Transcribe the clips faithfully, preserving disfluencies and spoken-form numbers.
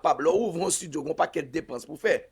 kapab, lè w ouvri yon studio, gen yon pakèt depans pou fè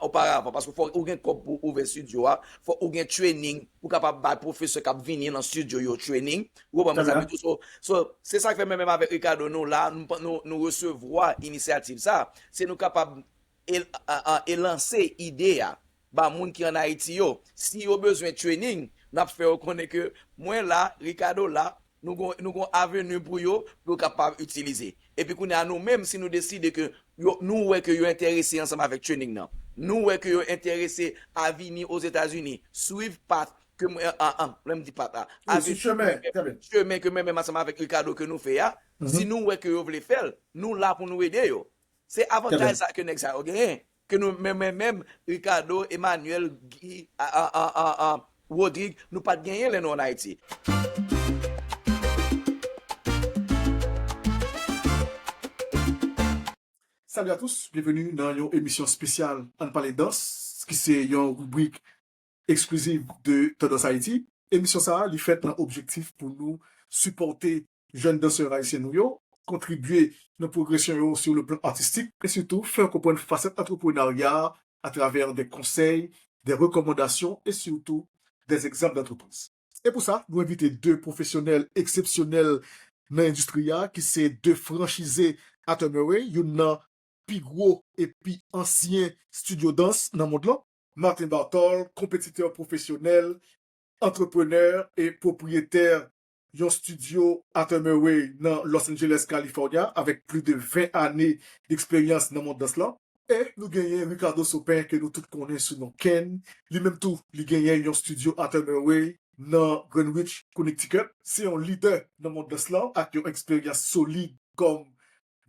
oparavan, paske fò ou gen kòb pou ouvè studio a, fò ou gen training pou kapab bay pwofesè k ap vini nan studio yo training. Ou konprann sa m vle di w? So, so, se sa k fè mwen menm avèk Ricardo, nou la, nou, nou, nou resevwa inisyativ sa. Se nou kapab e, a, a, e lanse ide a ba moun ki ann Ayiti yo. Si yo bezwen training, n ap fè yo konnen ke mwen la, Ricardo la, nou gon, nou gon aveni pou yo, pou yo kapab itilize. Epi kounye a, nou menm, si nou deside ke yo, nou wè ke yo enterese ansanm avèk training nan, nou wè ke yo enterese a vini Ozetazini, swiv path ke mwen, an, an, lè m di path la, aveni, chemen ke mwen menm ansanm avèk Ricardo ke nou fè a, si nou wè ke yo vle fè l, nou la pou nou ede yo. Se avantaj sa ke nèg sa yo genyen, ke nou menm, menm, menm, Ricardo, Emmanuel, Guy, a, a, a, a, a, Rodrigue, nou pa t genyen lè nou ann Ayiti. Salut à tous, bienvenue dans yon émission spéciale Ann Pale Dans, ki se yon ribrik eksklizif de Tandans Ayiti. Emisyon sa a, li fèt nan objektif pou nou sipòte jèn dansè ayisyen nou yo, kontribye nan pwogresyon yo sou le plan atistik, e sitou fè yo konprann fasèt antreprenarya a atravè de konsèy, de rekòmandasyon e sitou de egzanp d'antreprise. E pou sa, nou envite de pwofesyonèl eksepsyonèl nan endistri a, ki se de franchize Arthur Murray, youn nan pi gwo e pi ansyen estidyo dans nan mond lan. Martin Barthol, konpetitè pwofesyonèl, antreprenè e pwopriyetè yon estidyo Arthur Murray nan Los Angeles, California, avèk plis de ven ane deksperyans nan mond dans lan. E nou genyen Ricardo Sopin, ke nou tout konnen sou non Ken. Li menm tou, li genyen yon estidyo Arthur Murray nan Greenwich, Connecticut. Se yon lidè nan mond dans lan ak yon eksperyans solid kòm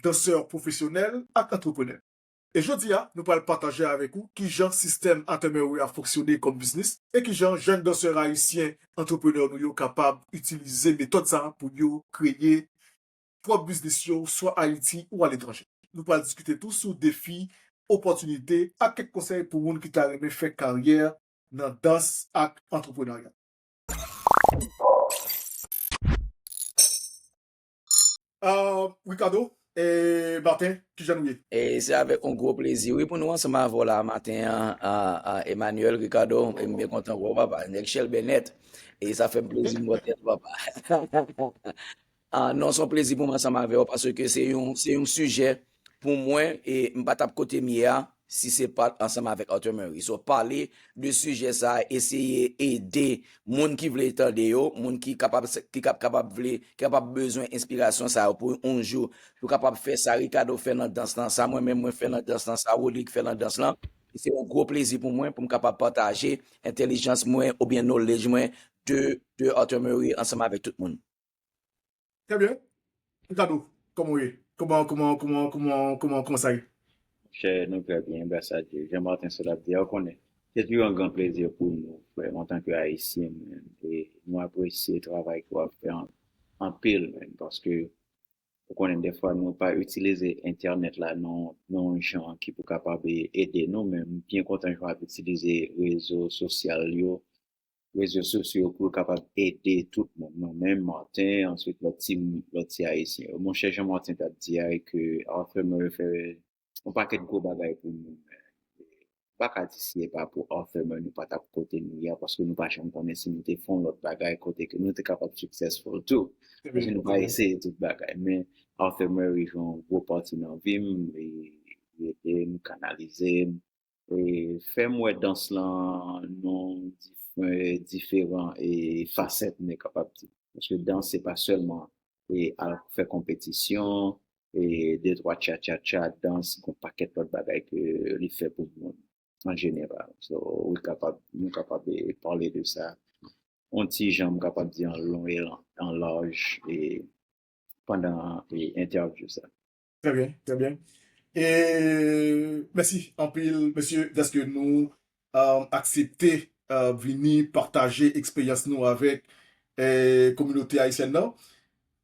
dansè pwofesyonèl ak antreprenè. E jodi a, nou pral pataje avèk ou kijan sistèm Arthur Murray a fonksyone kòm biznis e kijan jèn dansè ayisyen antreprenè nou yo kapab itilize metòd sa a pou yo kreye pwòp biznis yo, swa Ayiti ou aletranje. Nou pral diskite tou sou defi, opòtinite ak kèk konsèy pou moun ki ta renmen fè karyè nan dans ak antreprenarya. Uh, Ricardo, e Martin, kijan nou ye? E se avèk yon gwo plezi, wi, pou nou ansanm avè w la maten an, a, a, Emmanuel, Ricardo, e m byen kontan wè w, papa. Nèg Chèlbè nèt. E sa fè m plezi m wè tèt ou, papa. Ah, non, se yon plezi pou mwen ansanm avè w, paske se yon, se yon sijè pou mwen, e m pa t ap kote m ye a, si se pa t ansanm avèk Arthur Murray. So, pale de sijè sa, eseye ede moun ki vle tande yo, moun ki kapab, ki kap-, kapab vle, ki kapab bezwen enspirasyon sa yo pou yon jou, pou kapab fè sa Ricardo fè nan dans lan, sa mwen menm mwen fè nan dans lan, sa Rodrigue fè nan dans lan. Se yon gwo plezi pou mwen, pou m kapab pataje entèlijans mwen oubyen knowledge mwen de, de Arthur Murray ansanm avèk tout moun. Trè byen. Ricardo, kòman w ye? Kòman, kòman, kòman, kòman, kòman, kòman sa ye? Monchè, nou trè byen, gras a Dye. Jan Martin sot ap di a, ou konnen. Se toujou yon gran plezi pou nou, frè m, antanke Ayisyen, men, e nou apresye travay ke w ap fè an, anpil, men, paske, ou konnen, dèfwa, nou pa itilize entènèt la nan, nan yon jan ki pou kapab e-, ede nou, men m byen kontan jan w ap itilize rezo sosyal yo, rezo sosyo yo pou yo kapab ede tout moun. Mwen menm, Martin, answit lòt ti, lòt ti Ayisyen yo. Monchè, jan Martin t ap di a, e ke Arthur Murray fè yon pakèt gwo bagay pou nou. M pa ka di si se pa pou Arthur Murray nou pa t ap kote nou ye a, paske nou pa janm konnen si nou te fè yon lòt bagay kote ke nou te kapab successful tou. Paske nou pa eseye tout bagay. Men Arthur Murray jwe yon gwo pati nan vi m, e li ede m, kanalize m, e fè m wè dans lan nan dif-, diferan e fasèt, mwen kapab di. Paske dans se pa sèlman e al fè konpetisyon, e de twa tcha tcha tcha, dans, gon pakèt lòt bagay ke li fè pou moun an jeneral. So, wi, kapab, nou kapab e pale de sa. Yon ti jan, m kapab di an lon e an, an laj, e pandan, e entèvyou sa. Trè byen, trè byen. E mèsi anpil, mesye, dèske nou, um, aksepte, uh, vini pataje eksperyans nou avèk, eh, kominote ayisyèn nan.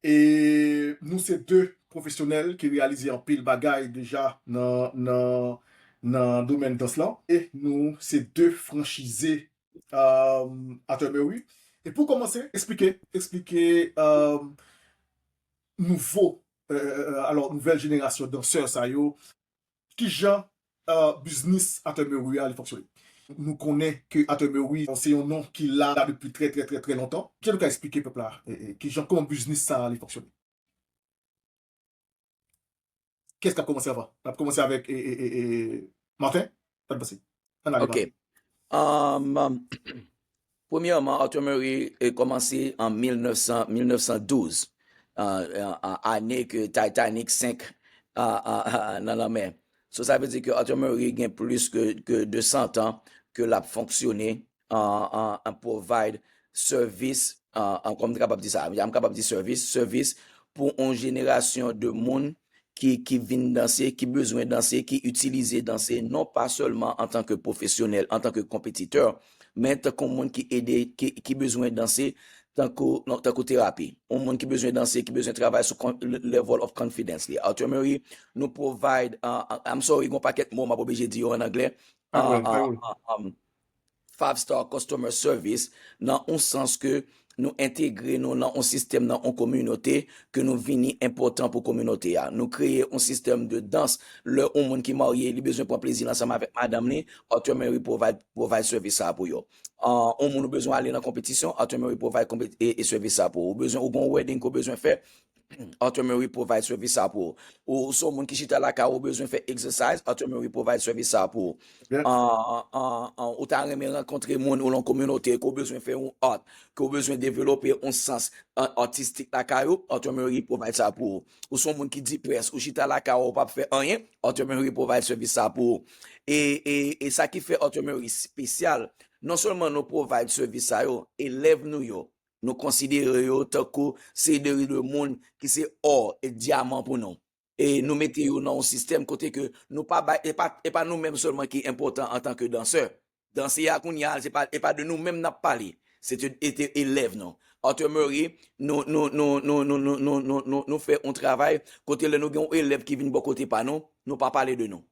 E nou se de pwofesyonèl ki reyalize anpil bagay deja nan, nan, nan domèn dans lan. E nou se de franchize, um, Arthur Murray. E pou kòmanse, eksplike, eksplike, um, nouvo euh, euh, euh, alò, nouvèl jenerasyon dansè sa yo, kijan euh, biznis Arthur Murray a li fonksyone? Nou konnen ke Arthur Murray se yon non ki la depi trè, trè, trè, trè lontan. Kijan nou ka eksplike pèp la, e, e, kijan, kòman biznis sa a li fonksyone? Kiyès k ap kòmanse avan? N ap kòmanse avèk e, e, e, e, Martin. Sa n pase? Ann ale, Ok. Martin. Um, um, premyèman, Arthur Murray e kòmanse an mil nèf san, mil nèf san douz, uh, uh, uh, ane ke Titanic senk uh, uh, uh, nan lanmè. So, sa vle di ke Arthur Murray gen plis ke, ke de san tan ke l ap fonksyone an, an, an provide sèvis, an, an, kòman m te kapab di sa? M kapab di sèvis, sèvis pou yon jenerasyon de moun ki, ki vin danse, ki bezwen danse, ki itilize danse, non pa sèlman antanke pwofesyonèl, antanke konpetitè, men tankou moun ki ede, ki, ki bezwen danse tankou, non, tankou terapi. Yon moun ki bezwen danse, ki bezwen travay sou kon- le- level of confidence li. Arthur Murray, nou provide, uh, uh, I'm sorry, gon pakèt mo m ap oblije di yo an anglè. Pa gen pwoblèm, pa gen pwoblèm. Five star customer service nan yon sans ke nou entegre nou nan yon sistèm, nan yon kominote, ke nou vini enpòtan pou kominote a. Nou kreye yon sistèm de dans. Lè yon moun ki marye, li bezwen pran plezi l ansanm avèk madanm li, Arthur Murray provide, provide sèvis sa pou yo. Uh, yon moun ou bezwen ale nan konpetisyon, Arthur Murray provide konpe- e, e sèvis sa pou ou. Ou bezwen, ou gon wedding ke w bezwen fè, Arthur Murray provide sèvis sa pou ou. Ou se yon moun ki chita lakay ou, ou bezwen fè exercise, Arthur Murray provide sèvis sa pou ou. Yeah. An, an, an, ou ta renmen rankontre moun ou lan kominote ke w bezwen fè yon art, ke w bezwen develope yon sans an, artistik lakay ou, Arthur Murray provide sa pou ou. Ou se yon moun ki depressed, ou chita lakay ou, ou p ap fè anyen, Arthur Murray provide sèvis sa pou ou. E, e, e sa ki fè Arthur Murray spesyal, non sèlman nou provide sèvis sa yo, elèv nou yo, nou konsidere yo tankou se de, de moun ki se ò e dyaman pou nou. E nou mete yo nan yon sistèm kote ke nou pa bay, e pa, e pa nou menm sèlman ki enpòtan antanke dansè. Danse a kounye a, se pa, e pa de nou menm n ap pale. Se te, e te elèv nou. Arthur Murray, nou, nou, nou, nou, nou, nou, nou, nou, nou, nou fè yon travay kote lè nou gen yon elèv ki vin bò kote pa nou, nou pa pale de nou.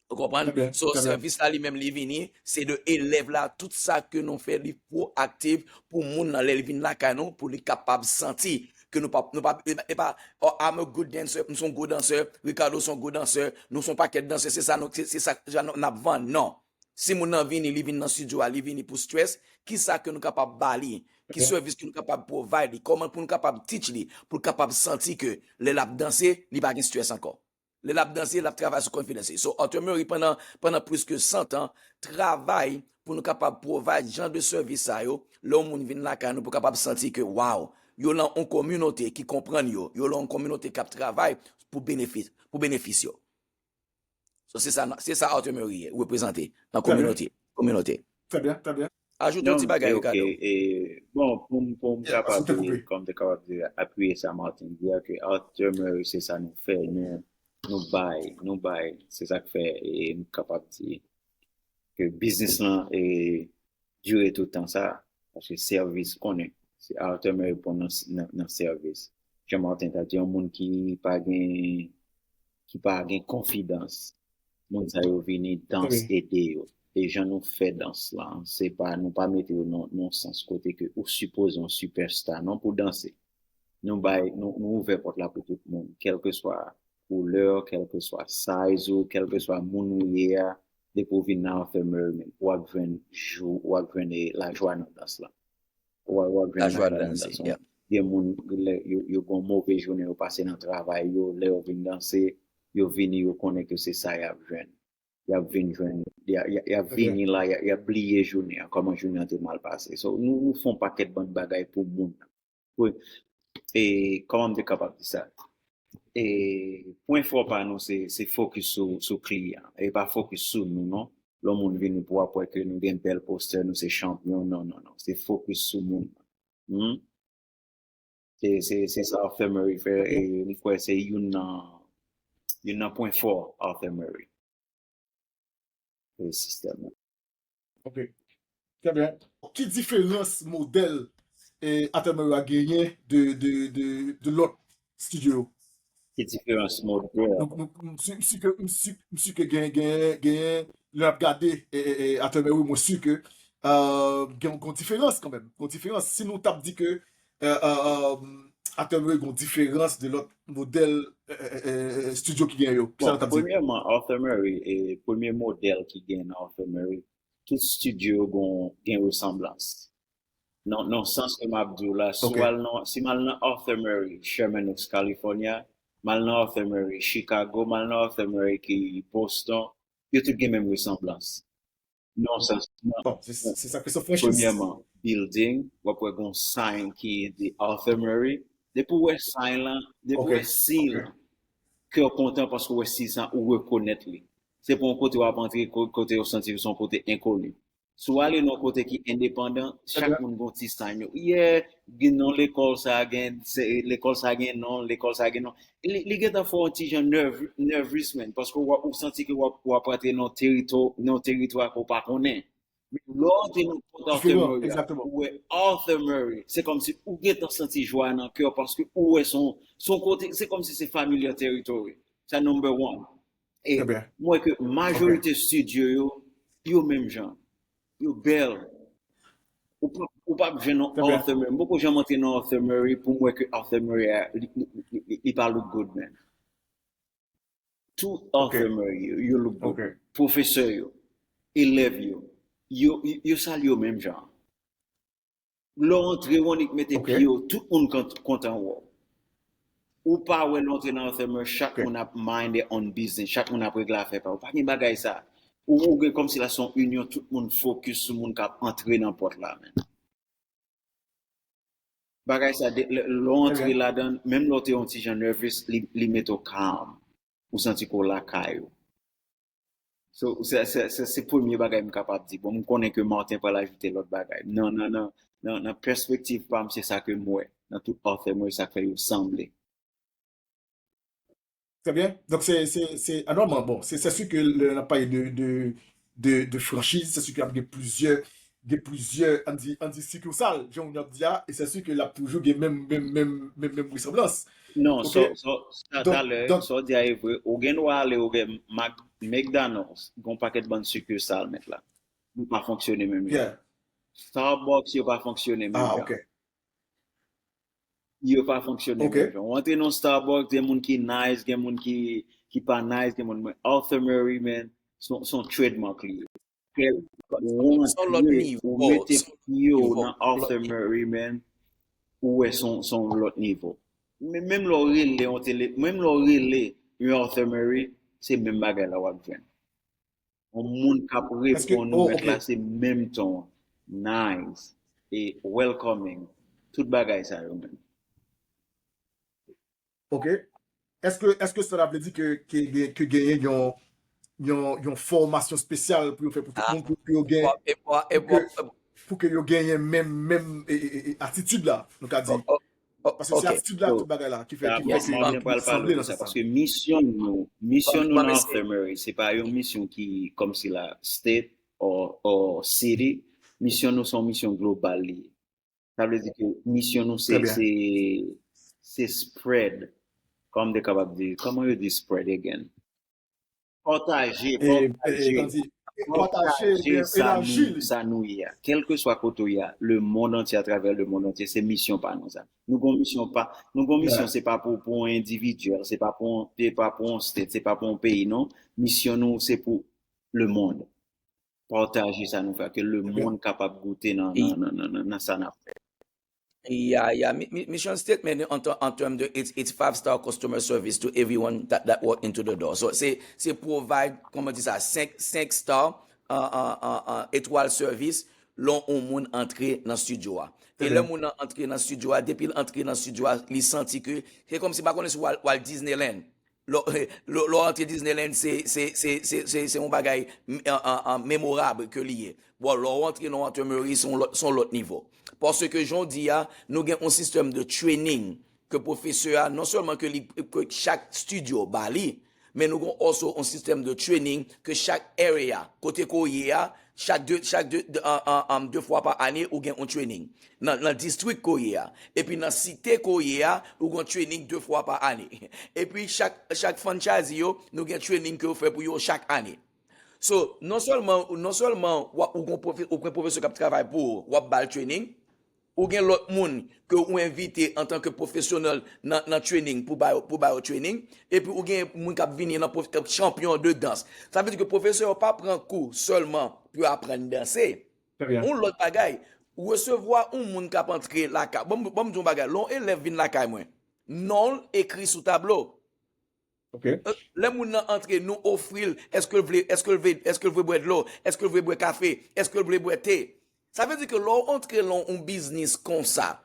Ou konprann? Trè byen, So, trè byen. Sèvis la li menm li vini, se de elèv la, tout sa ke nou fè li pwoaktif pou moun nan lè li vin lakay nou, pou li kapab santi ke nou pa, nou pa, e pa, e pa, oh, I'm a good dancer, m se yon gwo dansè, Ricardo se yon gwo dansè, nou se yon pakèt dansè, se sa nou, se, se sa, sa nou, n ap vann, non. Si moun nan vini, li vin nan estidyo a, li vini pou stress, ki sa ke nou kapab ba li? Ki Ok. Sèvis ke nou kapab provide li? Kòman pou nou kapab teach li, pou l kapab santi ke lè l ap danse, li pa gen stress ankò? Lè l ap danse, l ap travay sou confidence li. So, Arthur Murray, pandan, pandan plis ke san tan, travay pou nou kapab provide jan de sèvis sa yo, lè yon moun vin lakay nou pou kapab santi ke, wow, yo lan yon kominote ki konprann yo, yo lan yon kominote k ap travay pou benefis, pou benefis yo. So, se sa, se sa Arthur Murray ye, reprezante nan Trè byen. Kominote, kominote. Trè byen, trè byen. Ajoute yon Non, ti bagay, e, Ricardo. e, e, bon, pou m, pou m Yeah, paske m te kapab, koupe. Kòm te kapab di, apiye sa Martin di a, ke Arthur Murray, se sa nou fè, nou, nou bay, nou bay, se sa k fè, e, m kapab di, ke biznis lan, e, dire tout tan sa, paske sèvis, konnen, se Arthur Murray pran nan, nan, nan sèvis. Jean Martin ta di, yon moun ki pa gen, ki pa gen konfidans, moun sa yo vini dans Trè byen. ede yo. E jan nou fè dans lan, se pa, nou pa mete yo nan, nan sans kote ke ou sipoze yon superstar, non, pou danse. Nou bay, nou, nou ouvè pòt la pou tout moun, kèlkeswa koulè w, kèlkeswa size ou, kèlkeswa moun ou ye a, depi w vin nan Arthur Murray menm, w ap jwenn jou, w ap jwenn, e, lajwa nan dans lan. W ap, w ap jwenn Lajwa lajwa nan danse, dans lan. yeah. Gen moun, lè yo, yo gen yon move jounen yo pase nan travay yo, lè yo vin danse, yo vini, yo konnen ke se sa y ap jwenn. Y ap vin jwenn, y a- y a- y ap Ok. vini la, y a- y ap bliye jounen an, kòman jounen an te mal pase. So, nou, nou fè yon pakèt bann bagay pou moun nan. Pou, e, kòman m te kapab di sa? E, pwen fò pa nou, se, se fokis sou, sou kliyan. E pa fokis sou nou, non. Lè yon moun vini pou w ap wè ke nou gen bèl postè, nou se chanpyon. Non, non, non. Se fokis sou moun nan. Hmm? Se, se, se sa Arthur Murray fè, e m kwè se youn nan, youn nan pwen fò Arthur Murray. E sistèm nan. Ok. Trè byen. Ki diferans modèl e, Arthur Murray a genyen de, de, de, de lòt estidyo yo? Ki diferans modèl? Nou, nou, m si, m si ke, m si, m si ke gen, gen, gen, lè n ap gade e, e, e, Arthur Murray, mwen si ke euh, gen yon diferans kanmenm. Yon diferans. Si nou t ap di ke euh, euh, euh, Arthur Murray gen yon diferans de lòt modèl, eh, eh, eh, eh, studio ki gen yo? Kisa Bon, nou ta di? Premyèman, Arthur Murray, e premye modèl ki gen nan Arthur Murray, tout studio yo gon, gen resanblans. Non, non, sans ke m ap di w la, si w al nan, si m al nan Arthur Murray, Sherman Oaks, California, m al nan Arthur Murray, Chicago, m al nan Arthur Murray ki Boston, yo tout gen menm resanblans. Non, sa, non. Bon, se se sa k fè se yon franchiz. Premyèman, building, w ap wè gon sign ki di Arthur Murray. Depi w wè sign lan, depi w wè seal lan, kè w kontan paske w wè seal sa, ou rekonèt li. Se pa yon kote w ap antre, ko- kote w santi se yon kote enkoni. Si w ale nan yon kote ki endepandan, chak moun gon ti sign yo. Yeah, gen non lekòl sa, gen se- lekòl sa gen non, lekòl sa gen non. Li, li gentan fè w yon ti jan nerv, nervous, man, paske w ap- ou santi ke w ap, w ap rantre nan teritwa, nan teritwa ke w pa konnen. Men lè w antre nan pòt Arthur Murray a, ou wè Arthur Murray, se kòmsi ou gentan santi jwa nan kè w paske ou wè se yon, se yon kote, se kòmsi se familiar territory. Sa number one. E m wè ke majorite studio yo, yo menm jan. Yo bèl. Ou p ap, ou p ap jwenn yon Arthur Murray. M poko janm antre nan Arthur Murray pou m wè ke Arthur Murray a, li, li, li, li, li pa look good, man. Tout Arthur Murray yo, yo look good. Pwofesè yo, elèv yo, yo, yo, yo sal yo menm jan. Lè w antre, w annik mete pye w, tout moun kont- kontan wè w. Ou pa wè lè w antre nan Arthur Murray, chak moun ap mind their own business, chak moun ap regle afè pa yo. Pa gen bagay sa. Ou, ou gen kòmsi la se yon inyon, tout moun focus sou moun k ap antre nan pòt la, man. Bagay sa, de- lè lè w antre ladan, menm lè w te yon ti jan nervous, li, li mete w calm. Ou santi ke w lakay ou. So, se, se, se, se premye bagay m kapab di. Bon, m konnen ke Martin pral ajoute lòt bagay. Nan, nan, nan, nan, nan pèspektiv pa m, se sa ke m wè. Nan tout Arthur Murray, sa k fè yo sanble. Très bien. Donc, c'est, c'est, c'est, ah, normalement, bon, c'est, c'est sûr que le, on a parlé de, de, de, de franchise, c'est sûr qu'il y a des plusieurs, des plusieurs, on dit, on dit succursales, jan moun ap di a, et c'est sûr que la toujours gen menm, menm, menm, menm, menm ressemblance. Non, so, so, sa, talè, sa w di a e vre. Ou gen dwa ale, ou gen Mac- McDonald's, gen yon pakèt bann succursale, mèt la. Yo pa fonksyone menm jan. Starbucks, yo pa fonksyone menm jan. Yo pa fonksyone menm jan. Ou antre nan Starbucks, gen moun ki nice, gen moun ki, ki pa nice, gen moun, men Arthur Murray, man, se yon, se yon trademark li ye. Kèl, ou antre, ou mete pye w nan Arthur Murray, man, ou wè se yon, se yon lòt nivo. Men menm lè w rele yon tele, menm lè w rele yon Arthur Murray, se menm bagay la w ap jwenn. Yon moun k ap reponn ou, mèt la, se menm ton an. Nice. E welcoming. Tout bagay sa yo menm. Ok. Est-ce que, est-ce que cela veut dire que, que, que genyen yon, yon, yon fòmasyon espesyal pou yo fè pou tout moun, pou, pou yo gen, pou ke, pou ke yo genyen menm, menm e, e, e, atitid la, nou ka di. Paske se atitid la, tout bagay la, ki fè, ki fè ke yo sanble nan sans sa. Paske misyon nou, misyon nou nan Arthur Murray, se pa yon misyon ki kòmsi la state or, or city. Misyon nou se yon misyon global li ye. Sa vle di ke misyon nou se, se, se spread. Kòman m te kapab di, kòman yo di spread again? Pataje, pataje, pataje sa nou, sa nou ye a. Kèlkeswa kote w ye a, le monde entier, atravè le monde entier, se misyon pa nou sa. Nou gon misyon pa, nou gon misyon, se pa pou, pou yon endividyèl, se pa pou, se pa pou yon state, se pa pou yon peyi, non. Misyon nou, se pou le monde. Pataje sa nou fè, ke le monde kapab goute nan, nan, nan, nan, nan, nan sa n ap fè. Yeah, yeah. Mi- mi- Mission statement in, ter- in terms of its, its five star customer service to everyone that, that walk into the door. So, se, se provide, kòman di sa, senk, senk star, uh, uh, uh, uh, etwal service, lè yon moun antre nan studio a. E lè moun nan antre nan studio a, depi l antre nan studio a, li santi ke, se kòmsi, pa konnen si w al, w al Disneyland. Lè w antre Disneyland, se yon bagay memorab ke li ye. Bon, lè w antre nan Arthur Murray, se yon lòt nivo. Paske jodi a, nou gen yon sistèm de training ke pwofesè a, non sèlman ke li, ke chak studio ba li, men nou gen also yon sistèm de training ke chak area, kote ke w ye a, chak de, chak de, de, an, an, an, de fwa pa ane, ou gen yon training. Nan, nan distrik ke w ye a. Epi nan site ke w ye a, ou gen training de fwa pa ane. Epi chak, chak franchise yo, nou gen training ke yo fè pou yo chak ane. So, non sèlman, non sèlman w ap, ou gen pwofesè k ap travay pou ou, w ap ba l training, ou gen lòt moun ke ou envite antanke pwofesyonèl nan, nan training pou ba yo, pou ba yo training, epi ou gen moun k ap vini nan pwof- k ap chanpyon de dans. Sa vle di ke pwofesè yo pa pran kou sèlman pou yo aprann danse. Yon lòt bagay, resevwa yon moun k ap antre lakay. Bon, bon, m di yon bagay, lè yon elèv vin lakay mwen, non l ekri sou tablo. Lè moun nan antre, nou ofri l, èske l vle, èske l vle, èske l vle bwè dlo, èske l vle bwè kafe, èske l vle bwè te. Sa vle di ke lè w antre lan yon biznis konsa,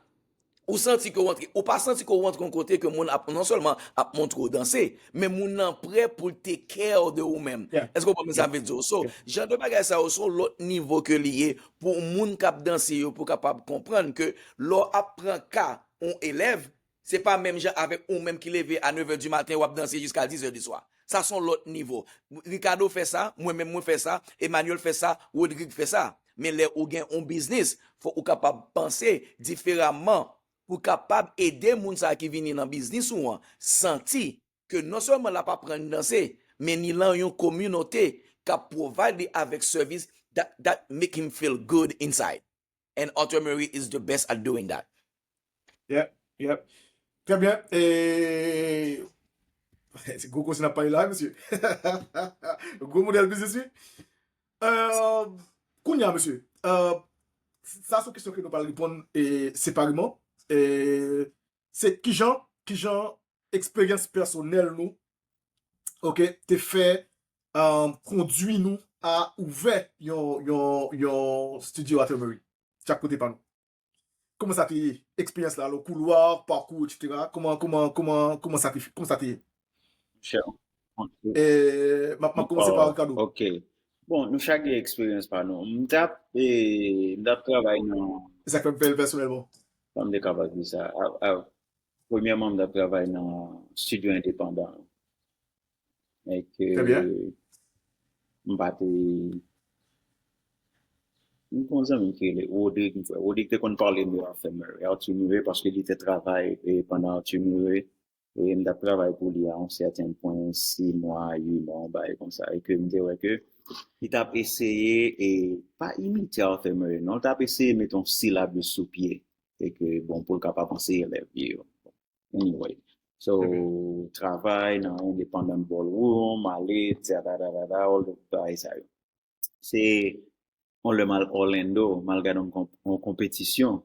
ou santi ke w antre, ou pa santi ke w antre yon kote ke moun ap, non sèlman ap montre w danse, men moun nan prè pou l take care de ou menm. Èske w konprann sa m vle di w? So, jan de bagay sa yo, se yon lòt nivo ke li ye pou moun k ap danse yo, pou kapab konprann ke lè w ap pran ka yon elèv, se pa menm jan avèk ou menm ki leve a nev è di maten, w ap danse jiska diz è di swa. Sa se yon lòt nivo. Ricardo fè sa, mwen menm mwen fè sa, Emmanuel fè sa, Rodrigue fè sa. Men lè ou gen yon biznis, fòk ou kapab panse diferaman pou kapab ede moun sa a ki vini nan biznis ou an santi ke non sèlman l ap aprann danse, men ni lan yon kominote k ap provide li avèk sèvis that, that make him feel good inside. And Arthur Murray is the best at doing that. Yep, yep. Très bien. E... Se gwo koze n ap pale la, mesye. Gwo modèl biznis, wi. Euh, kounye a, mesye, euh, sa se yon kesyon ke nou pral reponn e, separeman. E, se kijan, kijan eksperyans pèsonèl nou, ok, te fè, euh, kondui nou a ouvè yon, yon, yon studio Arthur Murray chak kote pa nou. Kòman sa te ye? Eksperyans la, le couloir, parcours, et cetera. Kòman, kòman, kòman, kòman sa te, kòman sa te ye? Chè. E, m ap, m ap kòmanse pa Ricardo. Ok. Bon, nou chak gen eksperyans pa nou. M t ap, e, m t ap travay nan. E sa k fè m fè l pèsonèlman. Kòman m te kapab di sa? A, a, premyèman, m t ap travay nan studio endepandan. Èk, Très bien. M pa te. M gon zanmi ki rele Rodrigue, m kwè. Rodrigue te konn pale m de Arthur Murray, Arthur Murray, paske li te travay e, pandan Arthur Murray. E m t ap travay pou li a yon sèten pwen, sis mwa, uit mwa, yon bagay konsa. E ke m te wè ke li t ap eseye, e pa imite Arthur Murray, non, li t ap eseye mete yon silabis sou pye. E ke, bon, pou l kapab anseye elèv li yo. Anyway. So, travay nan independent ballroom, ale, tsa, ta, ta, ta, ta, all the bagay sa yo. Se, yon lè m al Orlando, m al gade yon konp- yon konpetisyon.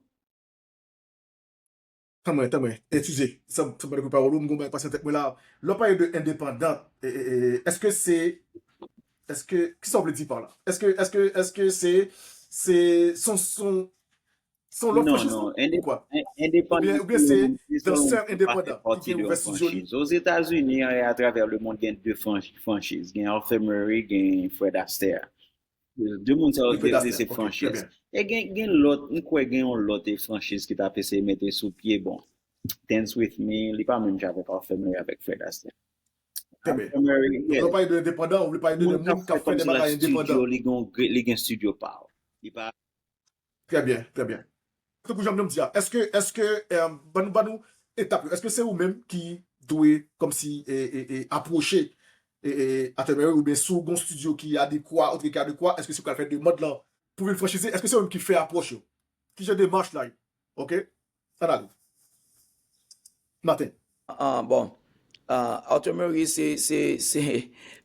Tann mwen, tann mwen. Eskize, sa, sa m pa dekout pawòl ou, m gon bagay pase nan tèt mwen la. Lè w pale de endepandan, e, e, e, èske se, èske, kisa w vle di pa la? Èske, èske, èske se, se, son, son, son lòt Non, franchiz non. ou kwa? Endepandan, Oubyen, oubyen se se dansè yon endepandan pati ki gen de yon ouvè studio li? Franchiz. Ozetazini, e atravè lemonn, gen de franch- franchiz. Gen Arthur Murray, gen Fred Astaire. De moun sa yo Wi, Fred se Astaire. se Ok, très franchiz. bien. E gen, gen lòt, m kwè gen yon lòt e franchiz ki t ap eseye mete sou pye, bon, Dance With Me, li pa menm jan avèk Arthur Murray avèk Fred Astaire. Très bien. Arthur Murray, Donk, lè w pale de endepandan, ou vle pale de, de moun k ap moun k ap fè fè de kòmsi l ap bagay endepandan. Studio, li gen, li gen studio pa l. Li pa Très bien, très bien. Tankou jan m di a, èske, èske, euh, ban nou, ban nou etap yo. Èske se ou menm ki dwe, kòmsi, e, e, e, apwoche, e, e, Arthur Murray, oubyen si w gon studio ki adekwa, ou ki adekwa, èske se ou k al fè demann lan pou vin franchize? Èske se ou menm ki fè apwòch yo? Ki jan demach la ye? Ok? Ann ale. Martin. Ah, bon. Ah, Arthur Murray, se, se, se,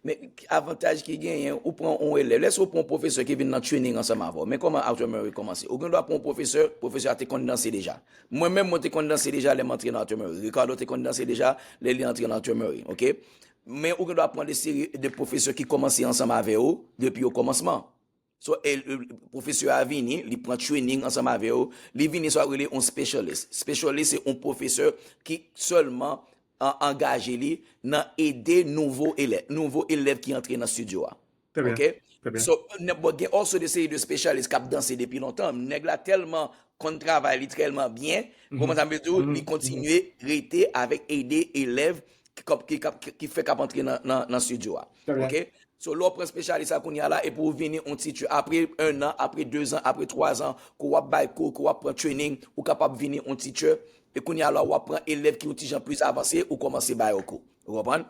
men avantaj ki genyen, ou pran yon elèv. Lèse ou pran yon pwofesè ki vin nan training ansanm avè w. Men kòman Arthur Murray kòmanse? Ou gen dwa pran yon pwofesè, pwofesè a te konn danse deja. Mwen menm, mwen te konn danse deja lè m antre nan Arthur Murray. Ricardo te konn danse deja lè li antre nan Arthur Murray, ok? Men ou gen dwa pran de seri de pwofesè ki kòmanse ansanm avè w depi okòmansman. So, e, e, pwofesè a vini, li pran training ansanm avè w, li vini sa yo rele yon specialist. Specialist se yon pwofesè ki sèlman an- angaje li nan ede nouvo elèv, nouvo elèv ki antre nan studio a. Très bien. Ok? Très bien. So, n- bon, gen also de seri de specialist k ap danse depi lontan. Nèg la tèlman konn travay li tèlman byen, Mhm. kòman sa m vle di w, Mhm. li kontinye rete avèk ede elèv ki, k ap- ki, k ap- ki fè k ap antre nan, nan, nan studio a. Très bien. Ok? So, lè w pran spesyalist sa kounye a la, epi w vini yon teacher, apre un an, apre deux ans, apre twa zan, ke w ap bay kou, ke w ap pran training, ou kapab vini yon teacher, e kounye a la, w ap pran elèv ki yon ti jan plis avanse, ou kòmanse ba yo kou. Ou konprann?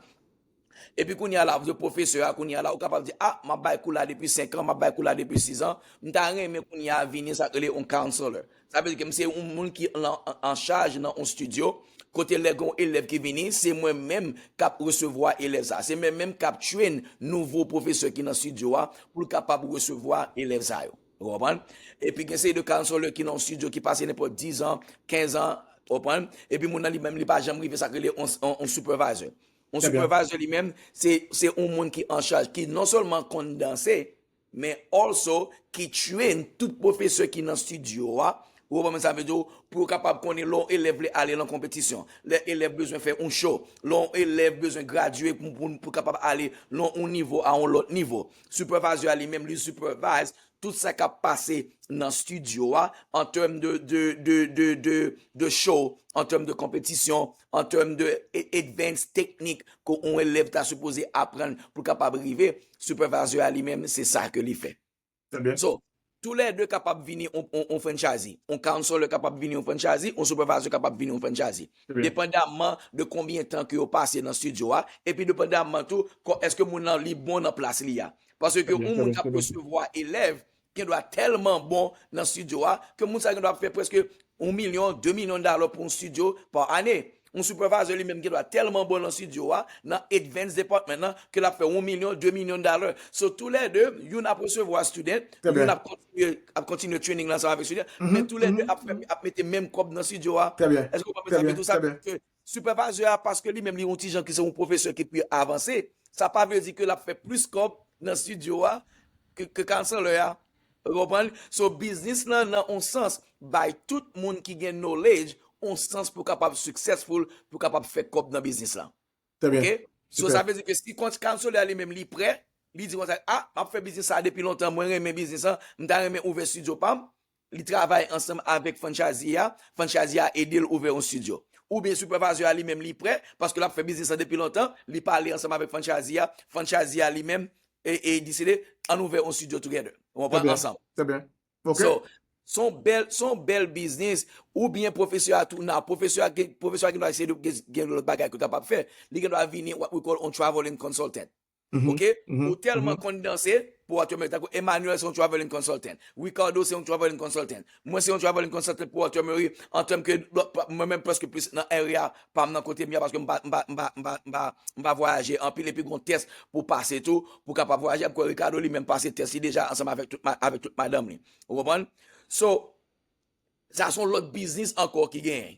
Epi kounye a la, pwofesè a, kounye a la, ou kapab di, a, m ap bay kou la depi senk an, m ap bay kou la depi sis an, m ta renmen kounye a vini sa k rele yon counselor. Sa vle di ke m se yon moun ki an, an chaj nan yon studio, kote lè gen yon elèv ki vini, se mwen menm k ap resevwa elèv sa. Se mwen menm k ap train nouvo pwofesè ki nan studio a pou l kapab resevwa elèv sa yo. Ou konprann? Epi gen seri de counselor ki nan yon studio ki pase nenpòt dis an, kenz an, ou konprann? Epi moun nan li menm, li pa janm rive sa k rele yon, yon, yon supervisor. Yon supervisor li menm, se, se yon moun ki an chaj, ki non sèlman konn danse, men also ki train tout pwofesè ki nan studio a. Ou konprann sa m vle di w? Pou yo kapab konnen lè yon elèv vle ale nan konpetisyon, lè elèv bezwen fè yon show, lè yon elèv bezwen gradye pou, pou, pou kapab ale nan yon nivo a yon lòt nivo. Supervisor a li menm, li supervise tout sa k ap pase nan studio a, an tèm de, de, de, de, de, de show, an tèm de konpetisyon, an tèm de e- advance teknik ke yon elèv ta sipoze aprann pou l kapab rive, supervisor a li menm, se sa ke li fè. Trè byen. So, toulède kapab vini yon, yon, yon franchisee. Yon counselor kapab vini yon franchisee, yon supervisor kapab vini yon franchisee. Trè byen. Depandaman de konbyen tan ke yo pase nan studio a, epi depandaman tou, kò, èske moun nan li bon nan plas li a. Paske Trè byen, yon trè moun byen, k ap trè byen. resevwa elèv, gen dwa tèlman bon nan studio a, ke moun sa gen dwa fè prèske yon milyon, de milyon dola pou yon studio pa ane. Yon supervisor li menm gen dwa tèlman bon nan studio a, nan advance department nan, ke l ap fè yon milyon, de milyon dola. So, toulède, youn ap resevwa student, Trè byen. Youn ap kontinye, ap kontinye training lan ansanm avèk student, Mhm, men toulède mhm. ap fè, ap mete menm kòb nan studio a. Trè byen. Èske w konprann Trè sa m vle byen, di w? Sa trè vle byen. di ke supervisor a, paske li menm li yon ti jan ki se yon pwofesè ki pi avanse, sa pa vle di ke l ap fè plis kòb nan studio a ke, ke counselor a. Ou konprann? So, biznis lan nan yon sans bay tout moun ki gen knowledge yon sans pou kapab successful, pou kapab fè kòb nan biznis lan. Trè byen. Ok? So, Sipè. Sa vle di ke si counselor a li menm li prè, li di konsa, a, m ap fè biznis sa depi lontan, mwen renmen biznis lan, m ta renmen ouvè studio pa m, li travay ansanm avèk franchisee a, franchisee a ede l ouvè yon studio. Oubyen supervisor a li menm li prè, paske l ap fè biznis lan depi lontan, li pale ansanm avèk franchisee a, franchisee a li menm, e, e deside, ann ouvè yon studio together. Ou Trè konprann? byen. Ansanm. Trè byen. Ok. So, se yon bèl, se yon bèl biznis, oubyen pwofesè a tou, nan pwofesè a gen, pwofesè a gen dwa eseye de, gen, gen lòt bagay ke l kapab fè. Li gen dwa vini, what we call, on traveling consultant. Mhm, Ok? mhm, Ou tèlman mhm. konn danse, pou Arthur Murray, tankou Emmanuel se yon traveling consultant. Ricardo se yon traveling consultant. Mwen se yon traveling consultant pou Arthur Murray, an tèm ke, mwen menm prèske plis nan area pa m nan kote m ye a, paske m pa, m pa, m pa, m pa, m pa, m pa vwayaje anpil, epi gon tès pou pase tou, pou kapab vwayaje. M kwè Ricardo li menm pase tès li deja ansanm avèk tout, ma- avèk tout madanm li. Ou konprann? So, sa se yon lòt biznis ankò ki genyen.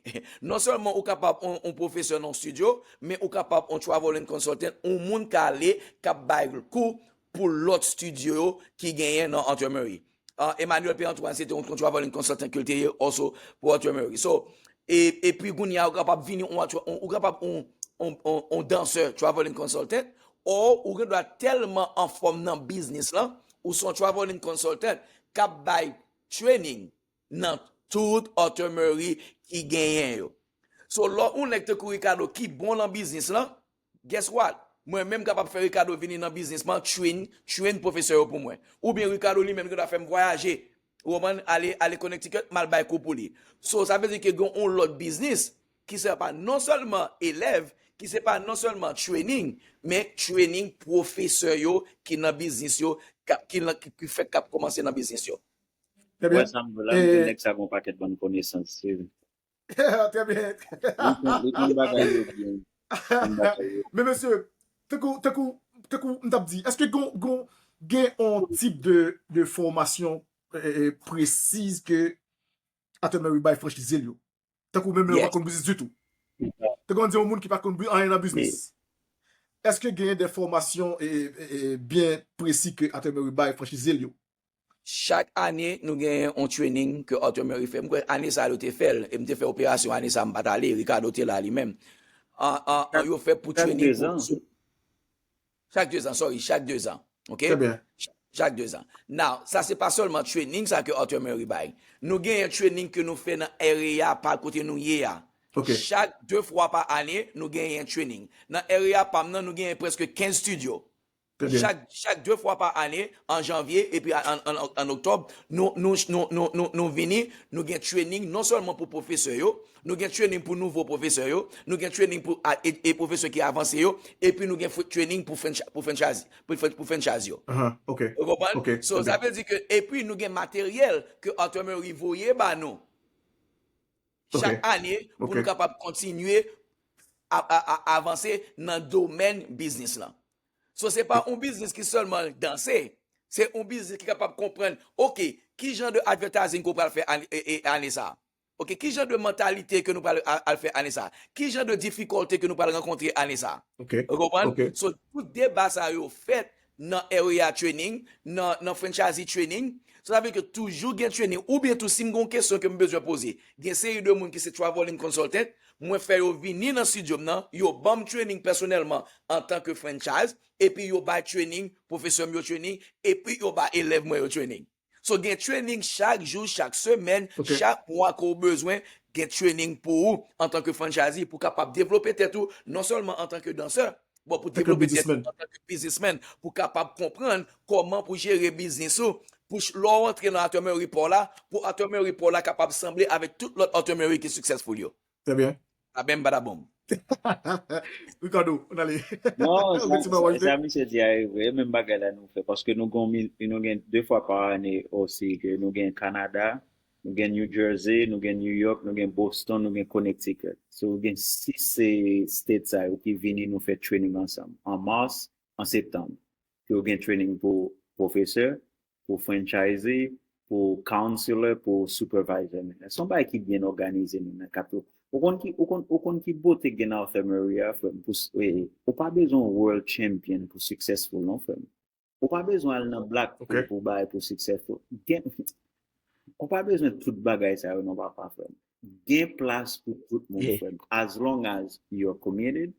Non sèlman ou kapab yon, yon pwofesè nan yon studio, men ou kapab yon traveling consultant, yon moun k ale, k ap bay kou pou lòt studio yo ki genyen nan Arthur Murray. Ah, Emmanuel Pierre Antoine, se te yon, yon traveling consultant ke l te ye, also pou Arthur Murray. So, e, epi kounye a, ou kapab vini, yon, yon, ou kapab yon, yon, yon, yon dansè traveling consultant, or ou gen dwa tèlman anfòm nan biznis lan, ou se yon traveling consultant k ap bay training nan tout Arthur Murray ki genyen yo. So, lè yon nèg tankou Ricardo ki bon nan biznis lan, guess what? Mwen menm kapab fè Ricardo vini nan biznis mwen, train, train pwofesè yo pou mwen. Oubyen Ricardo li menm ki ta fè m vwayaje. Ou konprann? Ale, ale Connecticut, m al bay kou pou li. So, sa vle di ke gen yon lòt biznis ki se pa non sèlman elèv, ki se pa non sèlman training, men training pwofesè yo ki nan biznis yo, k ap, ki, nan, ki, ki fèk k ap kòmanse nan biznis yo. Trè Wè byen. sa m vle la, m konn E, nèg sa gon pakèt bann konesans. Se Trè byen. Li konn, li konn bagay yo byen. Li konn bagay yo. Men mesye, tankou, tankou, tankou m t ap di, èske gon, gon, gen yon tip de, de fòmasyon e, e, presiz ke Arthur Murray bay franchize l yo? Tankou menm lè yo pa Yes. konn biznis ditou. Tankou ann di yon moun ki pa konn bi- anyen nan biznis. Èske genyen de fòmasyon e, e, e, byen presi ke Arthur Murray bay franchize l yo? Chak ane, nou genyen yon training ke Arthur Murray fè. M kwè ane sa a yo te fè l, e m te fè operasyon ane sa a, m pa t ale, Ricardo te la li menm. An, an, an, yo fè pou Chak training dezan. pou, sou, chak dezan, sorry, chak dezan. Ok? Trè byen. Ch- Chak dezan. Now, sa se pa sèlman training sa ke Arthur Murray bay. Nou genyen training ke nou fè nan area pa kote nou ye a. Ok. Chak de fwa pa ane, nou genyen training. Nan area pa m nan, nou genyen prèske kenz studio. Chak, chak de fwa pa ane, an janvye epi an, an, an oktòb, nou, nou, nou, nou, nou, nou vini, nou gen training non sèlman pou pwofesè yo, nou gen training pou nouvo pwofesè yo, nou gen training pou a- e, e pwofesè ki avanse yo, epi nou gen fr- training pou franchi- pou franchise, pou, fran- pou franchise yo. Ahan, ok. Ou konprann? Ok, So, ok. Sa vle di ke, epi nou gen materyèl ke Arthur Murray voye ba nou Ok. chak ane pou Ok. nou kapab kontinye a, a, a, avanse nan domèn biznis lan. So, se pa yon biznis ki sèlman danse, se yon biznis ki kapab konprann, ok, ki jan de advertising ke w pral fè ane, e, e, ane sa a? Ok, ki jan de mantalite ke nou pral a- al fè ane sa a? Ki jan de difikòlte ke nou pral rankontre ane sa a? Ok. Ou konprann? Ok. So, tout deba sa yo fèt nan area training, nan, nan franchise training. So, sa vle ke toujou gen training. Oubyen tou, si m gen yon kesyon ke m bezwen poze, gen seri de moun ki se traveling consultant, mwen fè yo vini nan studio m nan, yo ban m training pèsonèlman antanke franchise, epi yo bay training, pwofesè m yo training, epi yo bay elèv mwen yo training. So, gen training chak jou, chak semèn, Ok. chak mwa ke w bezwen, gen training pou ou antanke franchisee, pou kapab devlope tèt ou, non sèlman antanke dansè, bon, pou Antanke devlope tèt ou businessman. antanke businessman, pou kapab konprann kòman pou jere biznis ou, pou ch- lè w antre nan Arthur Murray pa w la, pou Arthur Murray pa w la kapab sanble avèk tout lòt Arthur Murray ki successful yo. Trè byen. Babèm badabòm. Ricardo, ann ale. Non, Ou gen ti bagay w sa, ajoute? Sa misye di a e vre, menm bagay la nou fè, paske nou gen, nou gen de fwa pa ane osi ke nou gen Kanada, nou gen New Jersey, nou gen New York, nou gen Boston, nou gen Connecticut. So, gen sis se state sa yo ki vini nou fè training ansanm. An mas, an septanm. Ke yo gen training pou pwofesè, pou franchisee, pou counselor, pou supervisor. Men se yon bagay ki byen òganize nou nan kap yo. Ou konn ki, ou konn, ou konn ki bote gen nan Arthur Murray a, frè m, pou s- e, ou pa bezwen world champion pou successful non, frè m. Ou pa bezwen al nan Blackpool Ok. Pou bay pou successful. Gen, ou pa bezwen tout bagay sa yo non, papa, frè m. Gen plas pou tout moun, Yeah. frè m. As long as you're committed,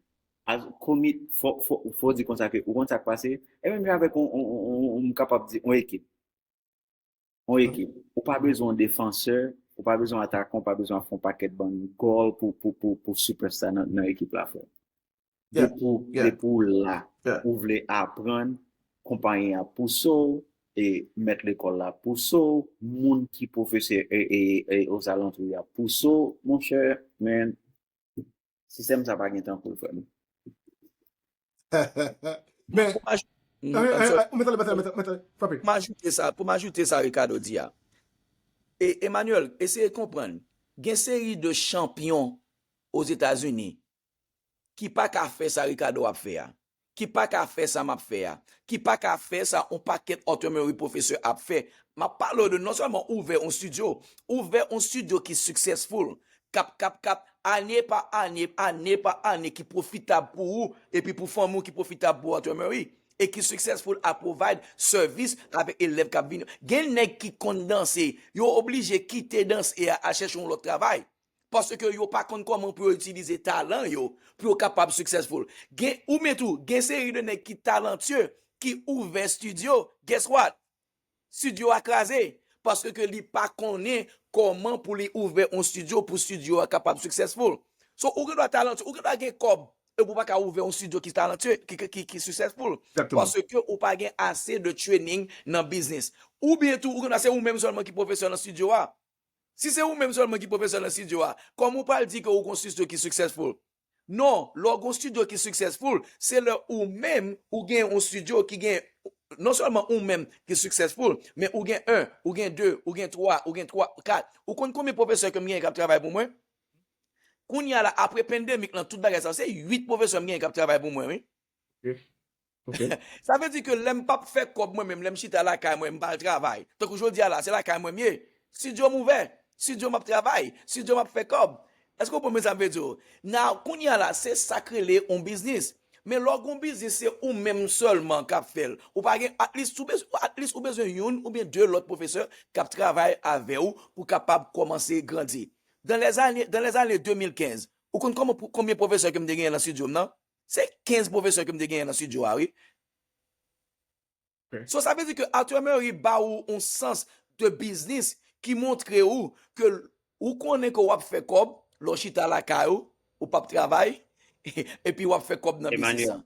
as commit, fò, fò, fò di konsa ke ou konn sa k pase, e menm jan avèk on, on, on, on, on, m kapab di, on ekip. On ekip. Ou pa bezwen yon defansè, ou pa bezwen atakan, ou pa bezwen fè yon pakèt bann gòl pou, pou, pou, pou superstar nan, nan ekip la, frè. Yeah, Depi w- yeah. Depi w la, Yeah. ou vle aprann, konpayi a pouse w, e mèt lekòl la pouse w, moun ki pwofesè e, e, e ozalantou y ap pouse w, monchè, men, sistèm sa pa gen tankou l, frè m. Men, Pou m aj- eh, eh, eh, ou mèt ale, mèt ale, mèt ale, mèt ale, frape. Pou m ajoute sa, pou m ajoute sa Ricardo di a. E Emmanuel, eseye konprann. Gen seri de chanpyon Ozetazini ki pa ka fè sa Ricardo ap fè a, ki pa ka fè sa m ap fè a, ki pa ka fè sa yon pakèt Arthur Murray pwofesè ap fè. M ap pale w de non sèlman ouvè yon studio, ouvè yon studio ki successful, k ap, k ap, k ap, ane pa ane, ane pa ane, ki pwofitab pou ou, epi pou fanmi w ki pwofitab pou Arthur Murray, e ki successful a provide sèvis avèk elèv k ap vini. Gen nèg ki konn danse, yo oblije kite danse a, al chèche yon lòt travay. Paske yo pa konn kòman pou yo itilize talan yo, pou yo kapab successful. Gen, ou menm tou, gen seri de nèg ki talantye, ki ouvè studio, guess what? Studio a kraze, paske ke li pa konnen kòman pou li ouvè yon studio, pou studio a kapab successful. So, ou gen dwa talantye, ou gen dwa gen kòb, epi ou pa ka ouvè yon studio ki talantye, ki, ki, ki, ki successful. Exactement. Paske ou pa gen ase de training nan biznis. Oubyen tou, ou gen dwa se ou menm sèlman ki pwofesè nan studio a. Si se ou menm sèlman ki pwofesè nan studio a, kòman ou pral di ke ou gon studio ki successful? Non, lè w gon studio ki successful, se lè ou menm ou gen yon studio ki gen, non sèlman ou menm ki successful, men ou gen en, ou gen de, ou gen twa, ou gen twa, kat. Ou konn konbyen pwofesè ke m genyen k ap travay pou mwen? Kounye a la, apre pandemik lan, tout bagay sa, se uit pwofesè m genyen k ap travay pou mwen, wi. Ok. Sa vle di ke lè m p ap fè kòb mwen menm, lè m chita lakay mwen, m pa al travay. Tankou jodi a la, se lakay mwen m ye. Studio m ouvè, studio m ap travay, studio m ap fè kòb. Èske w konprann sa m vle di w? Now, kounye a la, se sa k rele yon biznis. Men lè w gon biznis, se ou menm sèlman k ap fè l. Ou pa gen, at least, ou bezwen, at least, ou bezwen youn oubyen de lòt pwofesè k ap travay avè w pou kapab kòmanse grandi. Dans les années, dans les années de mil kenz, ou konn kòman, konbyen pwofesè ke m te genyen nan studio m nan? Se kenz pwofesè ke m te genyen nan studio a, wi. Ok. So, sa vle di ke Arthur Murray ba ou yon sans de biznis ki montre ou ke ou konnen ke w ap fè kòb, lè w chita lakay ou, ou p ap travay, epi w ap fè kòb nan biznis Emmanuel. Lan.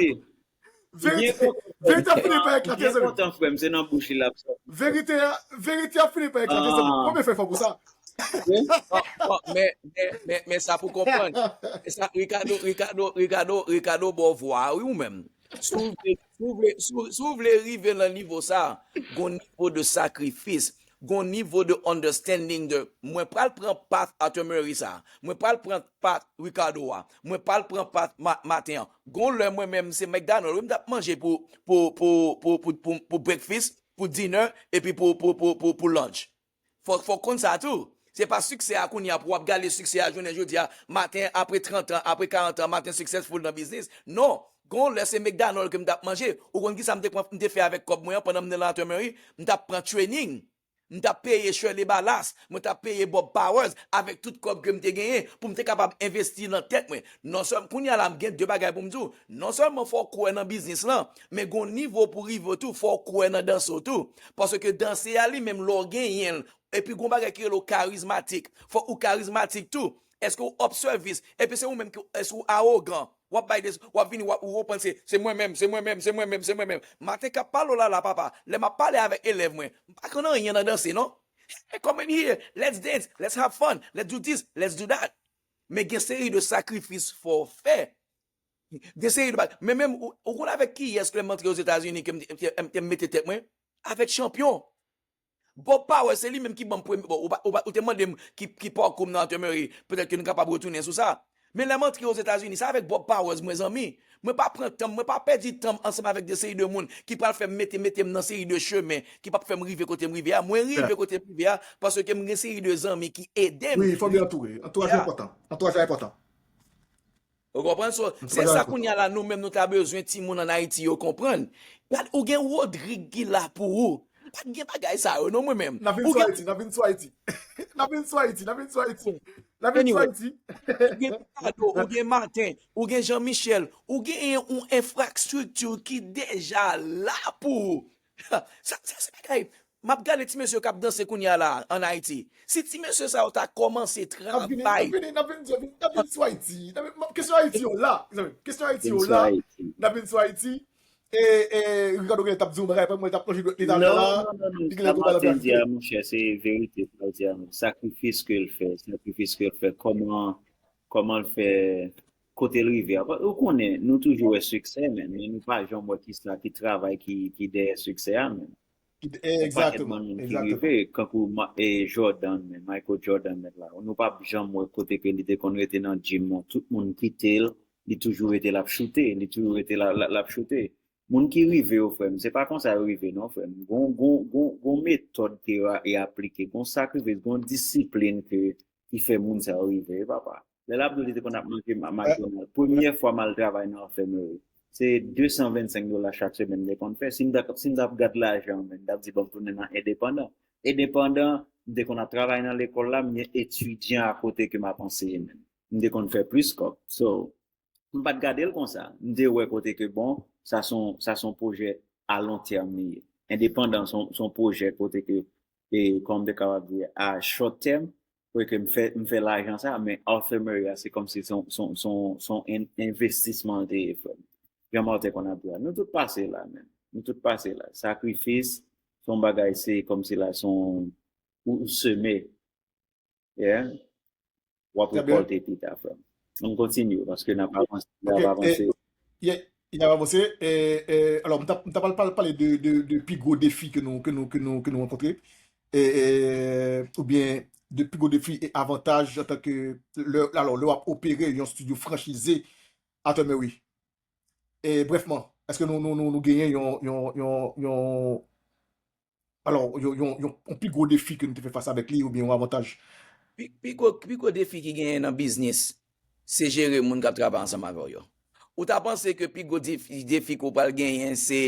Verite. Verite, verite ap fini pa eklate, zanmi. Kontan, frè m, se nan bouch li l ap sòti. Verite a, verite ap fini pa eklate, zanmi. Konbyen fwa fò pou sa? Bon, bon, men, men, men, men sa pou konprann. E sa, Ricardo, Ricardo, Ricardo, Ricardo, bon vwa, wi, ou menm. Si w vle, si w vle, si w, si w vle rive nan nivo sa, gon nivo de sakrifis, gon nivo de understanding de, mwen pral pran path Arthur Murray sa, mwen pral pran path Ricardo a, mwen pral pran path ma, Martin an. Gon lè mwen menm se McDonald wi m t ap manje pou, pou, pou, pou, pou, pou, pou breakfast, pou dinner, epi pou, pou, pou, pou, pou lunch. Fòk, fòk konn sa tou. Se pa siksè a kounye a pou w ap gade siksè a jounen jodi a, maten apre trant an, apre karant an, maten successful nan biznis. Non, gon lè se McDonald ke m t ap manje. Ou konn kisa m te pran, m te fè avèk kòb mwen an pandan m te nan Arthur Murray? M t ap pran training. M t ap peye Shirley Ballas, mwen t ap peye Bob Powers avèk tout kòb ke m te genyen pou m te kapab envesti nan tèt mwen. Non sèlman, kounye a la m gen de bagay pou m di w. Non sèlman fò w kwè nan biznis lan, men gon nivo pou rive tou, fò w kwè nan danse w tou. Paske danse a li menm lè w genyen l, epi gon bagay ki rele w karizmatik. Fò ou karizmatik tou. Èske w of service? Epi se ou menm ki, èske w awogan? W ap bay de, w ap vini, w ap, ou konprann se, se mwen menm, se mwen menm, se mwen menm, se mwen menm. Maten k ap pale w la la, papa, lè m ap pale avèk elèv mwen, m pa konn anyen nan danse, non. Hey, come in here, let's dance, let's have fun, let's do this, let's do that. Men gen seri de sakrifis fò w fè. Gen seri de bagay. Men menm, ou, ou konn avèk kiyès ke lè m antre Ozetazini ke m, ke, ke, ke m mete tèt mwen? Avèk chanpyon. Bob Powers, se li menm ki ban m premye, bon, ou, pa- ou, pa- ou te mande m ki, ki pakou m nan Arthur Murray, petèt ke nou kapab retounen sou sa. Men lè m antre Ozetazini, se avèk Bob Powers mwen zanmi. Mwen pa pran tan m, mwen pa pèdi tan m ansanm avèk de seri de moun ki pral fè m mete, mete m nan seri de chemen ki p ap fè m rive kote m rive a. Mwen rive kote m rive a paske m gen seri de zanmi ki ede m. Wi, fò byen antoure. Antouraj la enpòtan. Antouraj la enpòtan. Ou konprann? So, se sa kounye a la, nou menm nou ta bezwen timoun ann Ayiti yo konprann. Gad, ou gen Rodrig ki la pou ou. M pa t gen bagay sa yo, non, mwen menm. N ap vin sou Ayiti, n ap vin sou Ayiti. N ap vin sou Ayiti, n ap vin sou Ayiti. N ap vin sou Ayiti. Ou gen Ricardo, ou gen Martin, ou gen Jean Michel, ou gen yon enfrastrikti ki deja la pou ou. Sa, sa se bagay. M ap gade ti mesye k ap danse kounye a la ann Ayiti. Si ti mesye sa yo ta kòmanse travay. N ap vin, n ap vin, n ap vin sou Ayiti. Kesyon Ayiti yo la. Kesyon Ayiti yo la. N ap vin sou Ayiti. E, e, Ricardo genlè t ap di yon bagay, mwen t ap plonje dwèt li talè la. Non, non, non, non. Sa Martin di a, monchè, se verite sa l di a. Sakrifis ke l fè, sakrifis ke l fè, kòman, kòman l fè, kote l rive a. Ou konnen, nou toujou wè siksè, men, men nou pa janm wè kisa ki travay ki, ki dèyè siksè a, men. Yon pakèt bann moun ki rive, kankou e Jordan, men, Michael Jordan, nèg la. Nou p ap janm wè kote ke li te konn rete nan gym nan. Tout moun kite l, li toujou rete l ap choute, li toujou rete l ap choute. Moun ki rive yo, frè m, se pa konsa yo rive, non, frè m. Gon, gon, gon, gon metòd ke yo aplike, gon sakrifis, gon disiplin ke, ki fè moun sa yo rive, wi, papa. Lè l ap di w li te konn ap manje McDonald, premyè fwa m al travay nan anfèmeri, se de san vennsenk dola chak semèn m te konn fè. Si m t ap, si m t ap gad lajan an, men, m t ap di, bon, m tounen nan endepandan. Endepandan, m te konn ap travay nan lekòl la, m gen etidyan akote ke m ap anseye menm. M te konn fè plis kòb. So, m pa t gade l konsa. M te wè kote ke, bon, sa se yon, sa se yon pwojè a lon tèm li ye. Endepandan, se yon, se yon pwojè kote ke, e, kòman m te kapab di, a short term, kote ke m fè, m fè lajan sa, men Arthur Murray a, se kòmsi se yon, se yon, se yon, se yon en- envestisman l te ye, frè m. Jan Martin konn ap di a. Nou tout pase la, men. Nou tout pase la. Sakrifis, se yon bagay, se kòmsi la, se yon, ou, ou seme. Yeah. W ap rekòlte pita, frè m. Ann kontinye, paske n ap avanse, n ap avanse. N ap avanse. E, e, alò, m t ap, m t ap pral pale de, de, de pi gwo defi ke nou, ke nou, ke nou, ke nou rankontre. E, e, oubyen de pi gwo defi e avantaj antan ke, lè, alò, lè w ap opere yon studio franchize Arthur Murray. E, brèfman, èske nou, nou, nou, nou genyen yon, yon, yon, yon, alò, yon, yon, yon, yon pi gwo defi ke nou te fè fas avèk li oubyen yon avantaj? Pi, pi gwo, pi gwo defi ki genyen nan biznis, se jere moun k ap travay ansanm avè w yo. Ou ta panse ke pi gwo defi, defi ke w pral genyen, se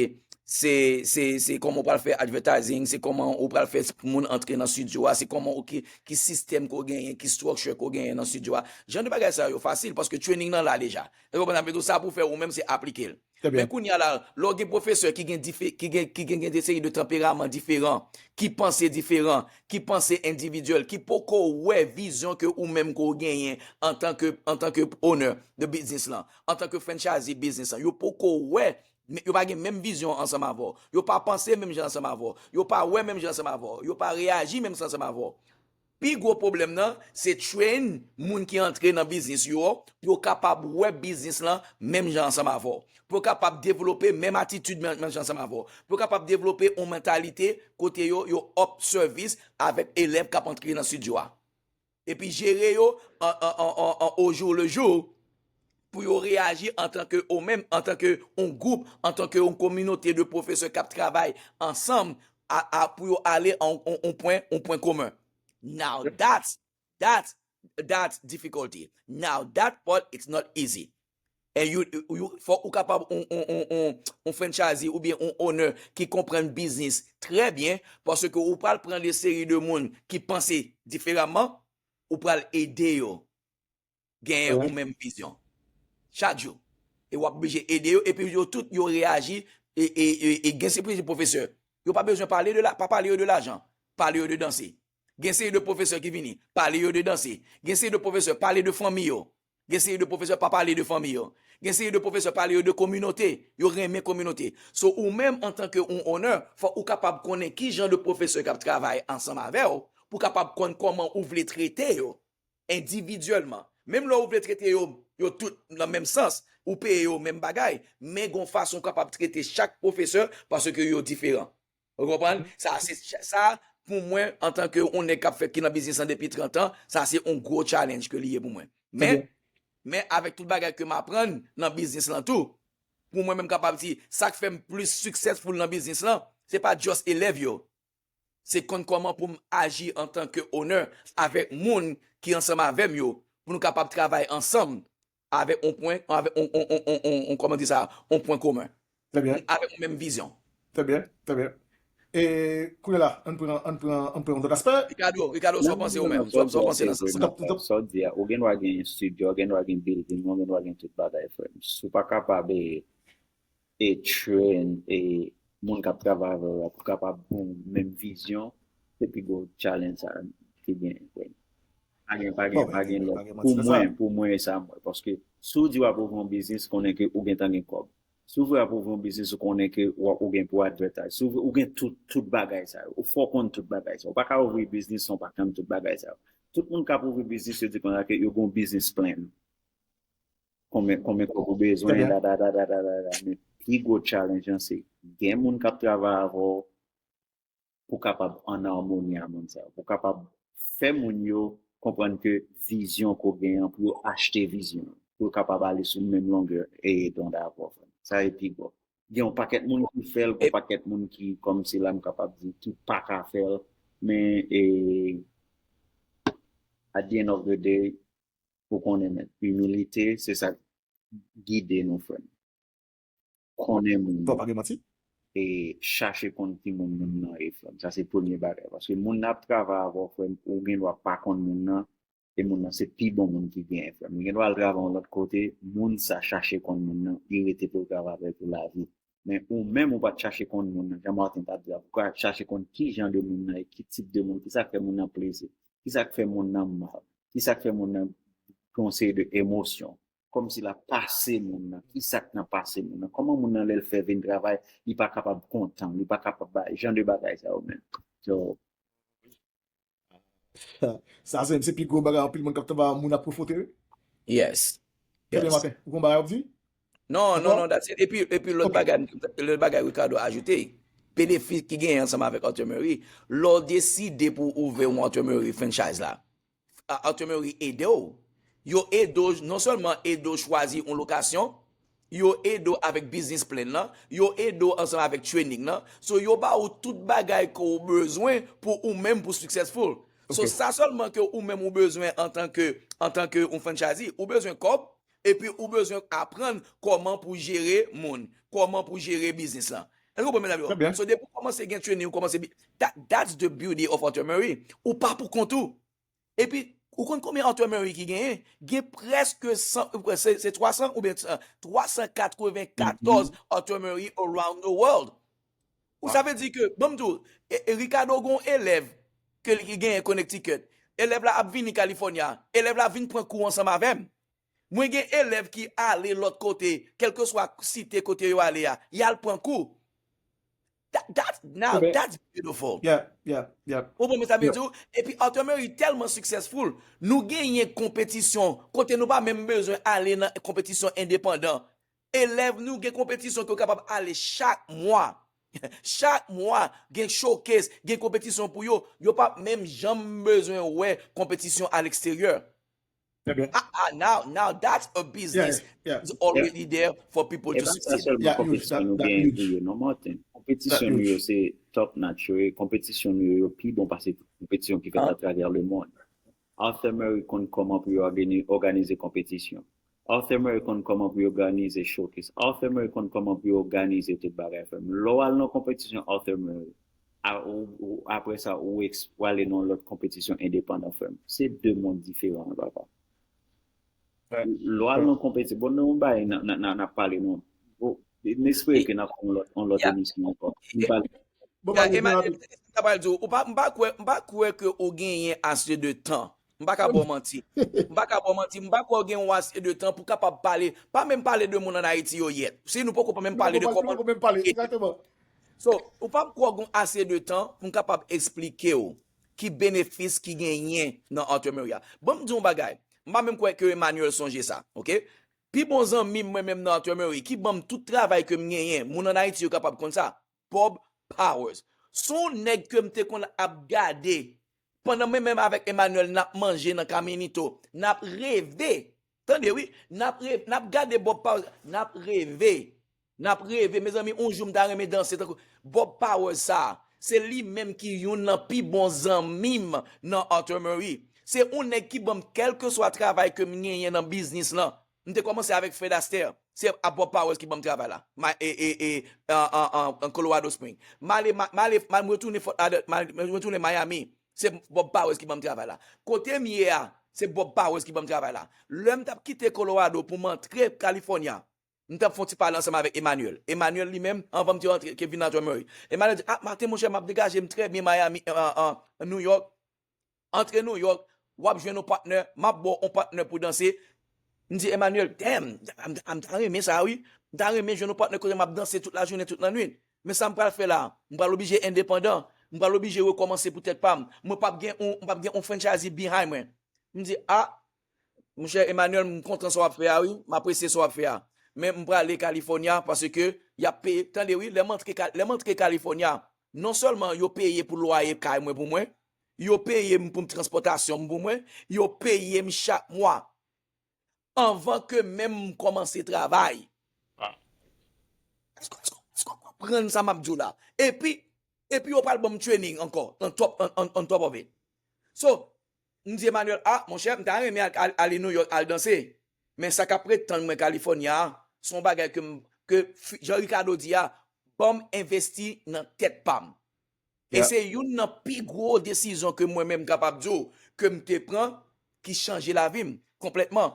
se, se, se kòman ou pral fè advertising, se kòman ou pral fè moun antre nan studio a, se kòman ou ki, ki sistèm ke w genyen, ki structure ke w genyen nan studio a. Jan de bagay sa yo fasil paske training nan la deja. Ou konprann sa m vle di w? Sa pou fè ou menm se aplike l. Men kounye a la, lè w gen pwofesè ki gen dife, ki gen, ki gen, gen de seri de tanperaman diferan, ki panse diferan, ki panse endividyèl, ki poko wè vizyon ke ou menm ke w genyen antanke, antanke owner de business lan, antanke franchisee business lan, yo poko wè, men yo pa gen menm vizyon ansanm avè w, yo pa panse menm jan ansanm avè w, yo pa wè menm jan ansanm avè w, yo pa reyaji menm jan ansanm avè w. Pi gwo pwoblèm nan, se train moun ki antre nan biznis yo pou yo kapab wè biznis lan menm jan ansanm avè w, pou yo kapab devlope menm atitid menm, menm jan ansanm avè w, pou yo kapab devlope yon mantalite kote yo, yo up service avèk elèv k ap antre nan studio a. Epi jere yo an, an, an, an, an au jour le jour pou yo reyaji antanke ou menm, antanke yon gwoup, antanke yon kominote de pwofesè k ap travay ansanm a, a, pou yo ale an yon pwen, yon pwen komen. Now that's, that's, that's difficulty. Now that part, it's not easy. And you, you, fò ou kapab yon, yon, yon, yon, yon franchisee oubyen yon owner ki konprann biznis trè byen, paske ou pral pran de seri de moun ki panse diferaman, ou pral ede yo genyen yon menm vizyon. Chak jou. E w ap oblije ede yo, epi yo tout, yo reyaji, e, e, e, e gen seri de pwofesè. Yo pa bezwen pale de la, pa pale yo de lajan. Pale yo de danse. Gen seri de pwofesè ki vini, pale yo de danse. Gen seri de pwofesè, pale de fanmi yo. Gen seri de pwofesè, pa pale de fanmi yo. Gen seri de pwofesè, pale yo de kominote. Yo renmen kominote. So, ou menm, antanke yon owner, fò ou kapab konnen ki jan de pwofesè k ap travay ansanm avè w, pou kapab konn kòman ou vle trete yo endividyèlman. Menm lè ou vle trete yo, yo tout nan menm sans, ou peye yo menm bagay, men gon fason w kapab trete chak pwofesè paske yo diferan. Ou konprann? Sa, se, sa, pou mwen, antanke yon nèg k ap fè, ki nan biznis lan depi trant an, sa se yon gwo challenge ke li ye pou mwen. Men, men avèk tout bagay ke m aprann nan biznis lan tou, pou mwen menm kapab di, sa k fè m plis successful nan biznis lan, se pa just elèv yo. Se konn kòman pou m aji antanke owner avèk moun ki ansanm avè m yo, pou nou kapab travay ansanm avèk yon pwen, avèk yon, yon, yon, yon, yon, yon, kòman di sa, yon pwen komen. Trè byen. Avèk yon menm vizyon. Trè byen, trè byen. E kounye a la, ann pran, ann pran, ann pran yon lòt aspè. Ricardo, Ricardo, sa w panse ou menm? Sa w, sa w panse nan sans sa? Sa w di a, ou gen dwa gen studio, ou gen dwa gen building, ou gen dwa gen tout bagay, frè m. Si w pa kapab, e, e train, e moun k ap travay avè w la pou kapab gen menm vizyon, se pi gwo challenge sa ki gen, frè m. Pa gen, pa gen, pa gen lòt. Pou mwen, pou mwen, e sa m wè. Paske si w di w ap ouvri yon biznis, konnen ke ou gentan gen kòb. Si w vle ap ouvri yon biznis, ou konnen ke w ap, ou gen pou advertise. Si w vle, ou gen tout, tout bagay sa yo. Ou fò konn tout bagay sa yo. Ou pa ka ouvri biznis san w pa konn tout bagay sa yo. Tout moun k ap ouvri biznis, yo di konsa ke yo gen yon business plan. Konbyen, konbyen kòb ou bezwen, da, da, da, da, da, da, da. Men pi gwo challenge lan, se gen moun k ap travay avè w, pou kapab an amoni a moun sa yo, pou kapab fè moun yo konprann ke vizyon ke w gen an, pou yo achte vizyon an, pou yo kapab ale sou menm longè e donn avè w. Sa e pi gwo. Gen yon pakèt moun ki fè l, gen yon pakèt moun ki, kòmsi la m kapab di, ki pa ka fè l, men, e, at the end of the day, ou konnen, men, imilite, se sa k gide nou, frè m. Konnen moun nan. Fò pa gen manti. E chache konn ki moun moun nan ye, frè m. Sa se premye bagay. Paske moun nan ap travay avè w, frè m, ou gen dwa pa konn moun nan, e moun nan se pi bon moun ki genyen, frè m. Ou gen dwa al travay yon lòt kote, moun sa chache konn moun nan, li rete pou l travay avè l pou lavi. Men ou menm, ou pa t chache konn moun nan, jan Martin t ap di a, ou ka chache konn ki jan de moun nan ye, ki tip de moun, ki sa k fè moun nan plezi, ki sa k fè moun nan mal, ki sa k fè moun nan gen yon seri de emosyon. Kòmsi l ap pase moun nan. Ki sa k nan pase moun nan? Kòman moun nan, lè l fè vin travay, li pa kapab kontan, li pa kapab bay, jan de bagay sa yo menm. So, sa se, se pi gwo bagay anpil moun k ap travay, moun ap pwofote wi. Yes. Kèlè maten, ou gon bagay w ap di? Non, non, non, that's it. Epi, epi lòt bagay, lòt bagay Ricardo ajoute, benefis ki genyen ansanm avèk Arthur Murray, lè w deside pou w ouvè yon Arthur Murray franchise la, Arthur Murray ede w. Yo ede w, non sèlman ede w chwazi yon lokasyon, yo ede w avèk business plan nan, yo ede w ansanm avèk training nan. So, yo ba ou tout bagay ke w bezwen pou ou menm pou successful. So, sa sèlman ke ou menm ou bezwen antanke, antanke yon franchisee, ou bezwen kòb, epi ou bezwen aprann kòman pou jere moun, kòman pou jere biznis lan. Èske w konprann, mezanmi? So, depi w kòmanse gen training, ou kòmanse bi-, that, that's the beauty of Arthur Murray. Ou pa pou kont ou. Epi, ou konn konbyen Arthur Murray ki genyen? Gen prèske san, se, se twa san oubyen, euh, twa san katrevenkatòz Arthur Murray around the world. Ou sa vle di ke, ban m di w, e, e Ricardo gen yon elèv ke li genyen Connecticut. Elèv la ap vini California. Elèv la vin pran kou ansanm avè m. Mwen gen elèv ki ale lòt kote, kèlkeswa site kote yo ale a, y al pran kou. That, that, now, that's beautiful. Yeah, yeah, yeah. Ou konprann sa m vle di w? Epi Arthur Murray tèlman successful, nou genyen konpetisyon kote nou pa menm bezwen ale nan konpetisyon endepandan. Elèv nou gen konpetisyon ke yo kapab ale chak mwa. Chak mwa, gen showcase, gen konpetisyon pou yo. Yo p ap menm janm bezwen wè konpetisyon a leksteryè. Trè byen. Ah, ah, now, now that's a business Yeah, yeah. is already there for people E to pa sa succeed. sèlman Yeah, huge, konpetisyon that, nou that genyen huge. Pou yo, non, Martin. Konpetisyon That nou yo huge. Se top notch, yo, e konpetisyon nou yo, yo pi bon pase tout konpetisyon ki fèt Ah. Atravè lemonn. Arthur Murray konn kòman pou yo ògani- òganize konpetisyon. Arthur Murray konn kòman pou yo òganize showcase. Arthur Murray konn kòman pou yo òganize tout bagay, frè m. Lè w al nan konpetisyon Arthur Murray, a, ou, ou, apre sa, ou, eks- ou ale nan lòt konpetisyon endepandan, frè m. Se de mond diferan, papa. Lè w al nan konpetisyon, bon, nou bay nan, nan, nan, nan pale, non. Bon, m espere ke n ap fè yon lòt, yon lòt Yeah. emisyon ankò. M pale Bon, Ya, bagay Emmanuel, rapid. sa pral di w, ou pa, m pa kwè, m pa kwè ke ou genyen ase de tan. M pa ka ba w manti. M pa ka ba w manti, m pa kwè ou gen yon ase de tan pou kapab pale, pa menm pale de moun ann Ayiti yo yèt. Si nou poko pa menm pale de Nou kòman poko menm pale, egzakteman. So, ou pa kwè ou gen ase de tan pou m kapab eksplike w ki benefis ki genyen nan Arthur Murray a. Ban m di w yon bagay. M pa menm kwè ke Emmanuel sonje sa, oke? Pi bon zanmi m mwen menm nan Arthur Murray, ki ban m tout travay ke m genyen, moun ann Ayiti yo kapab konn sa. Bob Powers. Se yon nèg ke m te konn ap gade pandan mwen menm avèk Emmanuel n ap manje nan Caminito, n ap reve. Tande wi, n ap reve, n ap gade Bob Powers, n ap reve. N ap reve. Mezanmi, yon jou m ta renmen danse tankou Bob Powers sa. Se li menm ki youn nan pi bon zanmi m nan Arthur Murray. Se yon nèg ki ban m kèlkeswa travay ke m genyen nan biznis lan. M te kòmanse avèk Fred Astaire. Se a Bob Powers ki ban m travay la. Ma, e, e, e, an, an, an, an Colorado Spring. M ale, ma- m ale, ma- m retounen Fort Lauderdale, ma- m retounen Miami. Se Bob Powers ki ban m travay la. Kote m ye a, se Bob Powers ki ban m travay la. Lè m t ap kite Colorado pou m antre California, m t ap fè yon ti pale ansanm avèk Emmanuel. Emmanuel li menm, anvan m te antre, ke vin nan Arthur Murray. Emmanuel di, ah, Martin, monchè, m ap degaje m trè byen Miami, an, an, an New York. Antre New York, w ap jwenn yon patnè, m ap ba w yon patnè pou danse. M di, Emmanuel, damn, m, m ta renmen sa wi. M ta renmen jwenn yon patnè kote m ap danse tout lajounen, tout lannwit. Men sa m pral fè la, m pral oblije endepandan. M pral oblije rekòmanse pou tèt pa m. Mwen p ap gen yon, m p ap gen yon franchise behind mwen. M di, ah, monchè Emmanuel, m kontan sa w ap fè a wi. M apresye sa w ap fè a. Men m prale California paske y ap peye. Tande wi, lè m antre Ka- lè m antre California, non sèlman yo peye pou lwaye kay mwen pou mwen, yo peye m pou m transpòtasyon m pou mwen, yo peye m chak mwa. Anvan ke menm m kòmanse travay. Ah. Èske èske- èske w konprann sa m ap di w la? Epi, epi yo pral ban m training ankò, on top, on, on, on top of it. So, m di Emmanuel, ah, monchè, m ta renmen al- al- ale New York al danse. Men sa k ap ret tann mwen California a, se yon bagay ke, m- ke fi- jan Ricardo di a, ban m envesti nan tèt pa m. E Yeah. Se youn nan pi gwo desizyon ke mwen menm m kapab di w ke m te pran ki chanje lavi m konplètman.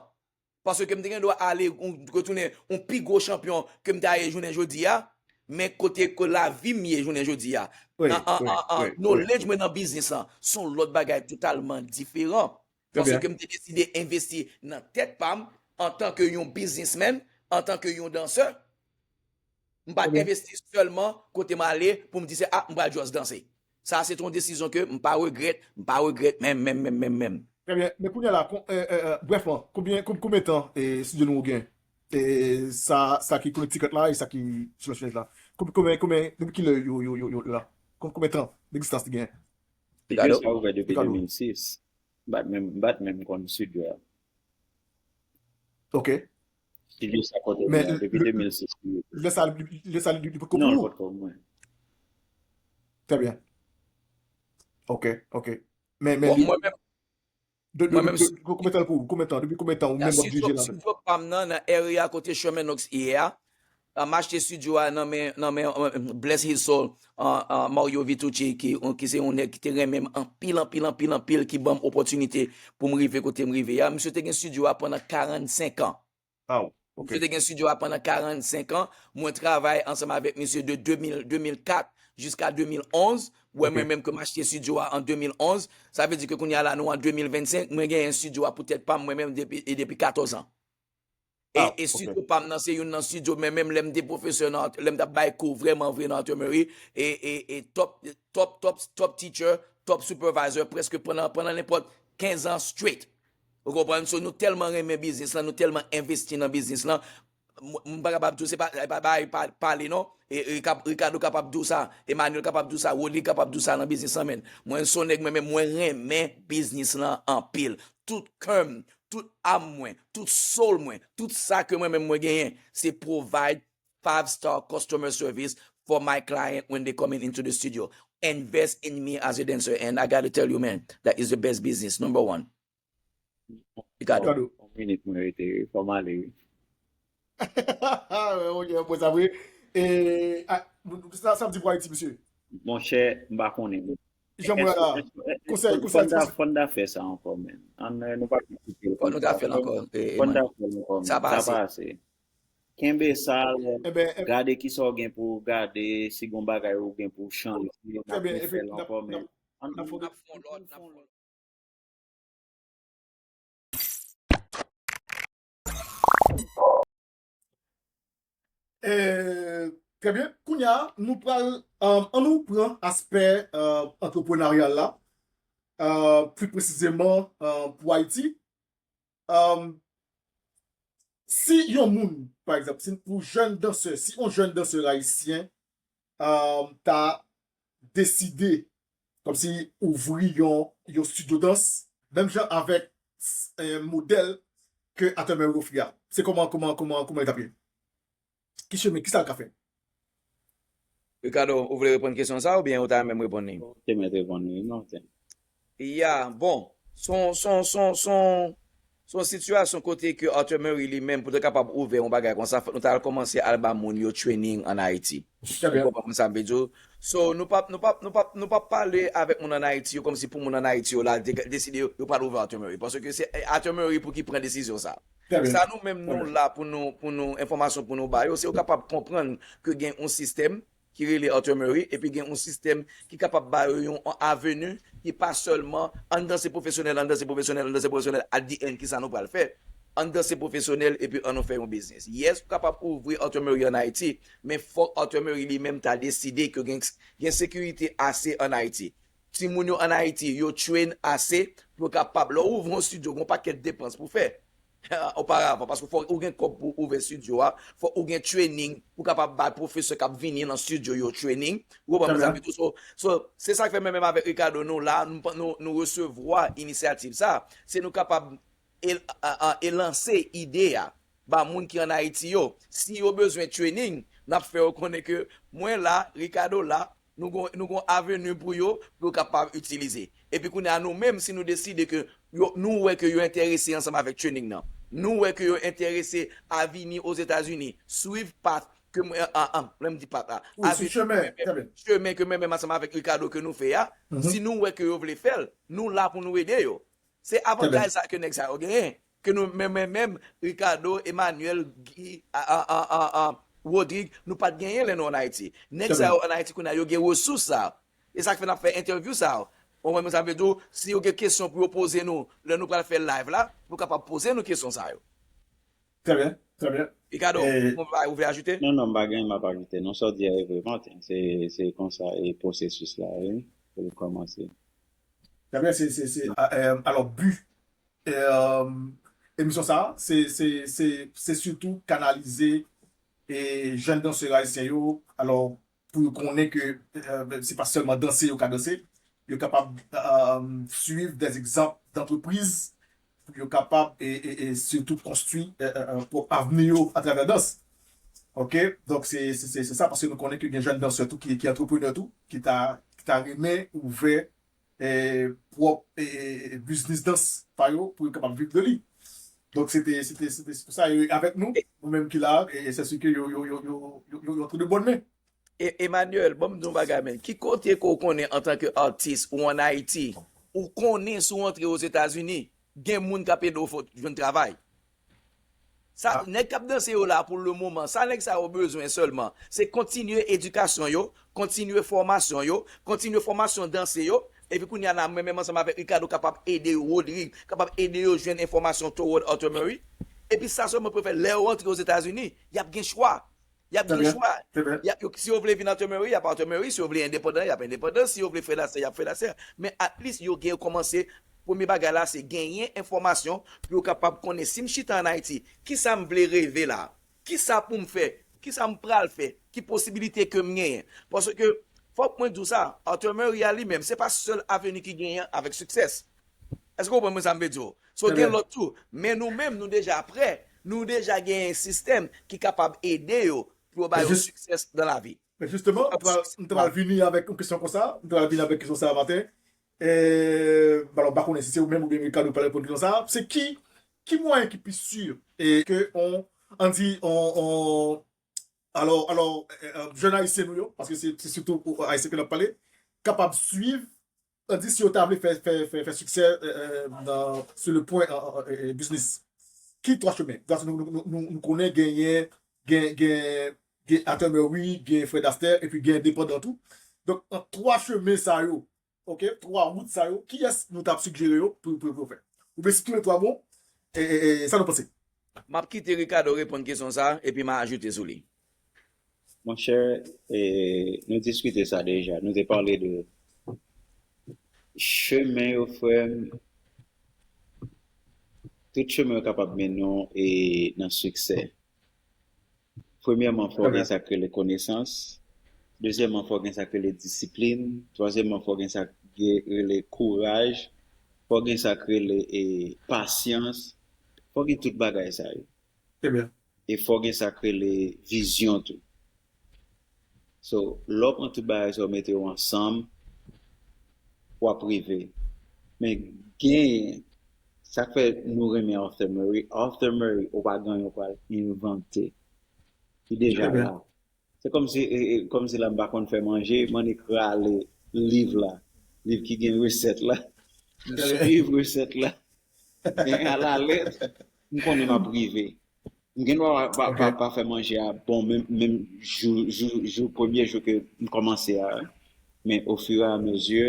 Paske m te gen dwa ale yon- retounen yon pi gwo chanpyon ke m ta ye jounen jodi a, men kote ke lavi m ye jounen jodi a. Wi, An- an- wi, an- an wi, wi. Knowledge mwen nan biznis lan se yon lòt bagay totalman diferan. Trè byen. Paske m te deside envesti nan tèt pa m antanke yon biznismenn, antanke yon dansè. M pa t envesti sèlman kote m ale pou m di se, ah, m pral just danse. Sa se t yon desizyon ke m pa regrèt, m pa regrèt menm, menm, menm, menm, menm. Trè byen. Men kounye a la, kon- e, e, e, brèfman, konbyen, kon- konbyen tan e, estidyo nou gen? E, sa, sa ki Connecticut la e sa ki Sou Lòch Nèj la. Konbyen, konbyen, konbyen, depi kilè yo, yo, yo, yo la? Kon- Konbyen tan degzistans li gen? Estidyo sa ouvè depi Ricardo. de mil sis. M pa t menm, m pa t menm konn Sud yo a. Ok. Estidyo sa kote Men mwen depi le- de mil sis. Lè sa, lè sa li li poko Non, pou l ou? potko mwen. Trè byen. Ok, ok. Men, men Bon, li- mwen menm, de- de- mwen menm de- de- konbyen tan pou ou? Konbyen tan? Depi konbyen tan ou menm w ap dirije la? Studio pa m nan, nan area kote Sherman Oaks ye a, M achte studio a nan men, nan men, euh, bless his soul, euh, euh, Mario Vitucci, ki, ki se yon nèg ki te renmen m anpil, anpil, anpil, anpil, ki ban m opòtinite pou m rive kote m rive a. Misye te gen studio a pandan karannsenk an. Aw, Misye te gen studio a pandan karannsenk an. Mwen travay ansanm avèk misye de de mil, de mil kat jiska de mil onz. Wè, mwen menm ke m achte studio a an de mil onz. Sa vle di ke kounye a la, nou an de mil vennsenk, mwen genyen studio a pou tèt pa m, mwen menm, depi, e depi katòz an. E, e studio pa m nan, se youn nan studio, men menm lè m te pwofesè nan, lè m t ap bay kou vrèman vre nan Artillery, e, e, e top, top, top, top teacher, top supervisor, prèske pandan, pandan nenpòt kenz an straight. Ou konprann? So, nou tèlman renmen biznis lan, nou tèlman envesti nan biznis lan. M, m pa kapab di w, se pa, se pa bagay pa, pale non. E, e Ricardo kapab di w sa, Emmanuel kapab di w sa, Rodrigue kapab di w sa nan biznis lan, men mwen se yon nèg, mwen menm, mwen renmen biznis lan anpil. Tout kè m, tout am mwen, tout soul mwen, tout sa ke mwen menm mwen genyen, se provide five star customer service for my client when they coming into the studio. Invest in me as a dancer, and I gotta tell you, man, that is the best business, number one. Ricardo. Yon minit mwen rete, fò m ale wi. Ok, apre sa vre. E, a, sa, sa di pou Ayiti, mesye. Monchè, m pa konnen. Jan mwen la. Konsèy, konsèy. Fò n ta fè sa ankò, men. Ann, nou pa kite l Fò nou ta fè l ankò. Fò n ta fè l ankò, men. Sa pa ase. Kenbe sa, gade kisa w gen pou w gade, si gon bagay ou gen pou w chanje, n ap refè l ankò, men. N ap fè yon lòt, n ap fè yon lòt. Trè byen. Kounye a, nou pral, um, an nou pran aspè uh, antreprenaryal la, uh, pli presizeman uh, pou Ayiti. Um, si yon moun, pa egzanp, si pou jèn dansè, si yon jèn dansè ayisyen um, ta deside kòmsi ouvri yon, yon studio dans, menm jan avèk eh, modèl ke Arthur Murray ofri a. Se kòman, kòman, kòman, kòman li t ap ye? Ki chemen, ki sa l ka fè? Ricardo, ou vle reponn kesyon sa oubyen ou ta menm reponn li? Te mèt reponn li, non, te. Ya, bon, son, son, son, son, son sitiyasyon kote ke Arthur Murray li menm pou te kapab ouvè yon bagay konsa, fòk nou ta al kòmanse al ba moun yo training ann Ayiti. Ou konprann sa m vle di w? So, nou p ap, nou p ap, nou p ap, nou p ap pale avèk moun ann Ayiti yo kòmsi pou moun ann Ayiti yo la de- deside yo, yo pral ouvè Arthur Murray. Paske se Arthur Murray pou ki pran desizyon sa. Sa nou menm nou la pou nou, pou nou, enfòmasyon pou nou ba yo, se yo kapab konprann ke gen yon sistèm ki rele Arthur Murray, epi gen yon sistèm ki kapab ba yo yon aveni ki pa sèlman ann danse pwofesyonèl, ann danse pwofesyonèl, ann danse pwofesyonèl, at the end, kisa nou pral fè? Ann danse pwofesyonèl, epi ann nou fè yon biznis. Yes, ou kapab ouvri Arthur Murray ann Ayiti, men fòk Arthur Murray li menm ta deside ke gen, gen sekirite ase ann Ayiti. Timoun yo ann Ayiti, yo train ase pou yo kapab, lè w ouvri yon studio, gen yon pakèt depans pou fè oparavan, paske fòk ou gen kòb pou ouvè studio a, fòk ou gen training pou kapab bay pwofesè k ap vini nan studio yo training. Ou konprann sa m vle di w? So, so, se sa k fè mwen menm avèk Ricardo, nou la, nou, nou, nou resevwa inisyativ sa. Se nou kapab e, a, a, e lanse ide a ba moun ki ann Ayiti yo. Si yo bezwen training, n ap fè yo konnen ke mwen la, Ricardo la, nou gon, nou gon aveni pou yo, pou yo kapab itilize. Epi kounye a nou menm, si nou deside ke yo, nou wè ke yo enterese ansanm avèk training nan, nou wè ke yo enterese a vini Ozetazini, swiv path ke mwen, an, an, lè m di path la, Wi, sou chemen, trè byen. Chemen ke mwen menm ansanm avèk Ricardo ke nou fè a, si nou wè ke yo vle fè l, nou la pou nou ede yo. Se avantaj sa ke nèg sa yo genyen. Ke nou menm, menm, menm, Ricardo, Emmanuel, Guy, a, a, a, a, a, Rodrigue, nou pa t genyen lè nou ann Ayiti. Nèg sa yo ann Ayiti kounye a, yo gen resous sa. E sa k fè n ap fè entèvyou sa yo. Ou konprann sa m vle di w? Si yo gen kesyon pou yo poze nou, lè nou pral fè live la, pou kapab poze nou kesyon sa yo. Trè byen, trè byen. Ricardo, ou vle ajoute? Non, non, m pa gen, m ap ajoute. Non, sa w di a e vre, Martin. Se, se konsa e pwosesis la, wi, pou l kòmanse. Trè byen, se, se, se, alò, bi emisyon sa, se, se, se, se sitou kanalize e jèn dansè ayisyen yo, alò, pou yo konnen ke se pa sèlman danse yo ka danse, yo kapab swiv dè egzanp dantrepriz pou yo kapab e, e, e sitou konstwi pwòp avni yo atravè dans. Ok, donk se, se, se, se sa, paske nou konnen ke gen jèn dansè tou ki, ki antreprenè tou, ki ta, ki ta renmen ouvè e, pwòp e, e, e biznis dans pa yo pou yo kapab viv de li. Donk, se te, se te, se te sou sa, e avèk nou, nou menm ki la, e, e se si ke yo, yo, yo, yo, yo, yo, yo antre de bòn men. E, Emmanuel, bon, m di yon bagay, men. Ki kote ke w konnen antanke atis ou ann Ayiti, ou konnen si w antre Ozetazini, gen moun k ap ede w fè w jwenn travay? Sa, nèg k ap danse yo la pou le moman, sa nèg sa yo bezwen sèlman, se kontinye edikasyon yo, kontinye fòmasyon yo, kontinye fòmasyon danse yo, epi kounye a la, mwen menm ansanm avèk Ricardo kapab ede yo, Rodrigue, kapab ede yo jwenn enfòmasyon toward Arthur Murray. Epi sa sèlman pou yo fè, lè yo antre Ozetazini, y ap gen chwa. Y ap gen chwa. Y ap, yo, si yo vle vin Arthur Murray, y ap Arthur Murray. Si yo vle endepandan, y ap endepandan. Si yo vle Fred Astaire, y ap Fred Astaire. Men at least yo gen, yo kòmanse, premye bagay la, se genyen enfòmasyon pou yo kapab konnen si m chita ann Ayiti, kisa m vle reve la? Kisa pou m fè? Kisa m pral fè? Ki posibilite ke m genyen? Paske, fòk mwen di w sa, Arthur Murray a li menm, se pa sèl avni ki genyen avèk Success. Èske w konprann mwen sa m vle di w? So, gen lòt tou. Men nou menm, nou deja prè. Nou deja genyen sistèm ki kapab ede yo pou yo ba yo success dans la vie. Men jisteman, m ta pral vini avèk yon kesyon konsa. M ta pral vini avèk kesyon sa a maten. E, alò, m pa konnen si se ou menm oubyen Ricardo ki pral reponn kesyon sa a. Se ki, ki mwayen ki pi si e ke on, ann di, on, on, alò, alò, jèn ayisyen nou yo, paske se, se sitou Ayisyen ke n ap pale, kapab swiv, ann di si yo ta vle fè, fè, fè, fè siksè nan, sou le pwen biznis. Ki twa chemen? Paske nou, nou, nou, nou konnen genyen, gen, gen, gen Arthur Murray, gen Fred Astaire, epi gen endepandan tou. Donk, an twa chemen sa yo, ok, twa wout sa yo, kiyès nou t ap sigjere yo pou, pou, pou yo fè? Oubyen si tou le twa bon, e, e, e, sa nou panse? M ap kite Ricardo reponn kesyon sa a, epi m a ajoute sou li. Monchè, e, nou diskite sa deja. Nou te pale de chemen yo, frè m. Tout chemen yo kapab mennen w e nan siksè. Premyèman, fò w gen sa k rele konesans. Dezyèmman, fò w gen sa k rele disiplin. Twazyèmman, fò w gen sa k rele kouraj. Fò w gen sa k rele e, pasyans. Fò w gen tout bagay sa yo. E fò w gen sa k rele vizyon tou. So, lè w pran tout bagay sa yo mete yo ansanm, w ap rive. Men genyen, sa k fè nou renmen Arthur Murray, Arthur Murray, ou pa gen anyen w pral envante. Li deja la. Se kòmsi, e, e, kòmsi la m pa konn fè manje, m annik rale liv la. Liv ki gen resèt la. M swiv resèt la. E alalèt, m konnen m ap rive. M gen dwa pa, pa, pa fè manje a bon menm, menm jou, jou, jou, premye jou ke m kòmanse a. Men ofiramezi,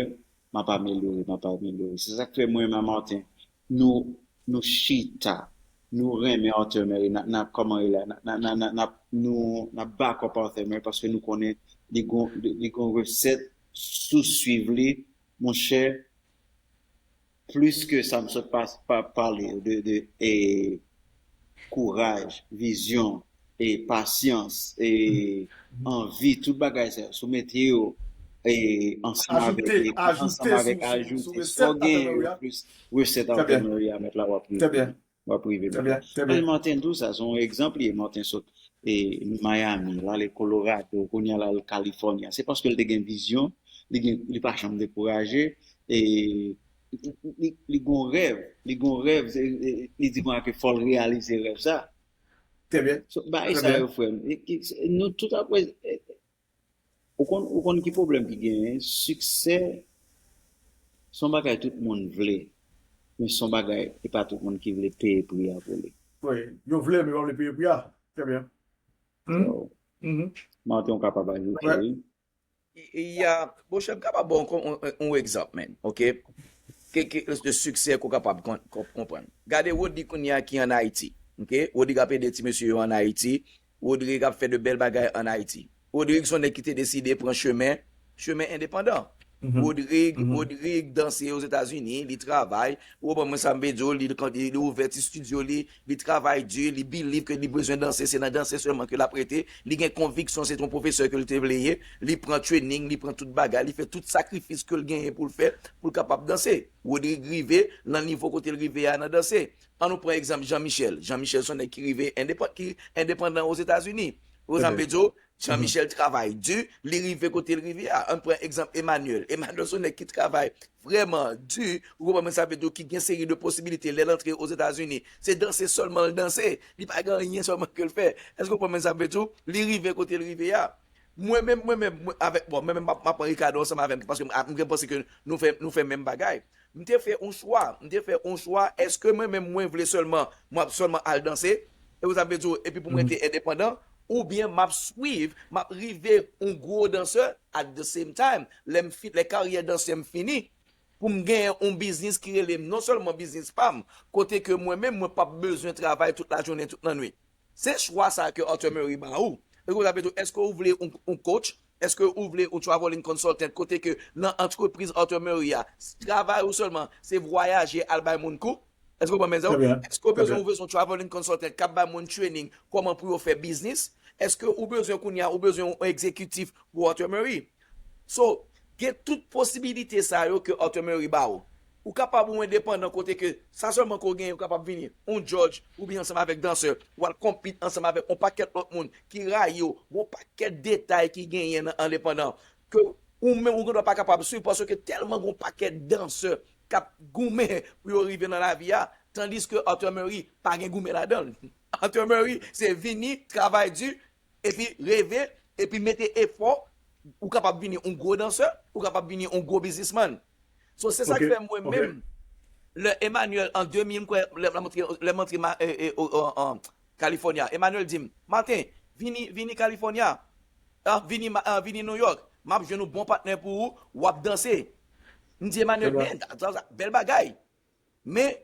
m ap amelyore, m ap amelyore. Se sa k fè mwen menm a Martin, nou, nou chita, nou renmen Arthur Murray, n ap, n ap, kòman rele, n ap, n ap, n ap, n ap, nou, n ap back up Arthur Murray paske nou konnen li gon, li, li gon resèt, si w swiv li, monchè, plis ke sa m sot pa, pa, pale de, de e, kouraj, vizyon, e, pasyans, e, anvi, tout bagay sa, si w mete yo e, ansanm avèk, e, ansanm avèk ajoute, fò w genyen yo plis resèt Arthur Murray a mèt la, w ap rive. W ap rive. Trè byen, trè byen. Martin tou, sa se yon egzanp li ye. Martin sot e, Miami, l ale Colorado, kounye a l al California. Se paske l te gen vizyon, li gen, li pa janm dekouraje, e li, li, li gon rèv, li gon rèv, e, e, li di konsa ke fò l reyalize rèv sa. Trè byen. So, bagay sa yo, frè m, e, e, nou tout apre, e, ou konn, ou konn ki pwoblèm ki genyen? Siksè, se yon bagay tout moun vle, men se yon bagay, e pa tout moun ki vle peye pri a pou li. Wi, yo vle, men yo pa vle peye pri a. Trè byen. So, Martin, ou kapab ajoute, wi. Ya, monchè, m kapab ba w yon, yon, yon egzanp, man, ok? Ke, ke, de siksè ke w kapab kon-, kon-, konprann. Gade Rodrigue kounye a ki ann Ayiti, ok? Rodrigue ap ede ti mesye yo ann Ayiti. Rodrigue ap fè de bèl bagay ann Ayiti. Rodrigue se yon nèg ki te deside pran chemen, chemen endepandan. Rodrigue, Rodrigue danse Ozetazini, li travay. Ou konprann mwen sa m vle di w, li, li, li ouvè ti estidyo li, li travay di, li believe ke li bezwen danse, se nan danse sèlman ke l ap rete. Li gen konviksyon se t on pwofesè ke l te vle ye. Li pran training, li pran tout bagay, li fè tout sakrifis ke l genyen pou l fè pou l kapab danse. Rodrigue rive nan nivo kote l rive a nan danse. An nou pran egzanp Jean Michel. Jean Michel se yon nèg ki rive endepan-, ki endepandan Ozetazini. Ou konprann sa m vle di w? Jean Michel travay di, li rive kote l rive a. Ann pran egzanp Emmanuel. Emmanuel se yon nèg ki travay vrèman di, ou konprann sa m vle di w, ki gen seri de posibilite lè l antre Ozetazini. Se danse sèlman l danse. Li pa gen anyen sèlman ke l fè. Èske w konprann sa m vle di w? Li rive kote l rive a. Mwen menm, mwen menm, mwen, avèk, bon, mwen menm, m ap, m ap pran Ricardo ansanm avè m, paske m, m gen panse ke nou fè, nou fè menm bagay. M te fè yon chwa, m te fè yon chwa, èske mwen menm mwen vle sèlman, mwen ap sèlman al danse, e ou sa vle di, epi pou mwen rete endepandan, oubyen m ap swiv, m ap rive yon gwo dansè, at the same time, lè m fi, lè karyè dansè m fini, pou m genyen yon biznis ki rele m, non sèlman biznis pa m, kote ke mwen menm, mwen p ap bezwen travay tout lajounen, tout lannwit. Se chwa sa ke Arthur Murray ba ou. Èske w ta vle di, èske ou vle yon, yon coach? Èske ou vle yon traveling consultant kote ke nan antrepriz Arthur Murray a, travay ou sèlman, se vwayaje al bay moun kou? Èske w konprann sa? Èske ou bezwen, ou bezwen yon traveling consultant k ap bay moun training kòman pou yo fè biznis? Èske ou bezwen kounye a, ou bezwen yon egzekitif pou Arthur Murray? So, gen tout posibilite sa yo ke Arthur Murray ba ou. Ou kapab ou endepandan kote ke sa sèlman ke w genyen, ou kapab vini yon judge oubyen ansanm avèk dansè, w al konpit ansanm avèk yon pakèt lòt moun ki rayi w, gon pakèt detay ki genyen nan endepandan ke ou menm ou gendwa pa kapab swiv paske tèlman gon pakèt dansè k ap goumen pou yo rive nan lavi a, tandiske Arthur Murray pa gen goumen ladan l. Arthur Murray se vini, travay di, epi reve, epi mete efò, ou kapab vini yon gwo dansè, ou kapab vini yon gwo biznismann. So, se sa k fè mwen menm, lè Emmanuel an de mil, m kwè, lè m antre, lè m antre ma- e- e- o- o- an California, Emmanuel di m, Martin, vini, vini California, ah, vini, ma- ah, vini New York, m ap jwenn yon bon patnè pou ou, w ap danse. M di Emmanuel, men, sa- sa- bèl bagay. Men,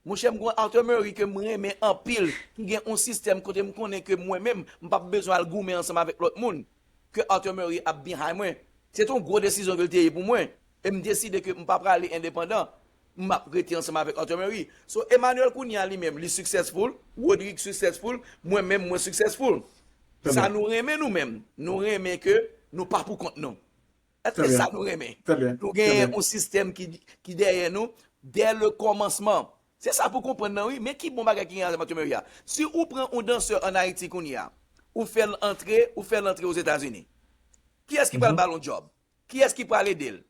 monchè, m gon Arthur Murray ke m renmen anpil, ki gen yon sistèm kote m konnen ke mwen menm, m p ap bezwen al goumen ansanm avèk lòt moun, ke Arthur Murray ap behind mwen. Se te yon gwo desizyon ke l te ye pou mwen. E m deside ke m pa prale endepandan. M ap rete ansanm avèk Arthur Murray. So, Emmanuel kounye a li menm, li successful, Rodrigue successful, mwen menm, mwen successful. Sa nou renmen nou menm. Nou renmen ke nou pa pou kont nou. Èske sa nou renmen? Nou genyen yon sistèm ki, ki dèyè nou, dès le commencement. Se sa pou konprann nan, wi. Men ki bon bagay ki gen ansanm Arthur Murray a. Si ou pran yon dansè ann Ayiti kounye a, ou fè l antre, ou fè l antre Ozetazini. Kiyès ki pral ba l yon djòb? Kiyès ki pral ede l?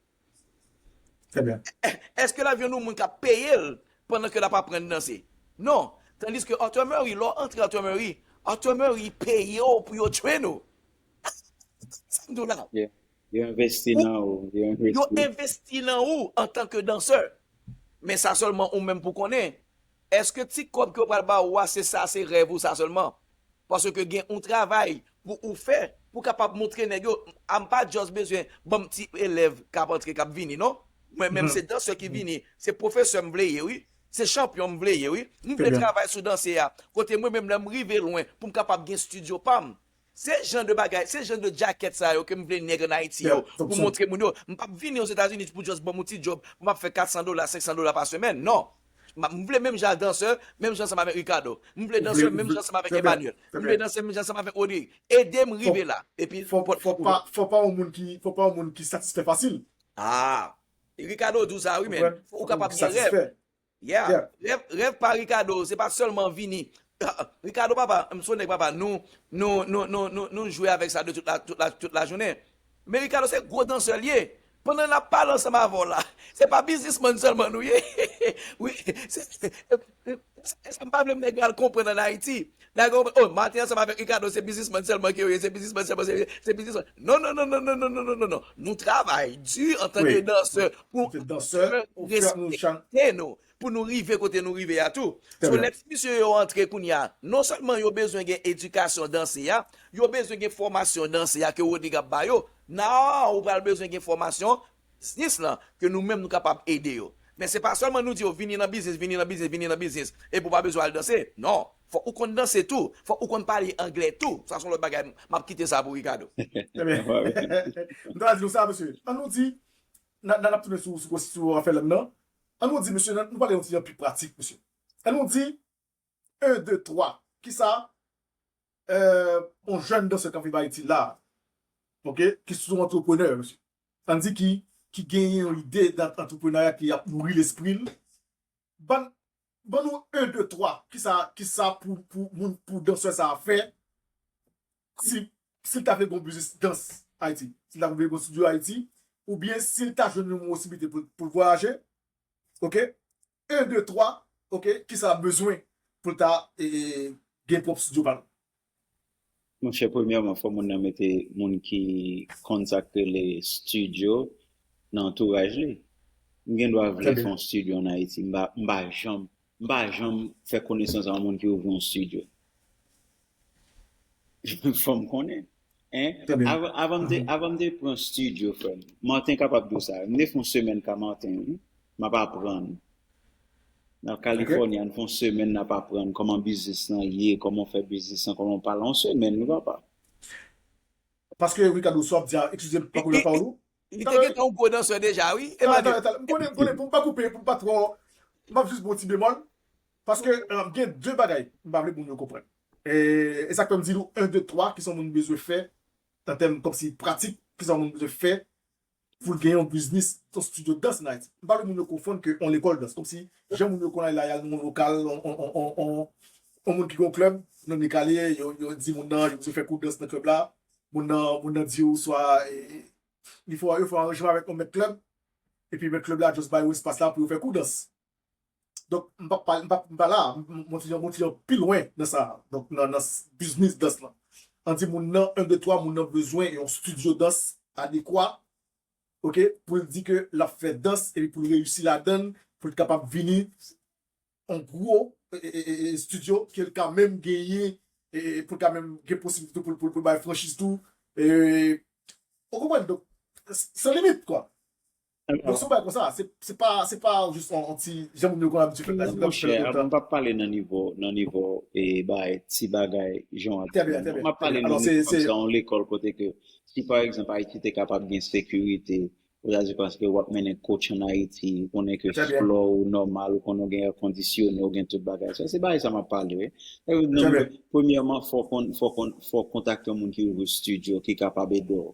Èske l ap jwenn yon moun k ap peye l pandan ke l ap aprann danse? Non. Tandiske Arthur Murray, lè w antre Arthur Murray, Arthur Murray peye w pou yo train ou. Sa m di w la. Yo envesti nan ou. Yo envesti nan ou antanke dansè. Men sa sèlman ou menm pou konnen. Èske ti kòb ke yo pral ba ou a, se sa, se rèv ou sa sèlman? Paske gen yon travay pou ou fè, pou kapab montre nèg yo, m pa just bezwen ban m ti elèv k ap antre, k ap vini, non. Mwen menm, se dansè ki vini, se pwofesè m vle ye, wi. Se chanpyon m vle ye, wi. M vle travay sou danse a. Kote mwen menm, lè m rive lwen, pou m kapab gen estidyo pa m. Se jan de bagay, se jan de djakèt sa yo ke m vle nèg ann Ayiti yo, pou montre moun yo. M p ap vini Ozetazini pou just ban m yon ti djòb, pou m ap fè kat san dola, senk san dola pa semèn. Non. M ap- m vle menm jan ak dansè, menm jan ansanm avèk Ricardo. M vle dansè menm jan ansanm avèk Emmanuel. M vle dansè menm jan ansanm avèk Rodrigue. Ede m rive la. Epi fò, fò pa, fò pa yon moun ki, fò pa yon moun ki satisfè fasil. Ah, Ricardo di w sa, wi, men. Ou kapab gen rèv. Yeah. Rèv, rèv pa Ricardo, se pa sèlman vini. Ricardo, papa, m se yon nèg, papa, nou, nou, nou, nou, nou, nou jwe avèk sa de tout la, tout la, tout lajounen. Men Ricardo, se gwo dansè l ye. Pandan n ap pale ansanm avè w la, se pa biznismann sèlman nou ye. Wi, se, se, se sa m pa vle nèg yo al konprann ann Ayiti. Nèg yo, oh, Martin ansanm avèk Ricardo, se biznismann sèlman ke yo ye, se biznismann sèlman, se, se biznismann. Non, non, non, non. Nou travay di antanke dansè pou respekte nou, pou nou rive kote nou rive a tou. So, lè ti mesye yo antre kounye a, non sèlman yo bezwen gen edikasyon danse a, yo bezwen gen fòmasyon danse a ke Rodrigue ap ba yo. Now, ou pral bezwen gen fòmasyon biznis lan, ke nou menm nou kapab ede yo. Men se pa sèlman nou di yo vini nan biznis, vini nan biznis, vini nan biznis, epi w pa bezwen al danse. Non, fòk ou konn danse tou, fòk ou konn pale anglè tou. Sa se yon lòt bagay, m ap kite sa pou Ricardo. M ta di nou sa, mesye. Ann nou di, n a, n a, n ap tounen sou, sou, sou afè lang nan. Ann nou di, mesye, nou pale yon ti jan pi pratik, mesye. Ann nou di, en, de, twa. Kisa, euh, yon jèn dansè k ap viv Ayiti la, ok, ki se yon antreprenè, mesye. Ann di ki, ki genyen yon ide nan antreprenarya ki ap nouri lespri l. Ban, ban nou en, de, twa. Kisa, kisa pou, pou moun, pou dansè sa a fè? Si, si l ta vle gen yon biznis dans Ayiti, si l ta vle gen yon studio Ayiti, oubyen si l ta jwenn yon posiblite pou, pou l vwayaje, oke, en, de, twa, oke, kisa l ap bezwen pou l ta e, e, gen pwòp studio pa l? Monchè, premyèman, fò moun nan mete moun ki konn sa k rele studio nan antouraj li. M gen dwa vle fè yon studio an Ayiti, m pa, m pa janm, m pa janm fè konesans a yon moun ki ouvri yon studio. Fò m konnen. Hein? Avan, avan m te, avan m te pran studio, frè m, Martin kapab di w sa. M te fè yon semèn ka Martin, wi. M ap aprann. Nan Kalifòni, ann fè yon semèn, n ap aprann kòman biznis lan ye, kòman w fè biznis lan, kòman w pale. Yon semèn, wi, papa. Paske Ricardo, sa w ap di a, eskize m, pa koupe lapawòl ou. Li te gentan yon gwo dansè deja, wi. Talè, talè, talè. M konnen, m konnen, pou m pa koupe, pou m pa twò, m ap jis bon ti bemòl. Paske gen de bagay m pa vle moun yo konprann. E, e sa k fè m di nou en, de, twa, ki sa moun bezwen fè, an tèm kòmsi pratik, ki sa moun bezwen fè, pou l gen yon biznis, yon studio dans nan Ayiti. M pa vle moun yo konfonn ke yon lekòl dans. Kòmsi, jan moun yo konn al la, y al nan yon lokal, yon, yon, yon, yon, yon, yon moun ki gen yon klèb, nan Mikalye, yo, yo di moun nan, yo bezwen fè kou dans nan klèb la, moun nan, moun nan di yo, swa, e, li fè, yo fè aranjman avèk yon mèt klèb, epi mèt klèb la just ba yo espas la pou yo fè kou dans. Donk, m pa, m pa, m pa la, m, m, m ti jan, m ti jan pi lwen nan sa, donk, nan, nan biznis dans lan. An di moun nan, en, de, twa, moun nan bezwen yon studio dans adekwa, oke, pou l di ke l ap fè dans, epi pou l reyisi ladan l, pou l kapab vini yon gwo e, e, e, e, studio, ke l ka menm genyen, e, e, pou l ka menm gen posiblite pou, pou, pou l bay franchiz tou. E, ou konprann? Donk, s- san limit, kwa. Donk, se yon bagay konsa, se, se pa, se pa jis yon, yon ti, jan moun yo konn abitye fè la, Monchè, m p ap pale nan nivo, nan nivo, e, bay, ti bagay, jan w ap di. M ap pale nan nivo kòmsi yon lekòl kote ke, si pa egzanp, Ayiti te kapab gen sekirite, sètadi paske w ap mennen coach ann Ayiti, ou konnen ke flò ou nòmal, ou konnen w gen air conditionné, ou gen tout bagay sa. Se bagay sa m ap pale, wi. Premyèman, fò konn, fò konn, fò kontakte yon moun ki ouvri studio, ki kapab ede w.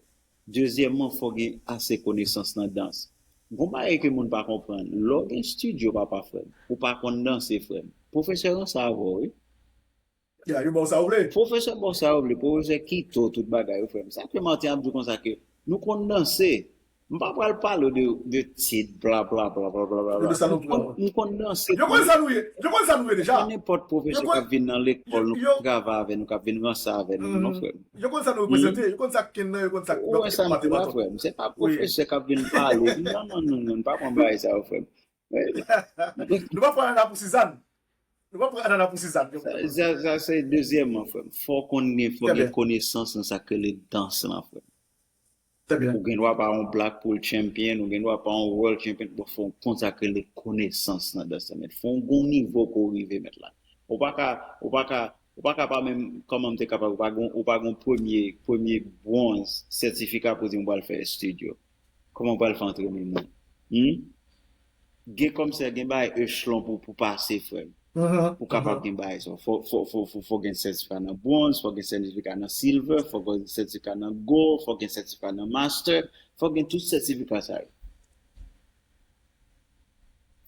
Dezyèmman, fò gen ase konesans nan dans. Gon bagay ke moun pa konprann. Lè w gen studio, papa, frè m, ou pa konn danse, frè m, pwofesè ranse avè w, wi. Ya, yo ba w sa w vle. Pwofesè ba w sa w vle, pwofesè kite w tout bagay, wi, frè m. Sa k fè Martin ap di w konsa ke nou konn danse. M pa pral pale w de, de tit, bla, bla, bla. Yo de sa nou pran. M konn danse. Yo konn sa nou ye. Yo konn sa nou ye deja. Pa nenpòt pwofesè k ap vin nan lekòl nou, k ap travay avè nou, k ap vin ranse avè nou, non, frè m. Yo konn sa nou reprezante, yo konn sa k kenn nan, yo konn sa k Ou wè sa m di la, frè m. Se pa pwofesè k ap vin pale. Non, non, non, non, pa pran bagay sa yo, frè m. Nou pa pran anana pou Sizàn. Nou pa pran anana pou Sizàn. Sa, sa, sa se dezyèmman, frè m. Fò w konn gen, fò w gen konesans nan sa k rele dans lan, frè m. Ou gen dwa pa yon Blackpool champion, ou gen dwa pa yon world champion, bon, fò w konn sa k rele konesans nan dans lan, mèt. Fò w gen yon nivo ke w rive, mèt la. Ou pa ka, ou pa ka, ou pa ka pa menm, kòman m te kapab, ou pa gen, ou pa gen premye, premye bwonz sètifika pou di m pral fè studio. Kòman w pral fè antrennen moun? Hmm? Gen kòmsi gen bagay echelon pou, pou pase, frè m. Pou kapab gen bagay sa. Fò, fò, fò, fò, fò gen sètifika nan bwonz, fò gen sètifika nan silver, fò gen sètifika nan gold, fò gen sètifika nan master, fò gen tout sètifika sa yo.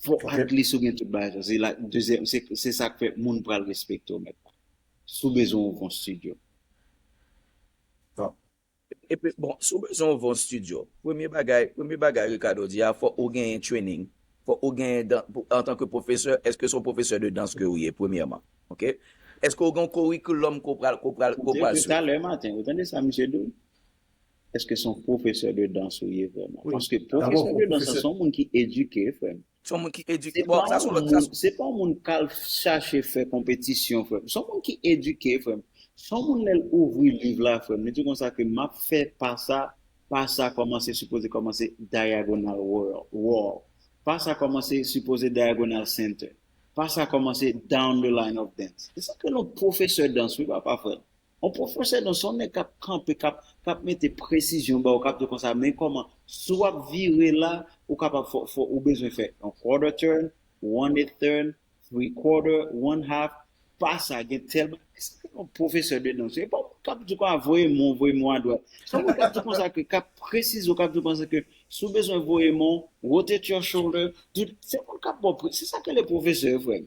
Fò at least ou gen tout bagay sa. Se la, dezyèm, se, se sa k fè moun pral respekte w, mèt. Si w bezwen ouvri yon studio. Epi, bon, si w bezwen ouvri yon studio, premye bagay, premye bagay Ricardo di a, fò ou genyen training. Fò ou genyen, antanke pwofesè, èske se yon pwofesè de dans ke ou ye, premyèman? Oke? Èske ou gen yon curriculum ke w pral, ke w pral, ke w pral swiv? Talè maten, ou tande sa misye di w? Èske se yon pwofesè de dans ou ye vrèman? Paske pwofesè de dans se yon moun ki edike, frè m. Se yon moun ki edike. Bon, sa se yon lòt, sa se. Se pa yon moun k al chache fè konpetisyon, frè m. Se yon moun ki edike, frè m. Se yon moun lè l ouvri liv la, frè m, li di konsa ke m ap fè pa sa, pa sa kòmanse, sipoze kòmanse diagonal wall, wall. Pa sa kòmanse, sipoze diagonal center. Pa sa kòmanse down the line of dance. Se sa k rele yon pwofesè dans, wi, papa, frè m. Yon pwofesè dans se yon nèg k ap kanpe, k ap, k ap mete presizyon ba w, k ap di w konsa, men kòman, si w ap vire la, ou kapab fè, fè, ou bezwen fè yon quarter turn, one eighth turn, three quarter, one half, pa sa, gen tèl bagay. Se yon pwofesè de dans. Se pa yon moun k ap di w konsa, voye men w, voye men w adwat. Se yon moun k ap di w konsa ke, k ap presize w, k ap di w konsa ke, si w bezwen voye men w, rotate your shoulder, tout, se yon moun k ap ba w pre-, se sa k rele pwofesè, frè m.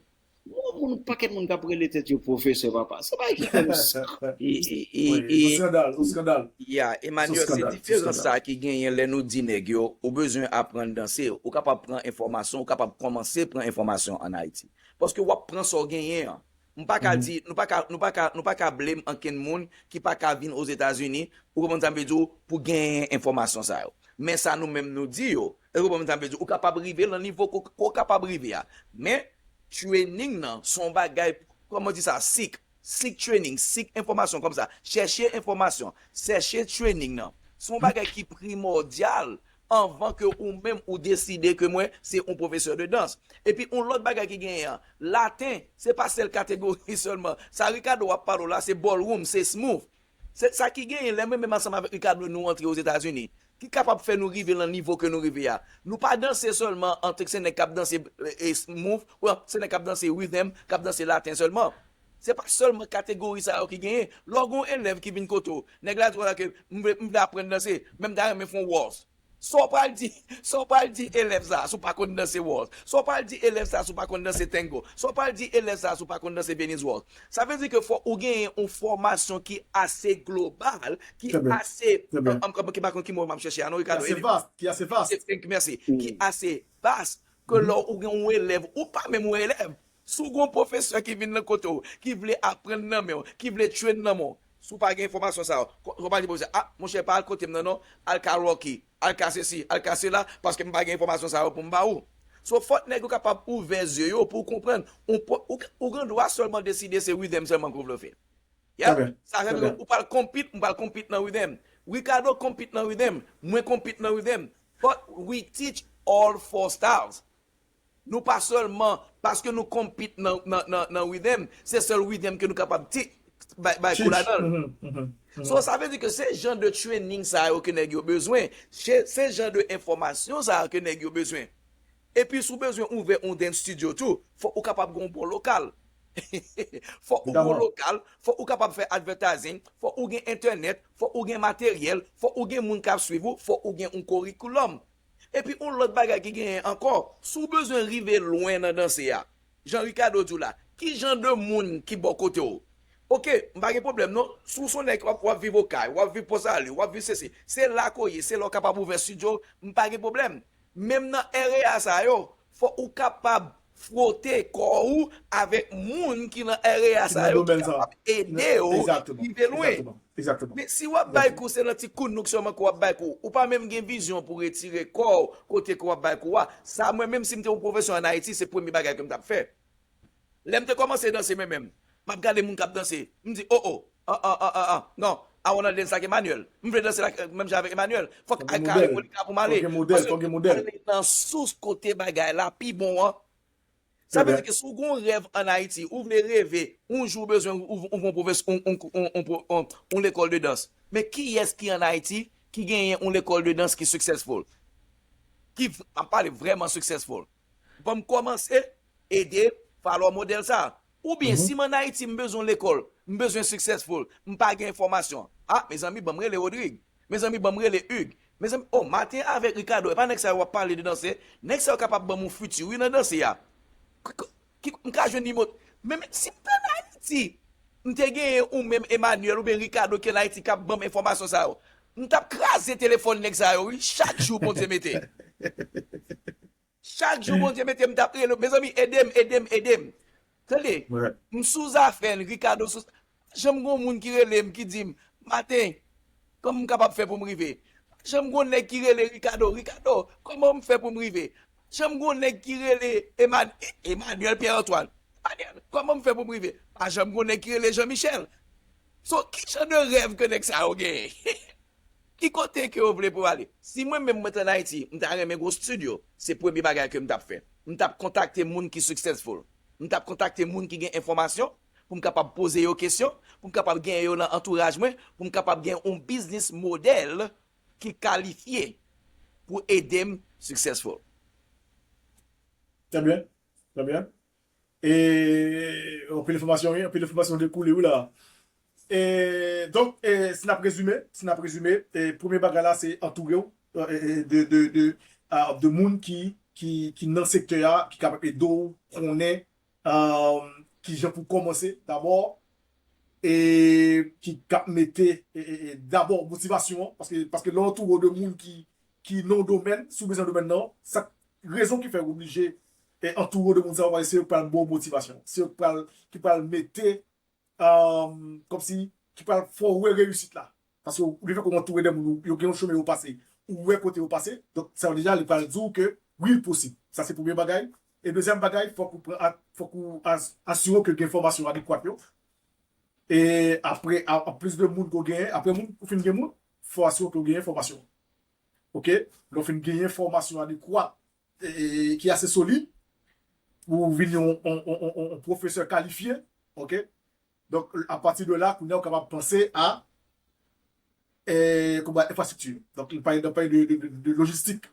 Yon Pou nou pakèt moun k ap rele tèt yo pwofesè, papa. Se bagay ki kòm s- e, e, e, Wi, e, yon skandal, yon skandal. Ya, Yon Emmanuel, se skandal, yon diferans skandal. Sa ki genyen lè nou di nèg yo, ou bezwen aprann danse, ou kapab pran enfòmasyon, ou kapab kòmanse pran enfòmasyon ann Ayiti. Paske w ap pran sa w genyen an. M pa ka Mhm. Di, nou pa ka, nou pa ka, nou pa ka blame ankenn moun ki pa ka vin Ozetazini, ou konprann sa m vle di w, pou genyen enfòmasyon sa yo. Men sa nou menm nou di yo, ou konprann sa m vle di w, ou kapab rive nan nivo ko, ko w kapab rive a. Men, training nan, se yon bagay, kòman di sa, seek, seek training, seek enfòmasyon kòmsa, chèche enfòmasyon, chèche training nan. Se yon bagay ki primòdyal anvan ke ou menm ou deside ke mwen se yon pwofesè de dans. Epi yon lòt bagay ki genyen an, laten, se pa sèl kategori sèlman. Sa Ricardo w ap pale w la, se ballroom, se smooth. Se sa ki genyen lè mwen menm ansanm avèk Ricardo nou antre Ozetazini, ki kapab fè nou rive nan nivo ke nou rive a. Nou pa danse sèlman antanke se nèg k ap danse e, e smooth, ou se nèg k ap danse rhythm, k ap danse laten sèlman. Se pa sèlman kategori sa yo ki genyen. Lè w gen yon elèv ki vin kote w, nèg la di w la ke m vle, m vle aprann danse, men m ta renmen fè yon waltz. Sa w pral di, sa w pral di elèv sa a, si w pa konn danse waltz? Sa w pral di elèv sa a, si w pa konn danse tango? Sa w pral di elèv sa a, si w pa konn danse Venus waltz? Sa vle di ke fò ou genyen yon fòmasyon ki ase global, ki Trè byen, ase, trè byen. Ki pa konn ki mo m ap chèche a non, Ki Ricardo, ase ede m. Vast, ki ase vast. Thank you, mèsi. Ki ase vast, ke lè ou gen yon elèv, ou pa menm yon elèv. Si w gen yon pwofesè ki vin nan kote w, ki vle aprann nan men w, ki vle train nan men w, si w pa gen enfòmasyon sa yo, ko- ou pa di pwofesè, a, monchè, pa al kote m nan non, al karaoke, al ka sesi, al ka sela, paske m pa gen enfòmasyon sa yo pou m ba ou. So, fòk nèg yo kapab ouvè zye yo pou w konprann. Ou, po- ou, ou gen dwa sèlman deside se rhythm sèlman ke w vle fè. Trè byen, Sa fè trè ke byen. Ou pral compete, m pral compete nan rhythm. Ricardo compete nan rhythm, mwen compete nan rhythm. But we teach all four styles. Nou pa sèlman, paske nou compete nan, nan, nan, nan rhythm, se sèl rhythm ke nou kapab ti, bay, bay kou Teach. Ladan l. Mhm, mhm, mhm. So, sa vle di ke se jan de training sa yo ke nèg yo bezwen, se, se jan de enfòmasyon sa yo ke nèg yo bezwen. Epi, si w bezwen ouvè yon dance studio tou, fò ou kapab gen yon bon lokal. Fò ou gen yon Evidaman. Lokal, fò ou kapab fè advertising, fò ou gen entènèt, fò ou gen materyèl, fò ou gen moun k ap swiv ou, fò ou gen yon curriculum. Epi, yon lòt bagay ki genyen ankò, si w bezwen rive lwen nan danse a, jan Ricardo di w la, ki jan de moun ki bò kote w? Oke, m pa gen pwoblèm non. Si w se yon nèg w ap, w ap viv Okay, w ap viv Pòsali, w ap viv sesi, se la ke w ye, se la w kapab ouvè studio, m pa gen pwoblèm. Menm nan area sa yo, fò ou kapab fwote kò ou avèk moun ki nan area Ki sa nan yo, ki domèn sa. Kapab Ki nan, ede w egzakteman, rive lwen. Egzakteman, egzakteman. Men si w ap bay Egzakteman. Kou, se nan ti kou nouk sèlman ke w ap bay kou. Ou pa menm gen vizyon pou retire kò w kote ke w ap bay kou a. Sa, mwen menm, si m te yon pwofesè ann Ayiti, se premye bagay ke m t ap fè. Lè m te kòmanse danse mwen menm, m ap gade moun k ap danse. M di, o, o, an, an, an, an, an, non, I wanna dance like Emmanuel. M vle danse like, menm jan avèk Emmanuel. Fòk Fò gen Karen modèl. Monica pou m Fò ale. gen modèl, Paske fò gen modèl. Ale nan sous kote bagay la pi bon an. Sa vle di ke si w gen yon rèv ann Ayiti, ou vle reve, yon jou ou bezwen ou, ou, ou, yon pwofes-, yon, yon, yon, yon, yon, yon lekòl de dans. Men kiyès ki ann Ayiti ki genyen yon lekòl de dans ki successful? Ki v-, m ap pale vrèman successful. Ban m kòmanse ede follow modèl sa. Oubyen, si m ann Ayiti, m bezwen lekòl, m bezwen successful, m pa gen enfòmasyon. A, mezanmi, ban m rele Rodrigue. Mezanmi, ban m rele Hugues. Mezanmi, o, maten avèk Ricardo, e pa nèg sa yo w ap pale de danse. Nèg sa yo kapab ban m yon fiti, wi, nan danse a. Ki, ki, ki, m ka jwenn nimewo. Men, men, si m te ann Ayiti, m te genyen ou menm Emmanuel oubyen Ricardo ki ann Ayiti k ap ban m enfòmasyon sa yo. M t ap kraze telefòn nèg sa yo, wi, chak jou Bondye mete. Chak jou Bondye mete m t ap rele, mezanmi, ede m, ede m, ede m. Tande, m sou zafè n, Ricardo sou, janm gon moun ki rele m, ki di m, maten, kòman m kapab fè pou m rive? Janm gon nèg ki rele Ricardo, Ricardo, kòman m fè pou m rive? Janm gon nèg ki rele Eman-, Emmanuel Pierre Antoine, Emmanuel, kòman m fè pou m rive? Pa janm gon nèg ki rele Jean Michel. So, ki jan de rèv ke nèg sa yo genyen? Ki kote ke yo vle pou ale? Si mwen menm mwen t ann Ayiti, m ta renmen gwo studio, se premye bagay ke m t ap fè. M t ap kontakte moun ki successful. M t ap kontakte moun ki gen enfòmasyon, pou m kapab poze yo kesyon, pou m kapab gen yo nan antouraj mwen, pou m kapab gen yon business model ki kalifye pou ede m successful. Trè byen, trè byen. E, anpil enfòmasyon, wi, anpil enfòmasyon dekoule, wi, la. E, donk, e, si n ap rezime, si n ap rezime, e, premye bagay la, se antoure w, e, e, de, de, de, a, de moun ki, ki, ki nan sektè a, ki kapab ede w konnen, um, kijan pou kòmanse dabò, e ki k ap mete e, e, e, dabò motivasyon an, paske, paske lè w antoure w de moun ki, ki nan yon domèn, si w bezwen domèn nan, sa rezon ki fè w oblije e, antoure w de moun sa yo, paske se yo k pral ba w motivasyon, se yo k pral, ki pral mete um, kòmsi ki pral fè w wè reyisit la. Paske ou, lefètke w antoure de moun, ou- yo gen yon chemen yo pase, ou wè kote yo pase, donk sa yo deja li pral di w ke wi, l posib. Sa se premye bagay. E dezyèm bagay, fòk ou pran, a- fòk ou as- asire w ke gen fòmasyon adekwat yo. E apre, a- anplis de moun ke w genyen, apre moun ou fin gen moun, fò asire w ke w genyen fòmasyon. Oke? Lè w fin genyen fòmasyon adekwat, e, ki ase solid, pou w vin yon, yon, yon, yon, yon pwofesè kalifye, oke? Donk, apati de la, kounye a, ou kapab panse a, e, kòman, enfrastrikti. Donk, li pale, li pale de, de, de, de lojistik,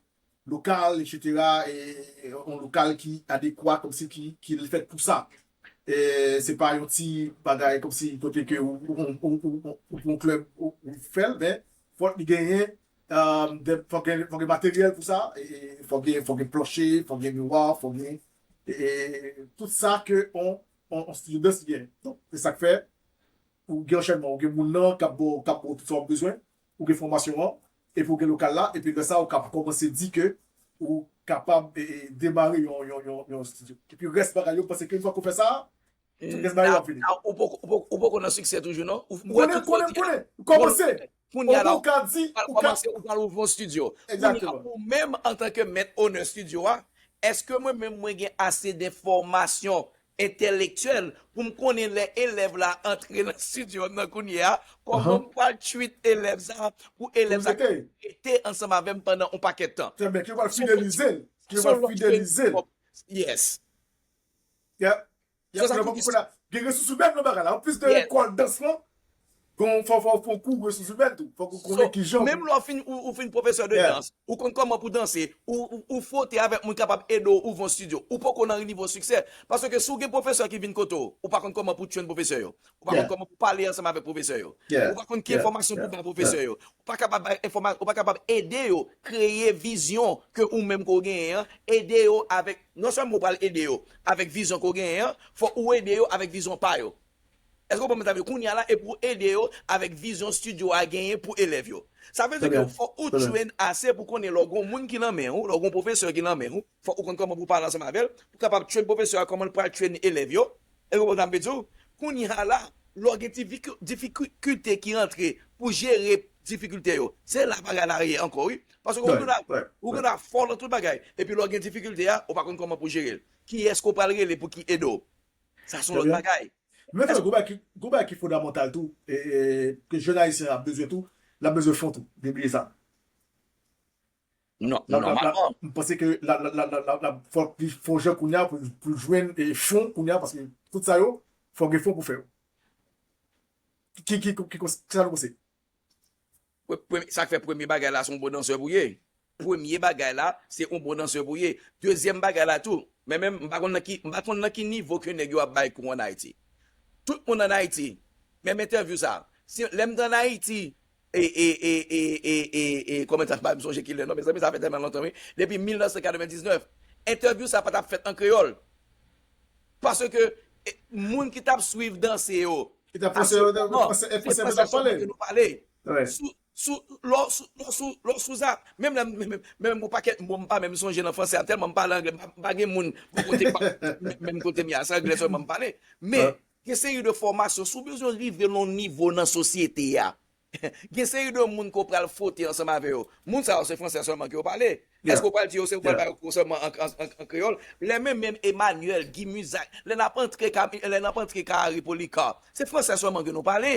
lokal, etsetera, e, e, yon lokal ki adekwa, kòmsi ki, ki fèt pou sa. E, se pa yon ti bagay kòmsi kote ke ou, ou, ou, ou, ou, ou pran klèb, ou, ou fè l, men fòk li genyen, um, de, fòk gen, fòk gen materyèl pou sa, e, e, fòk gen, fòk gen planche, fòk gen miwa, fòk gen, e, e, tout sa ke on, on, on estidyo dans gen. Donk, se sa k fè, ou gen anchènman, ou gen moun nan k ap ba w, k ap ba w tout sa w ap bezwen, ou gen fòmasyon an, epi ou gen lokal la, epi lè sa, ou ka kòmanse di ke ou kapab e, e, demare yon, yon, yon, yon estidyo. Epi rès bagay yo, m panse ke yon fwa ke w fè sa, tout rès bagay yo ap vini. Ou poko, ou poko, ou poko nan siksè toujou, non? Ou, ou wè konnen, tout konnen, konnen, kòmanse. Kounye a la, ou ka di, ou ka kòmanse, ou pral ouvri yon estidyo. Kounye a, ou menm, antanke mèt onè estidyo a, èske mwen menm mwen gen ase de fòmasyon entèlektyèl pou m konnen lè elèv la antre nan estidyo nan kounye a, kòman m pral treat elèv sa pou elèv sa rete ansanm avè m pandan yon pakèt tan. Trè byen, ki pral fidelize l, ki pral fidelize l. Yes. Yeah. Yeah, so, sa ki gen resous imèn nan bagay la. Anplis de lekòl dans lan, bon, fò, fò, fò kou resous imèn tou. Fò kou konnen kijan. Menm lè w fin, ou, ou fin pwofesè de dans, ou konn kòman pou danse, ou, ou, ou fwote avèk moun kapab ede w ouvri yon estidyo. Ou poko nan nivo siksè. Paske si w gen pwofesè ki vin kote w, ou pa konn kòman pou tchwenn pwofesè yo. Ou pa konn kòman pou pale ansanm avèk pwofesè yo. Ou pa konn ki enfòmasyon pou ba pwofesè yo. Ou pa kapab bay enfòma-, ou pa kapab ede yo kreye vizyon ke ou menm ke w genyen an, ede yo avèk, non sèlman ou pral ede yo avèk vizyon ke w genyen an, fò ou ede yo avèk vizyon pa yo. Èske w konprann sa m ap di? Kounye a la, e pou ede yo avèk vizyon estidyo a genyen pou elèv yo. Sa vle di ke fò ou train ase pou konnen lè w gen yon moun ki nan men w, lè w gen yon pwofesè ki nan men w, fò ou konn kòman pou pale ansanm avè l, pou kapab train pwofesè a kòman l pral train elèv yo. Èske w konprann sa m ap di w? Kounye a la, lè w gen difiku-, difikilte ki rantre pou jere difikilte yo, se la bagay la ye ankò, wi. Paske ou konn ap, ou konn ap fò nan tout bagay, epi lè w gen difikilte a, ou pa konn kòman pou jere l. Kiyès ke w pral rele pou ki ede w? Sa se yon lòt bagay. Men gon bagay ki, gon bagay ki fondamantal tou, e, e, ke jèn ayisyen ap bezwen tou, l ap bezwen fon tou. Debliye sa. Non, nòmalman. M panse ke la, la, la, la, la, la, fòk li fè yon jan kounye a pou, pou jwenn, e, fon kounye a, paske tout sa yo, fòk gen fon pou fè yo. Ki, ki, ki, ki, ki sa nou panse? Pre-, premye, sa k fè premye bagay la, se yon bon dansè pou ye. Premye bagay la, se yon bon dansè pou ye. Dezyèm bagay la tou, men menm, m pa konn nan ki, m pa konn nan ki nivo ke nèg yo ap bay kou ann Ayiti. Tout moun ann Ayiti, menm entèvyou sa, si, lè m t ann Ayiti, e, e, e, kòman sa, m pa m sonje kilè non, mezanmi, sa fè tèlman lontan, wi. Depi mil nèf san katrevendiznèf, entèvyou sa pa t ap fèt an kreyòl. Paske, e, moun ki t ap swiv danse yo, ki t ap fè se franse, franse, franse yo t ap pale. Sou, sou, lò, sou, lò, sou, lò, sou sa, menm lè, menm, menm, menm yon pakèt mo m pa menm sonje nan franse a, tèlman m pale anglè, m pa, m pa gen moun bò kote m pa, menm, menm kote m ye a, se anglè sèlman m pale. Men, gen seri de fòmasyon, si w bezwen rive nan yon nivo nan sosyete a, gen seri de moun ke w pral fwote ansanm avè yo. Moun sa yo, se franse sèlman ke yo pale. Èske w pral di yo se ou pral ba yo kou sèlman an, an, an, an kreyòl? Lè menm, menm Emmanuel, Guy Muzac, lè n ap antre ka, lè n ap antre ka Harry Polycarpe, se franse sèlman ke nou pale.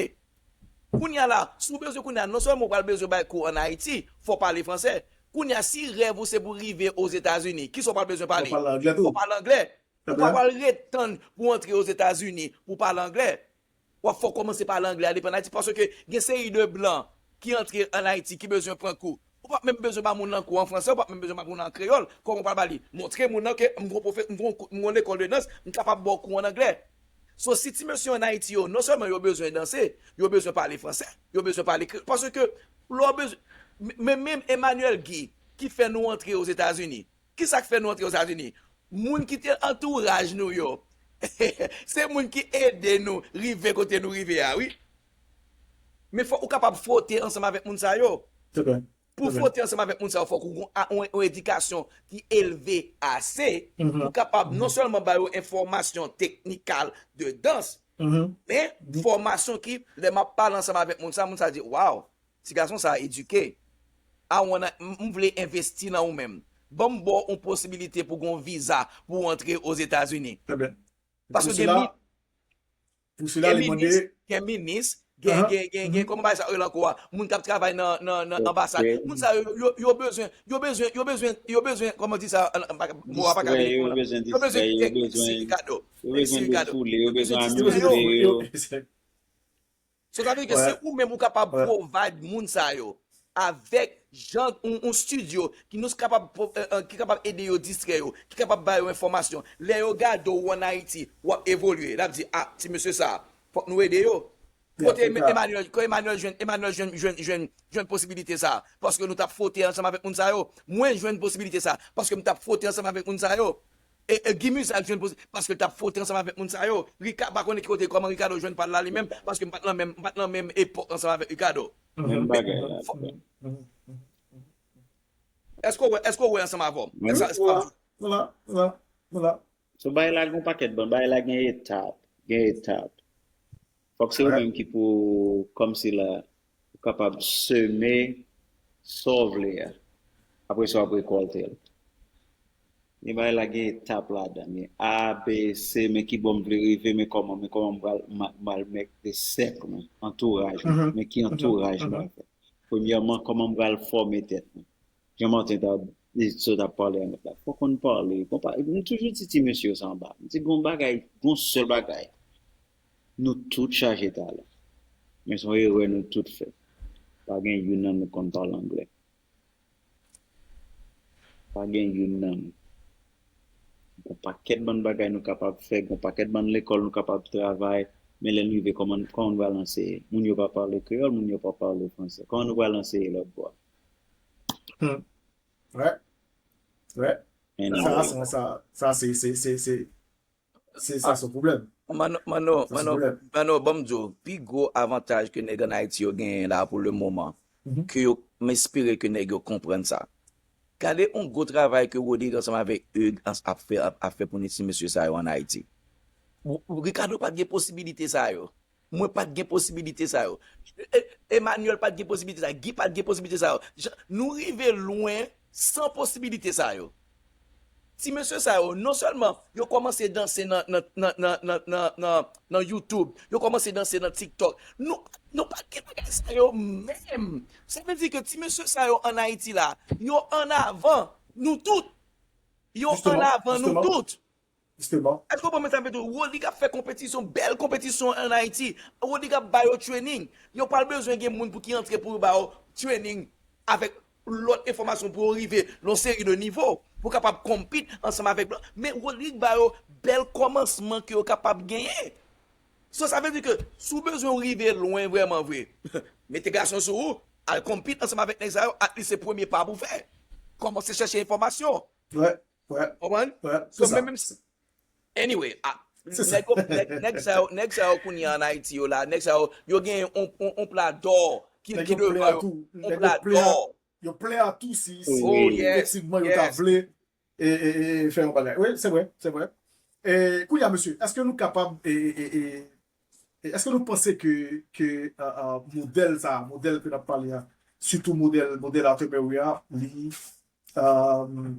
Kounye a la, si w bezwen kounye a, non sèlman w pral bezwen bay kou ann Ayiti, fò w pale franse. Kounye a, si rèv ou se pou rive Ozetazini, kisa w pral bezwen pale? Fò w pale anglè tou. Fò w pale anglè. Ou pa pral ret tann pou w antre Ozetazini pou w pale anglè. W ap fò kòmanse pale anglè a depi ann Ayiti, paske gen seri de blan ki antre ann Ayiti ki bezwen pran kou. Ou p ap menm bezwen ba moun nan kou an franse, ou p ap menm bezwen ba moun nan an kreyòl. Kòman w pral ba li? Montre moun nan ke m gon pwofe-, m gon kou-, m gon lekòl de dans, m kapab ba w kou an anglè. So, si ti mesye ann Ayiti yo, non sèlman yo bezwen danse, yo bezwen pale franse, yo bezwen pale kreyòl. Paske, lè w bezwen, men, men menm Emmanuel Guy, ki fè nou antre Ozetazini, kisa k fè nou antre Ozetazini? Moun ki te antouraj nou yo, Se moun ki ede nou rive kote nou rive a, wi. Men fòk ou kapab fwote ansanm avèk moun sa yo. Trè byen. Pou Trè byen. Fwote ansanm avèk moun sa yo, fòk ou gon a- yon, yon edikasyon ki elve ase Mhm. pou kapab non sèlman ba yo enfòmasyon teknikal de dans, Mhm. men fòmasyon ki, lè m ap pale ansanm avèk moun sa, moun sa di, "Waw, ti gason sa edike. I wanna, m m vle envesti nan ou menm. Ban m ba w yon posibilite pou gon viza pou w antre Ozetazini." Trè byen. Paske Pou gen sila, mi- pou sila, gen li mande, minis, gen minis, gen, Ahan. Gen, gen, gen, kòman bay sa, yo la ankò a, moun k ap travay nan, nan, nan anbasad. Ok. Moun sa yo, yo, yo bezwen, yo bezwen, yo bezwen, yo bezwen, kòman di sa, an- an- pa- mo a pa ka Distrè vini yo, pou la. Bezwen Yo bezwen distrè yo, gen, mèsi bezwen, Ricardo. Yo Mèsi bezwen Ricardo. defoule, yo Yo bezwen bezwen distrè yo. amize yo. So sa vle di ke Ouais. Se ou menm ou kapab Ouais. Provide moun sa yo avèk jan yon, yon studio ki nou kapab pro- euh, euh, ki kapab ede yo distrè yo, ki kapab ba yo enfòmasyon. Lè yo gade w an Ayiti, w ap evolye. L ap di, "Ah, ti mesye sa, fòk nou ede yo." Yeah, Kote yeah. Emmanuel, kote Emmanuel jwenn, Emmanuel jwenn, jwenn, jwenn, jwenn posibilite sa? Paske nou t ap fwote ansanm avèk moun sa yo. Mwen jwenn posibilite sa paske m t ap fwote ansanm avèk moun sa yo. E, e Guy Musa jwenn posi- paske l t ap fwote ansanm avèk moun sa yo. Rika pa konnen ki kote kòman Ricardo jwenn pa l la li menm, paske m pa t nan menm, m pa t nan menm epòk ansanm avèk Ricardo. Menm bagay la. Èske w wè, èske w wè ansanm avè m? Èske sa- Voilà, voilà, voilà, voilà. So bagay la gen yon pakèt ban, bagay la gen etap, gen etap. Fòk se ou Ouais. Menm ki pou, kòmsi la, ou kapab seme sa w vle a. Apre sa, w ap rekòlte l. Men bagay la gen etap ladan, men A, B, C, men ki bò m vle rive, men kòman, men kòman m pral, m a- m al mèt de sèk mwen, antouraj mwen, Mhm. men ki antouraj mwen ap fè. Premyèman, kòman m pral fòme tèt mwen. Jean Martin ta di, sot ap pale a nèg la. Fòk konn pale. Konpa, m toujou di ti mesye yo sa anba. M di gon bagay, gon sèl bagay. Nou tout chaje talan. Men se yon erè nou tout fè. Pa gen youn nan nou konn pale anglè. Pa gen youn nan nou. Gon pakèt bann bagay nou kapab fè, gon pakèt bann lekòl nou kapab travay, men lè n rive kòman, kòman nou pral anseye? Moun yo pa pale kreyòl, moun yo pa pale fransè. Kòman nou pral anseye lòt bò a? Hmm. Ouais. Ouais. Men Sa, non. sa, sa, sa, se, se, se, se, se, sa, se yon pwoblèm. Mano, Mano, Sa, se Mano, pwoblèm. Mano, ban m di w, pi gwo avantaj ke nèg an Ayiti yo genyen la pou le moman, Mhm. ke yo, m espere ke nèg yo konprann sa. Gade yon gwo travay ke Rodrigue ansanm avèk Hugues ans- ap fè, ap, ap fè pou ti mesye sa yo an Ayiti. Ou- ou- Ricardo pa t gen posibilite sa yo. Mwen pa t gen posibilite sa yo. E- Emmanuel pa t gen posibilite sa yo. Guy pa t gen posibilite sa yo. Jan- Nou rive lwen san posibilite sa yo. Ti mesye sa yo, non sèlman yo kòmanse danse nan, nan, nan, nan, nan, nan, nan, nan YouTube, yo kòmanse danse nan TikTok. Nou, nou pa t gen bagay sa yo menm. Sa vle di ke ti mesye sa yo an Ayiti la, yo an avan nou tout. Yo an Jisteman, avan nou jisteman. Tout. Jisteman. Èske w konprann sa m vle di w? Rodrigue ap fè konpetisyon, bèl konpetisyon an Ayiti. Rodrigue ap ba yo training. Yo pral bezwen gen moun pou ki antre pou yo ba yo training avèk lòt enfòmasyon pou yo rive nan yon seri de nivo pou kapab compete ansanm avèk blan. Men Rodrigue ba yo bèl kòmansman ke yo kapab genyen. So sa vle di ke si w bezwen w rive lwen vrèman vre, mete gason sou ou, al compete ansanm avèk nèg sa yo, at least se premye pa pou w fè. Kòmanse chèche enfòmasyon. Ouais, ouais, Konprann? ouais. So, Se sa. Men menm si, anyway, ah, Se sa. Nèg yo, nèg, nèg sa yo, nèg sa yo kounye a an Ayiti yo la, nèg sa yo, yo gen yon, yon, yon pla dò ki, Nèg ki yo plen devan a yo. tou. Yon Nèg yo pla plen a, dò. Yo plen a tou si, si Oh, yes, efektivman yo ta yes. Vle e, e, e, fè yon bagay. Wi, se vre, se vre. E, kounye a, mesye, èske nou kapab, e, e, e, e, e, èske nou panse ke, ke uh, uh, modèl sa, modèl ke n ap pale a, sitou modèl, modèl Arthur Murray a, li, um,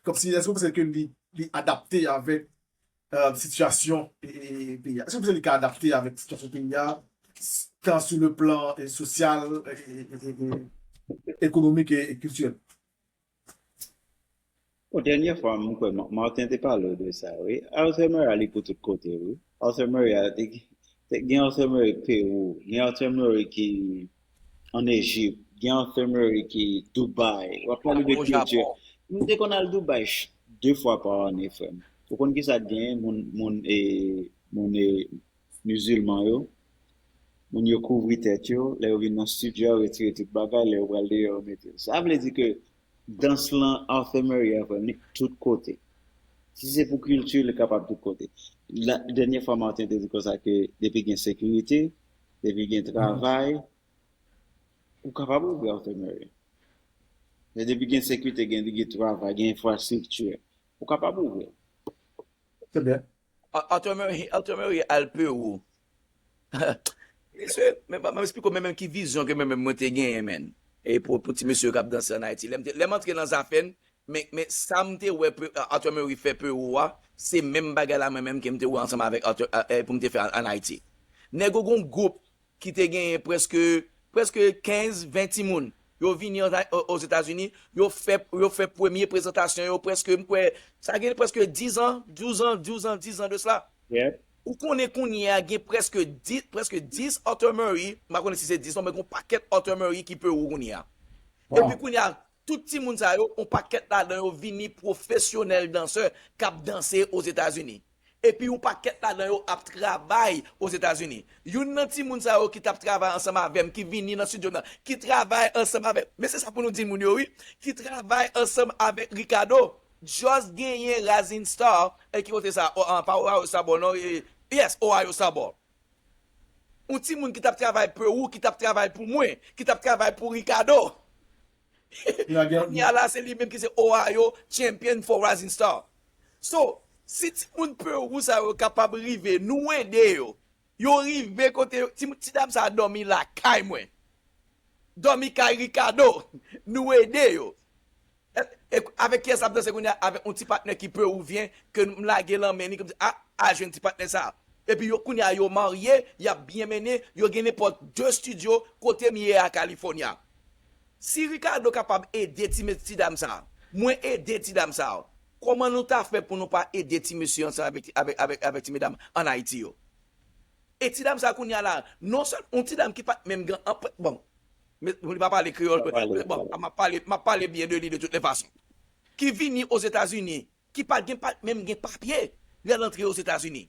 kòmsi, èske nou panse ke li, li adapte avèk uh, sitiyasyon e, e, peyi a? Èske nou panse li ka adapte avèk sitiyasyon peyi a, s- tan sou le plan e, sosyal, e, e, e, e, ekonomik e, e kiltirèl? Bon, dènyè fwa, mwen kwè Ma- Martin te pale de sa, wi. Arthur Murray a li pou tout kote, wi. Arthur Murray a te, te gen Arthur Murray Pewou, gen Arthur Murray ki an Ejip, gen Arthur Murray ki Dubai. W ap pale de O kilti. Japon. M te konn al Dubai ch- de fwa pa ane, frè m. Ou konn ki sa k genyen? Moun, moun, e, moun e, mizilman yo, moun yo kouvri tèt yo, lè yo vin nan studio, yo retire tout bagay, lè yo pral deyò, yo mete. Sa vle di ke dans lan Arthur Murray a, frè m, li tout kote. Si se pou kilti, li kapab tout kote. La, dènye fwa Martin te di konsa ke depi gen sekirite, depi gen travay, ou kapab ouvri Arthur Murray. Men depi gen sekirite, gen, gen travay, gen enfrastrikti, ou kapab ouvri. Trè byen. Arthur Murray, Arthur Murray al Pewou. Mesye, men pa, mwen esplike w men menm ki vizyon ke men menm mwen te genyen, men. E pou, pou ti mesye k ap danse an Ayiti. Lè m te, lè m antre nan zafè n, men, men sa m te wè Pe- Arthur Murray fè Pewou a, se menm bagay la mwen menm ke m te wè ansanm avèk Arthur, e, pou m te fè an, an Ayiti. Nèg yo gon gwoup ki te genyen prèske, prèske kenz, ven timoun. Yo vini an, o- Ozetazini, yo fè, yo fè premye prezantasyon yo prèske, m kwè, sa gen prèske diz an, douz an, douz an, diz an de sela. Yep. Ou konnen kounye a gen prèske dis, prèske dis Arthur Murray, m pa konnen si se dis non, men gen yon pakèt Arthur Murray ki Pewou kounye a. Epi kounye a, tout timoun sa yo, yon pakèt ladan yo vini pwofesyonèl dansè k ap danse Ozetazini. Epi yon pakèt ladan yo ap travay Ozetazini. Youn nan timoun sa yo ki t ap travay ansanm avè m, ki vini nan estidyo m nan, ki travay ansanm avè m, men se sa pou nou di moun yo wi, ki travay ansanm avèk Ricardo, just genyen Rising Star, e ki kote sa? O- an, pa Ohio Star Bowl non, e, yes, Ohio Star Bowl. Yon timoun ki t ap travay Pewou, ki t ap travay pou mwen, ki t ap travay pou Ricardo. Kounye a la, se li menm ki se Ohio champion for Rising Star. So, si timoun Pewou sa yo kapab rive, nou ede yo. Yo rive kote yo, ti, ti dam sa a dòmi lakay mwen. Dòmi kay Ricardo. Nou ede yo. E, e, avèk kiyès l ap danse kounye a? Avèk yon ti patnè ki Pewou vyen, ke m lage lan men li, ke m di, a, al jwenn ti patnè sa a. Epi yo, kounye a, yo marye, y ap byen mennen, yo gen nenpòt de estidyo kote m ye a California. Si Ricardo kapab ede ti, ti dam sa a, mwen ede ti dam sa a, kòman nou ta fè pou nou pa ede ti mesye ansanm avèk, avèk, avèk, avèk ti medam an Ayiti yo? E ti dam sa a kounye a la, non sèlman yon ti dam ki pa t menm gen anpre, bon, men, li pa pale kreyòl, bon, m ap pale, m ap pale byen de li de tout lè fason. Ki vini Ozetazini, ki pa t gen, pa t menm gen papye lè l antre Ozetazini.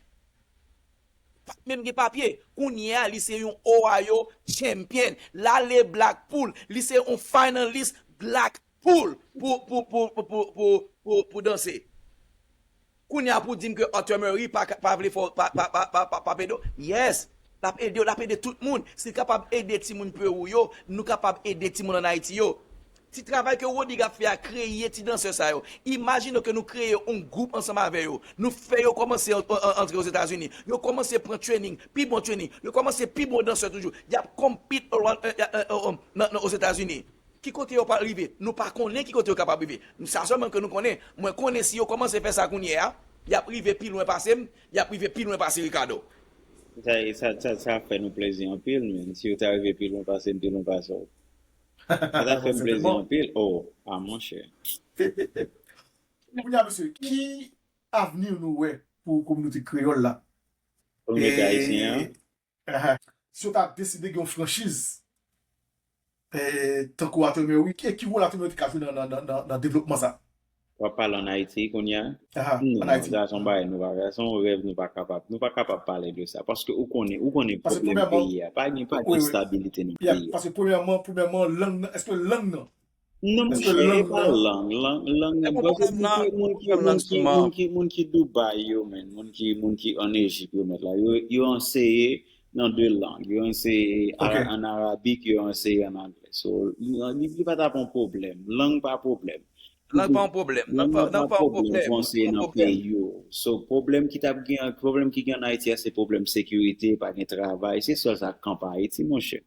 Pa t menm gen papye. Kounye a, li se yon Ohio champion. L ale Blackpool. Li se yon finalist Blackpool pou, pou, pou, pou, pou, pou, pou, pou danse. Kounye a pou di m ke Arthur Murray pa, pa vle fè, pa, pa, pa, pa, pa, pa ede w. Yes, l ap ede w, l ap ede tout moun. Si l kapab ede timoun Pewou yo, nou kapab ede timoun an Ayiti yo. Ti travay ke Rodrigue ap fè a, kreye ti dansè sa yo. Imajine ke nou kreye yon gwoup ansanm avè yo. Nou fè yo kòmanse an- an- antre Ozetazini. Yo kòmanse pran training, pi bon training. Yo kòmanse pi bon dansè toujou. Y ap compete around, euh, euh, euh, euh, nan, nan Ozetazini. Ki kote yo pral rive? Nou pa konnen ki kote yo kapab rive. Sa sèlman ke nou konnen. Mwen konnen si yo kòmanse fè sa kounye a, y ap rive pi lwen pase m, y ap rive pi lwen pase Ricardo. Sa, sa, sa, sa fè nou plezi anpil, men si yo ta rive pi lwen pase m, pi lwen pase w. Sa ta fè m plezi anpil. Oh, a monchè. Kounye a, mesye, ki avni nou wè pou kominote kreyòl la? Kominote ayisyen an? Si yo ta deside gen yon franchiz, eh, tankou Arthur Murray, ki, ki wòl Arthur Murray te ka jwe nan, nan, nan, nan, nan devlopman sa? W ap pale ann Ayiti kounye a? Aha, Non, ann Ayiti. Sa se yon bagay nou pa, sa se yon rèv nou pa kapab, nou pa kapab pale de sa. Paske ou konnen, ou konnen Paske pwoblèm premyèman, peyi a. Pa gen, pa wi, gen wi. Stabilite nan Yeah, peyi a. Paske premyèman, premyèman, lang nan, èske lang nan? Non, Èske monchè, e lang pa nan? Lang. Lang, lang, E bon, paske pwoblèm moun nan, ki, moun ki, pwoblèm nan moun ki, sèlman. Moun ki, moun ki Dubai yo, men, moun ki, moun ki an Ejip yo, mèt la, yo, yo anseye nan de lang. Yo anseye a- Ok. an arabik, yo anseye an anglè. So, li, li, li pa ta pon pwoblèm. Lang pa pwoblèm. Lang pa yon pwoblèm. Lang Lang pa, nan pa lang pa yon pwoblèm pwoblèm. pou anseye Pa nan pwoblèm. Peyi yo. So, pwoblèm ki t ap gen, pwoblèm ki gen an Ayiti a, se pwoblèm sekirite, pa gen travay. Se sèl sa k kanpe Ayiti, monchè.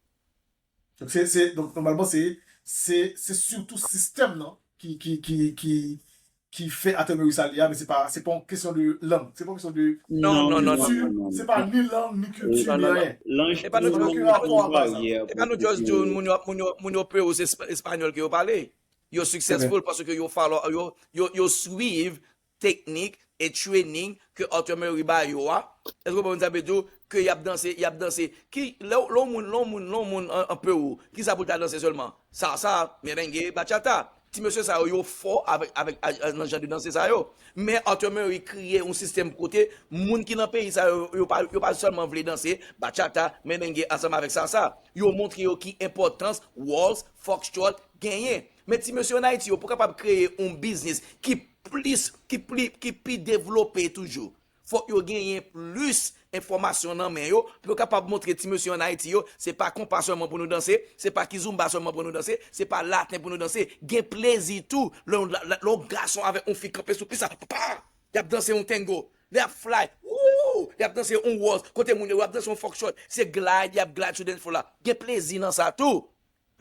Donk, se, se, donk, nòmalman, se, se, se sitou sistèm nan ki, ki, ki, ki, ki fè Arthur Murray sa li a, men se pa, se pa yon kesyon de lang. Se pa yon kesyon de Non, non, non, non. kilti, se pa ni lang, ni kilti, Non, ni non, non. anyen. Lang, E pa nou Sa gen just, rapò a sa. E pa nou just di moun yo, moun yo, moun yo Pewou se espa- espanyòl ke yo pale. Yo successful paske yo follow, yo, yo, yo swiv teknik e training ke Arthur Murray ba yo a. Èske w konprann sa m vle di w? Ke y ap danse, y ap danse. Ki, lè w, lè w moun, lè w moun, lè w moun an, an Pewou, ki sa pou l ta danse sèlman? Salsa, merengue, bachata. Ti mesye sa yo, yo fò avèk, avèk, a- a- nan jan de danse sa yo. Men Arthur Murray kreye yon sistèm kote moun ki nan peyi sa yo, yo pa, yo pa sèlman vle danse bachata, merengue ansanm avèk salsa. Yo montre yo ki enpòtans waltz, foxtrot genyen. Men ti mesye an Ayiti yo pou kapab kreye yon biznis ki plis, ki pli, ki pi devlope toujou. Fòk yo genyen plis enfòmasyon nan men yo, pou yo kapab montre ti mesye ann Ayiti yo, se pa konpa sèlman pou nou danse, se pa kizomba sèlman pou nou danse, se pa laten pou nou danse. Gen plezi tou, lè yon, lè yon gason avèk yon fi kanpe sou pis la, pa, pa, y ap danse yon tango, y ap fly, wou, y ap danse yon waltz, kote moun yo, y ap danse yon foxtrot, se glide, y ap glide sou dance floor la. Gen plezi nan sa tou.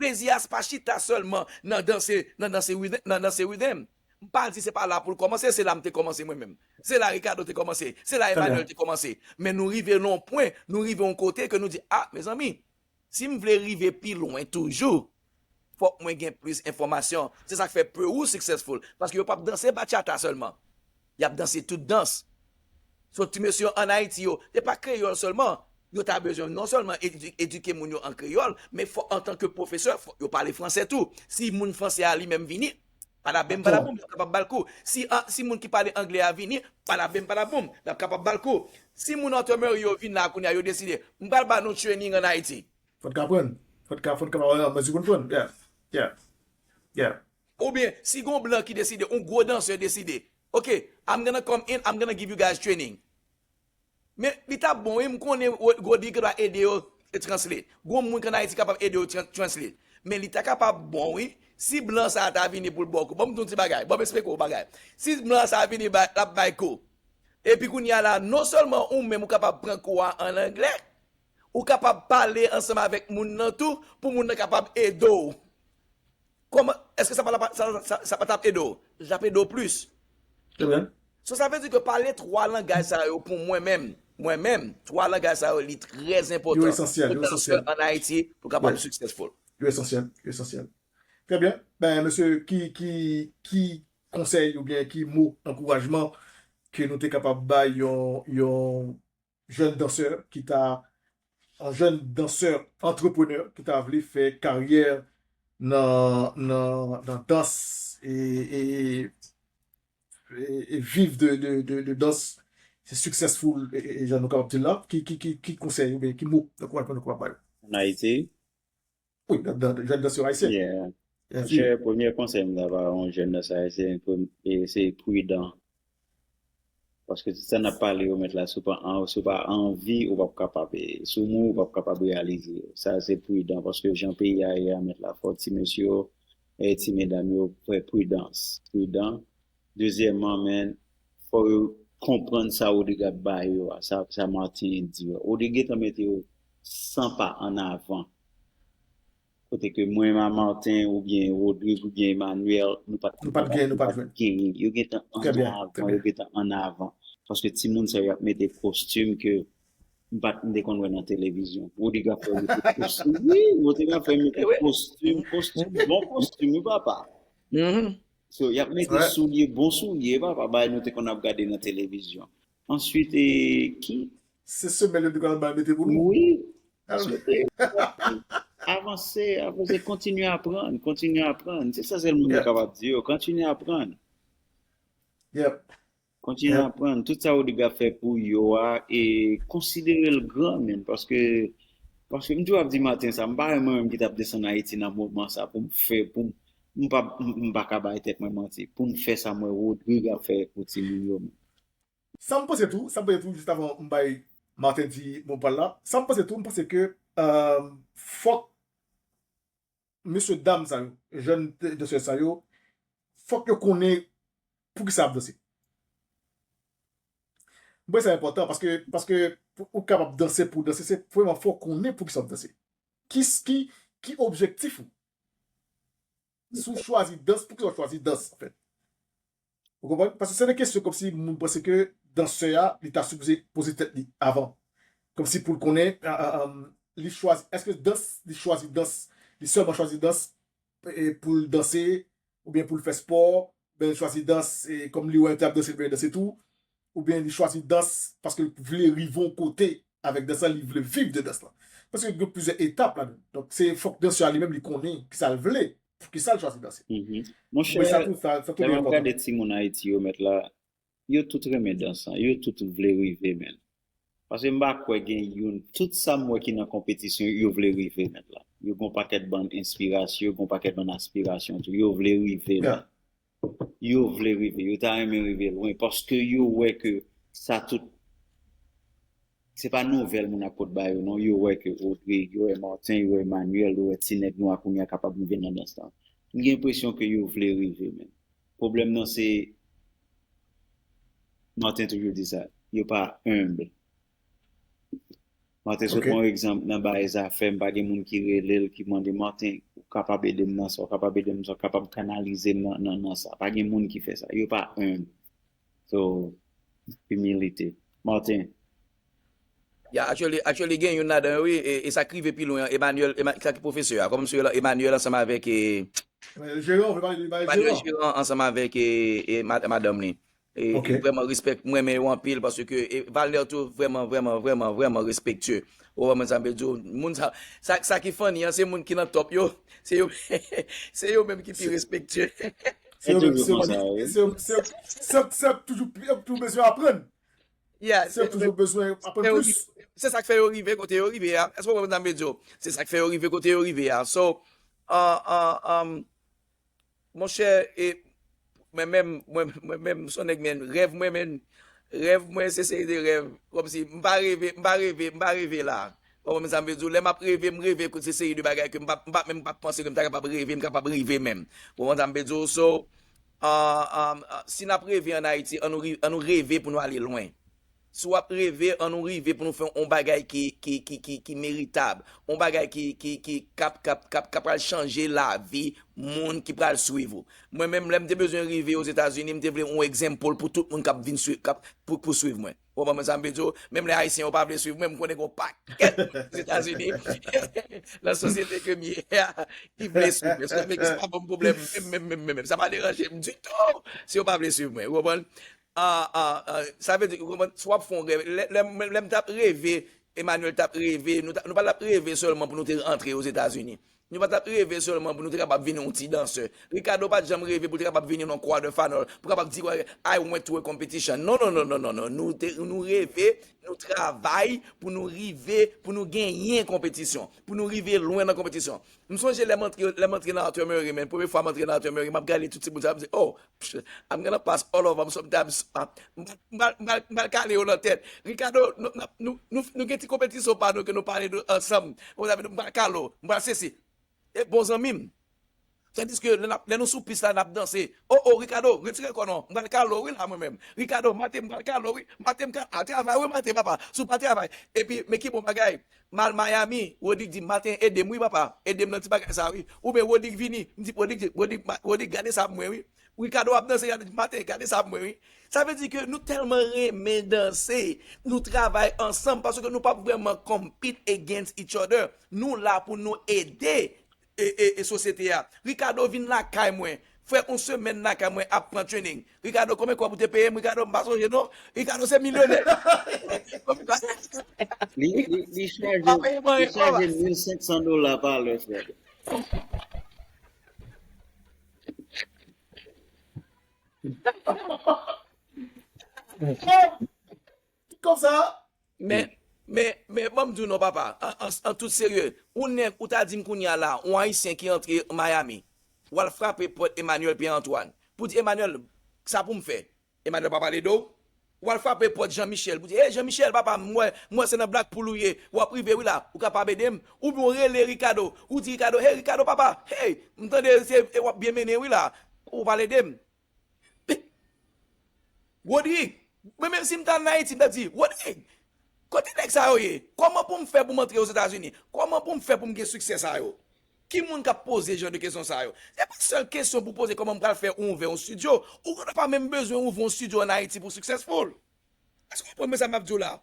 Plezi a, se pa chita sèlman nan danse, nan danse rhythm, nan danse rhythm. M pa di se pa la pou l kòmanse, se la m te kòmanse mwen menm. Se la Ricardo te kòmanse, se la Emmanuel te kòmanse. Men nou rive nan yon pwen, nou rive yon kote ke nou di, a, mezanmi, si m vle rive pi lwen toujou, fòk mwen gen plis enfòmasyon. Se sa k fè Peru successful. Paske yo p ap danse bachata sèlman. Y ap danse tout dans. So, ti mesye yo ann Ayiti yo, se pa kreyòl sèlman. Yo ta bezwen non sèlman edi-, edike moun yo an kreyòl, men fò, antanke pwofesè, fò yo pale fransè tou. Si moun fransè a li menm vini, padabem, padabom, y ap kapab ba l kou. Si, an, si moun ki pale anglè a vini, padabem, padabom, y ap kapab ba l kou. Si moun Antomeri yo vin la kounye a, yo deside, m pral ba nou training ann Ayiti. Fò n ka aprann. Fò n ka, fò n ka aprann an mezi pou n aprann. Yeah. Yeah. Yeah. Oubyen, si gon blan ki deside, yon gwo dansè deside, "Ok, I'm gonna come in, I'm gonna give you guys training." Men, li t ap bon, wi, m konnen Ro-, Rodrigue ta ede yo translate. Gon moun ki ann Ayiti kapab ede yo tran-, translate. Men li ta kapab bon, wi, si blan sa a ta vini pou l ba w kou. Ban m di w yon ti bagay, ban m eksplike w yon bagay. Si blan sa a vini bay, l ap bay kou. Epi kounye a la, non sèlman ou menm ou kapab pran kou a an anglè, ou kapab pale ansanm avèk moun nan tou, pou moun nan kapab ede w. Kòman, èske sa pa, sa, sa, sa pa t ap ede w? Li t ap ede w plis. Trè byen. So, sa vle di ke pale twa langaj sa yo pou mwen menm, mwen menm, twa langaj sa yo, li trè enpòtan pou dansè ann Ayiti pou kapab successful. Yo esansyèl, yo esansyèl. Trè byen. Ben, mesye, ki, ki, ki konsèy oubyen ki mo ankourajman ke nou te kapab bay yon, yon jèn dansè ki ta, yon jèn dansè antreprenè ki ta vle fè karyè nan, nan, nan dans e, e, e, e viv de, de, de, de dans, se successful, e, e, e jan nou kapab di l la, ki, ki, ki, ki konsèy oubyen ki mo ankourajman nou kapab bay? Ann Ayiti? Wi, nan, nan, jèn dansè ayisyen. Yeah. Monchè, premye konsèy m ta ba yon jèn dansè ayisyen, prem-, e, se pridan. Paske tout sa n ap pale yo, mèt la, si w pa an-, si w pa anvi, ou p ap kapab, e, si w mouri, ou p ap kapab reyalize. Sa se pridan, paske jan peyi a ye a, mèt la, fò ti mesye yo, e, ti medam yo fè pridans. Pridan. Dezyèmman, men, fò yo konprann sa Rodrigue ap ba yo a, sa, sa Martin di yo. Rodrigue gentan mete yo san pa an avan. Kote ke mwen, Martin, oubyen Rodrigue, oubyen Emmanuel, nou pa t, nou pa t gen, nou pa t genyen. Yo gentan an avan, yo gentan an avan. Paske timoun sa yo ap mete kostim ke m pa t, m te konn wè nan televizyon. Rodrigue ap fè mete kostim. Wi, Rodrigue ap fè mete kostim, kostim, bon kostim, wi, papa. So, y ap mete soulye, bon soulye, papa, bagay nou te konn ap gade nan televizyon. Answit, e, ki? Se semèl yo te konn ap bay mete pou nou. Wi. Answit, e, avanse, avanse, kontinye aprann, kontinye aprann. Se sa sèl moun yo kapab di yo, kontinye aprann. Yep. Kontinye aprann. Tout sa Rodrigue ap fè pou yo a, e konsidere l gran, menn, paske, paske m toujou ap di Martin sa, m pa wè mwen menm ki t ap desann Ayiti nan moman sa pou m fè, pou m, m pa, m, m pa ka bay tèt mwen manti, pou m fè sa m wè Rodrigue ap fè pou timoun yo, menn. Sa m panse tou, sa m panse tou, jis avan m bay Martin di mo pa l la, sa m panse tou, m panse ke, euh, fòk mesye dam sa yo, jèn dansè sa yo, fòk yo konnen poukisa y ap danse. Mwen, sa enpòtan paske, paske pou ou kapab danse pou danse, se premyèman fò w konnen poukisa w ap danse. Ki, ki, ki objektif ou? Si w chwazi dans, poukisa w chwazi dans, anfèt? Ou konprann? Paske se de kesyon kòmsi moun panse ke dansè a, li ta sipoze poze tèt li avan. Kòmsi pou l konnen, a, a, a, li chwazi, èske dans, li chwazi dans, li sèlman chwazi dans, e, pou l danse, oubyen pou l fè spò, oubyen li chwazi dans, e, kòm li wè yo te ap danse, l vle danse tou, oubyen li chwazi dans paske l vle rive yon kote avèk dans lan, li vle viv de dans lan. Paske gen plizyè etap ladan. Donk, se fòk dansè a li menm li konnen kisa l vle, poukisa l chwazi danse. Monchè, lè m ap gade timoun Ayiti yo, mèt la, yo tout renmen dans lan, yo tout vle rive, menn. Paske m pa kwè gen youn, tout sa m wè ki nan konpetisyon, yo vle rive, mèt la. Yo gon pakèt bann enspirasyon, yo gon pakèt bann aspirasyon tou, yo vle rive, menn. Yo vle rive, yo ta renmen rive lwen, paske yo wè ke sa tout, se pa nouvèl moun ap pot ba yo, non. Yo wè ke Rodrigue, yo wè Martin, yo wè Emmanuel, yo wè ti nèg nwa kounye a kapab rive nan dans lan. M gen enpresyon ke yo vle rive, men pwoblèm nan se, Martin toujou di sa, yo pa enb. Martin sot pran yon egzanp nan bagay zafè, m pa gen moun ki rele l, ki mande, Martin, ou kapab ede m nan sa, ou kapab ede m nan sa, ou kapab kanalize m nan, nan, nan sa. Pa gen moun ki fè sa. Yo pa enb. So, imilite. Martin. Yeah, actually, actually gen youn ladan yo, wi, e, e sa k rive pi lwen an, Emmanuel, Emma- sa ki pwofesè a, kòman se rele, Emmanuel ansanm avèk e, Emmanuel Jeran, ou vle pale de Emmanuel Emmanuel Jeran? Jeran ansanm avèk e, e mad- madanm li. E, Ok. Vrèman respè, m renmen yo anpil paske e, Valner tou vrèman, vrèman, vrèman, vrèman respektye. Ou wè mwen sa m vle di w, moun sa, sa, sa ki funny an, se moun ki nan top yo, se yo, se yo menm ki pi respektye. Se E yo menm, toujou se yo konsa, menm, wi. se yo, se yo, se yo, se yo, se yo toujou, yo toujou bezwen aprann. Yeah, Se yo toujou bezwen aprann fè yo plis. rive- se sa k fè yo rive kote yo rive a. Èske w konprann sa m vle di w? Se sa k fè yo rive kote yo rive a. So, uh, uh, um, monchè, e, mwen menm, mwen, mwen menm, se yon nèg men, rèv mwen menm, rèv mwen se seri de rèv, kòmsi, m pa reve, m pa reve, m pa reve la. Ou konprann sa m vle di w? Lè m ap reve, m reve, se seri de bagay ke m pa, m pa menm pa panse ke m ta kapab reve, m kapab rive menm. Ou konprann sa m vle di w? So, uh, um, uh, si n ap reve an Ayiti, an nou, ri- an nou reve pou nou ale lwen. Si w ap reve, an nou rive pou nou fè yon bagay ki, ki, ki, ki, ki meritab, yon bagay ki, ki, ki, k ap, k ap, k ap, k ap pral chanje lavi moun ki pral swiv ou. Mwen menm, lè m te bezwen rive Ozetazini, m te vle yon egzanp pou tout moun k ap vin swiv, k ap, pou, pou swiv mwen. Ou konprann sa m vle di w? Menm lè Ayisyen yo pa vle swiv mwen, m konnen gen yon pakèt moun Ozetazini, nan sosyete ke m ye a, ki vle swiv mwen. Sa fè ke sa pa ban m pwoblèm, menm, menm, menm, menm, menm. Sa pa deranje m ditou si yo pa vle swiv mwen. Ou konprann? Ah, ah, ah, sa vle di, ou konprann, si w ap fè yon rèv, lè, lè, lè m t ap reve, Emmanuel t ap reve, nou, ta- nou pa t ap reve sèlman pou nou te rantre Ozetazini. Nou pa t ap reve sèlman pou nou te kapab vin yon ti dansè. Ricardo pa t janm reve pou l te kapab vin yon kwa de fanòl, pou kapab di, "I went to a competition." Non, non, non, non, non, non. Nou, te, nou reve, nou travay pou nou rive, pou nou genyen konpetisyon, pou nou rive lwen nan konpetisyon. M sonje lè m antre, lè m antre nan Arthur Murray, men, premye fwa m antre nan Arthur Murray, m ap gade tout timoun sa, m di, "Oh, psh, I'm gonna pass all over, m sometimes, ah, m pral, m pral, m pral kale yo nan tèt." Ricardo, nou, nou, nou, nou, nou gen ti konpetisyon pa nou ke nou pale nou ansanm. Ou sabi, m pral kale w, m pral sesi. E bon zanmi m. Tandiske lè n ap- lè nou sou pis la, n ap danse. Oh, oh, Ricardo, retire kò non. M pral kale w, wi, la, mwen menm. Ricardo, maten, m pral kale w, wi. Maten, m ka al travay, wi, maten, papa. Si w pa travay. Epi, men ki bon bagay. M al Miami, Rodrigue di, "Maten, ede m, wi, papa. Ede m nan ti bagay sa, wi." Oubyen Rodrigue vini, m di, Rodrigue, Rodrigue, ma- Rodrigue, gade sa pou mwen, wi. Ricardo ap danse, gade, "Maten, gade sa pou mwen, wi." Sa vle di ke nou tèlman renmen danse, nou travay ansanm, paske nou p ap vrèman compete against each other. Nou la pou nou ede e, e, e sosyete a. Ricardo vin lakay mwen. Frè, yon semèn lakay mwen ap pran training. Ricardo, konbyen kòb ou te peye m? Ricardo, m pa sonje non. Ricardo se milyonè. Li, li, li chaje, li chaje mil senk san dola pa lè, frè. Konsa, Men, men, men, ban m di w non, papa, an, an, an tout serye, ou nèg, ou ta di m kounye a la, yon Ayisyen ki antre Miami, w al frape pòt Emmanuel Pierre Antoine, pou di, "Emmanuel, sa pou m fè?" Emmanuel pa pale de w. W al frape pòt Jean Michel, pou di, "Hey, Jean Michel, papa, m wè, m wè se nan Blackpool ou ye, w ap rive wi la, ou kapab ede m?" Oubyen w rele Ricardo, ou di Ricardo, "Hey, Ricardo, papa, hey, m tande se, e w ap byen mennen wi la, ou pral ede m?" Rodrigue, mwen menm si m ta ann Ayiti, m ta di, "Rodrigue, kote nèg sa yo ye? Kòman pou m fè pou m antre Ozetazini? Kòman pou m fè pou m gen siksè sa yo?" Ki moun k ap poze jan de kesyon sa yo? Se pa sèl kesyon pou poze kòman m pral fè ouvè yon studio. Ou konnen pa menm bezwen ouvè yon studio ann Ayiti pou successful. Èske w konprann sa m ap di w la?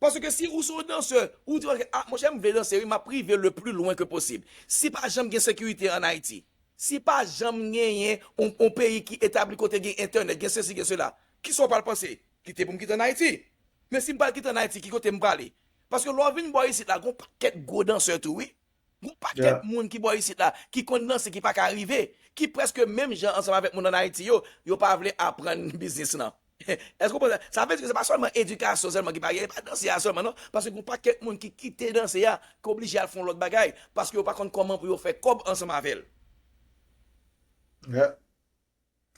Paske si ou se yon dansè, ou di, "Ok, ah, monchè, m vle danse, wi, m ap rive le plus loin que possible." Si pa janm gen sekirite ann Ayiti, si pa janm genyen yon, yon peyi ki etabli kote gen entènèt, gen sesi, gen sela, kisa w pral panse? Kite pou m kite ann Ayiti. Men si m pral kite ann Ayiti, ki kote m prale? Paske lè w vin bò isit la, gen yon pakèt gwo dansè tou, wi. Gen yon pakèt moun ki bò isit la, ki konn danse, ki pa ka rive, ki prèske menm jan ansanm avèk moun ann Ayiti yo, yo pa vle aprann biznis lan. Èske w konprann sa? Sa vle di ke se pa sèlman edikasyon sèlman ki pa gen, e pa danse a sèlman non, paske gen yon pakèt moun ki kite danse a, ki oblije al fè yon lòt bagay, paske yo pa konn kòman pou yo fè kòb ansanm avè l. Yeah.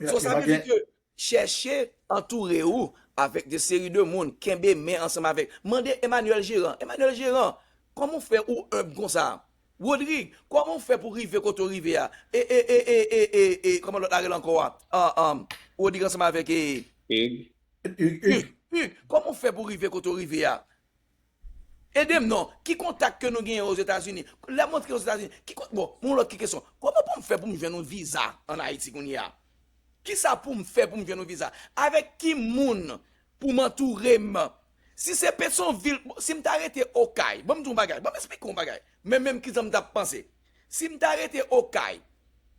So, sa vle di ke chèche antoure ou avèk de seri de moun, kenbe men ansanm avèk. Mande Emmanuel Jeran. Emmanuel Jeran, kòman w fè ou enb konsa? Rodrig, kòman w fè pou rive kote w rive a? E, e, e, e, e, e, e, kòman lòt la rele ankò a? Ah, ah, Rodrig ansanm avèk e, Hugues. Hugues, Hugues, kòman w fè pou rive kote w rive a? Ede m non. Ki kontak ke nou genyen Ozetazini? Lè m antre Ozetazini, ki kon-, bon, yon lòt ki kesyon. Kòman pou m fè pou m jwenn yon viza ann Ayiti kounye a? Kisa pou m fè pou m jwenn yon viza? Avèk ki moun pou m antoure m? Si se Petyonvil, si m ta rete Okay, ban m di yon bagay, ban m esplike yon bagay. Men menm kijan m t ap panse. Si m ta rete Okay,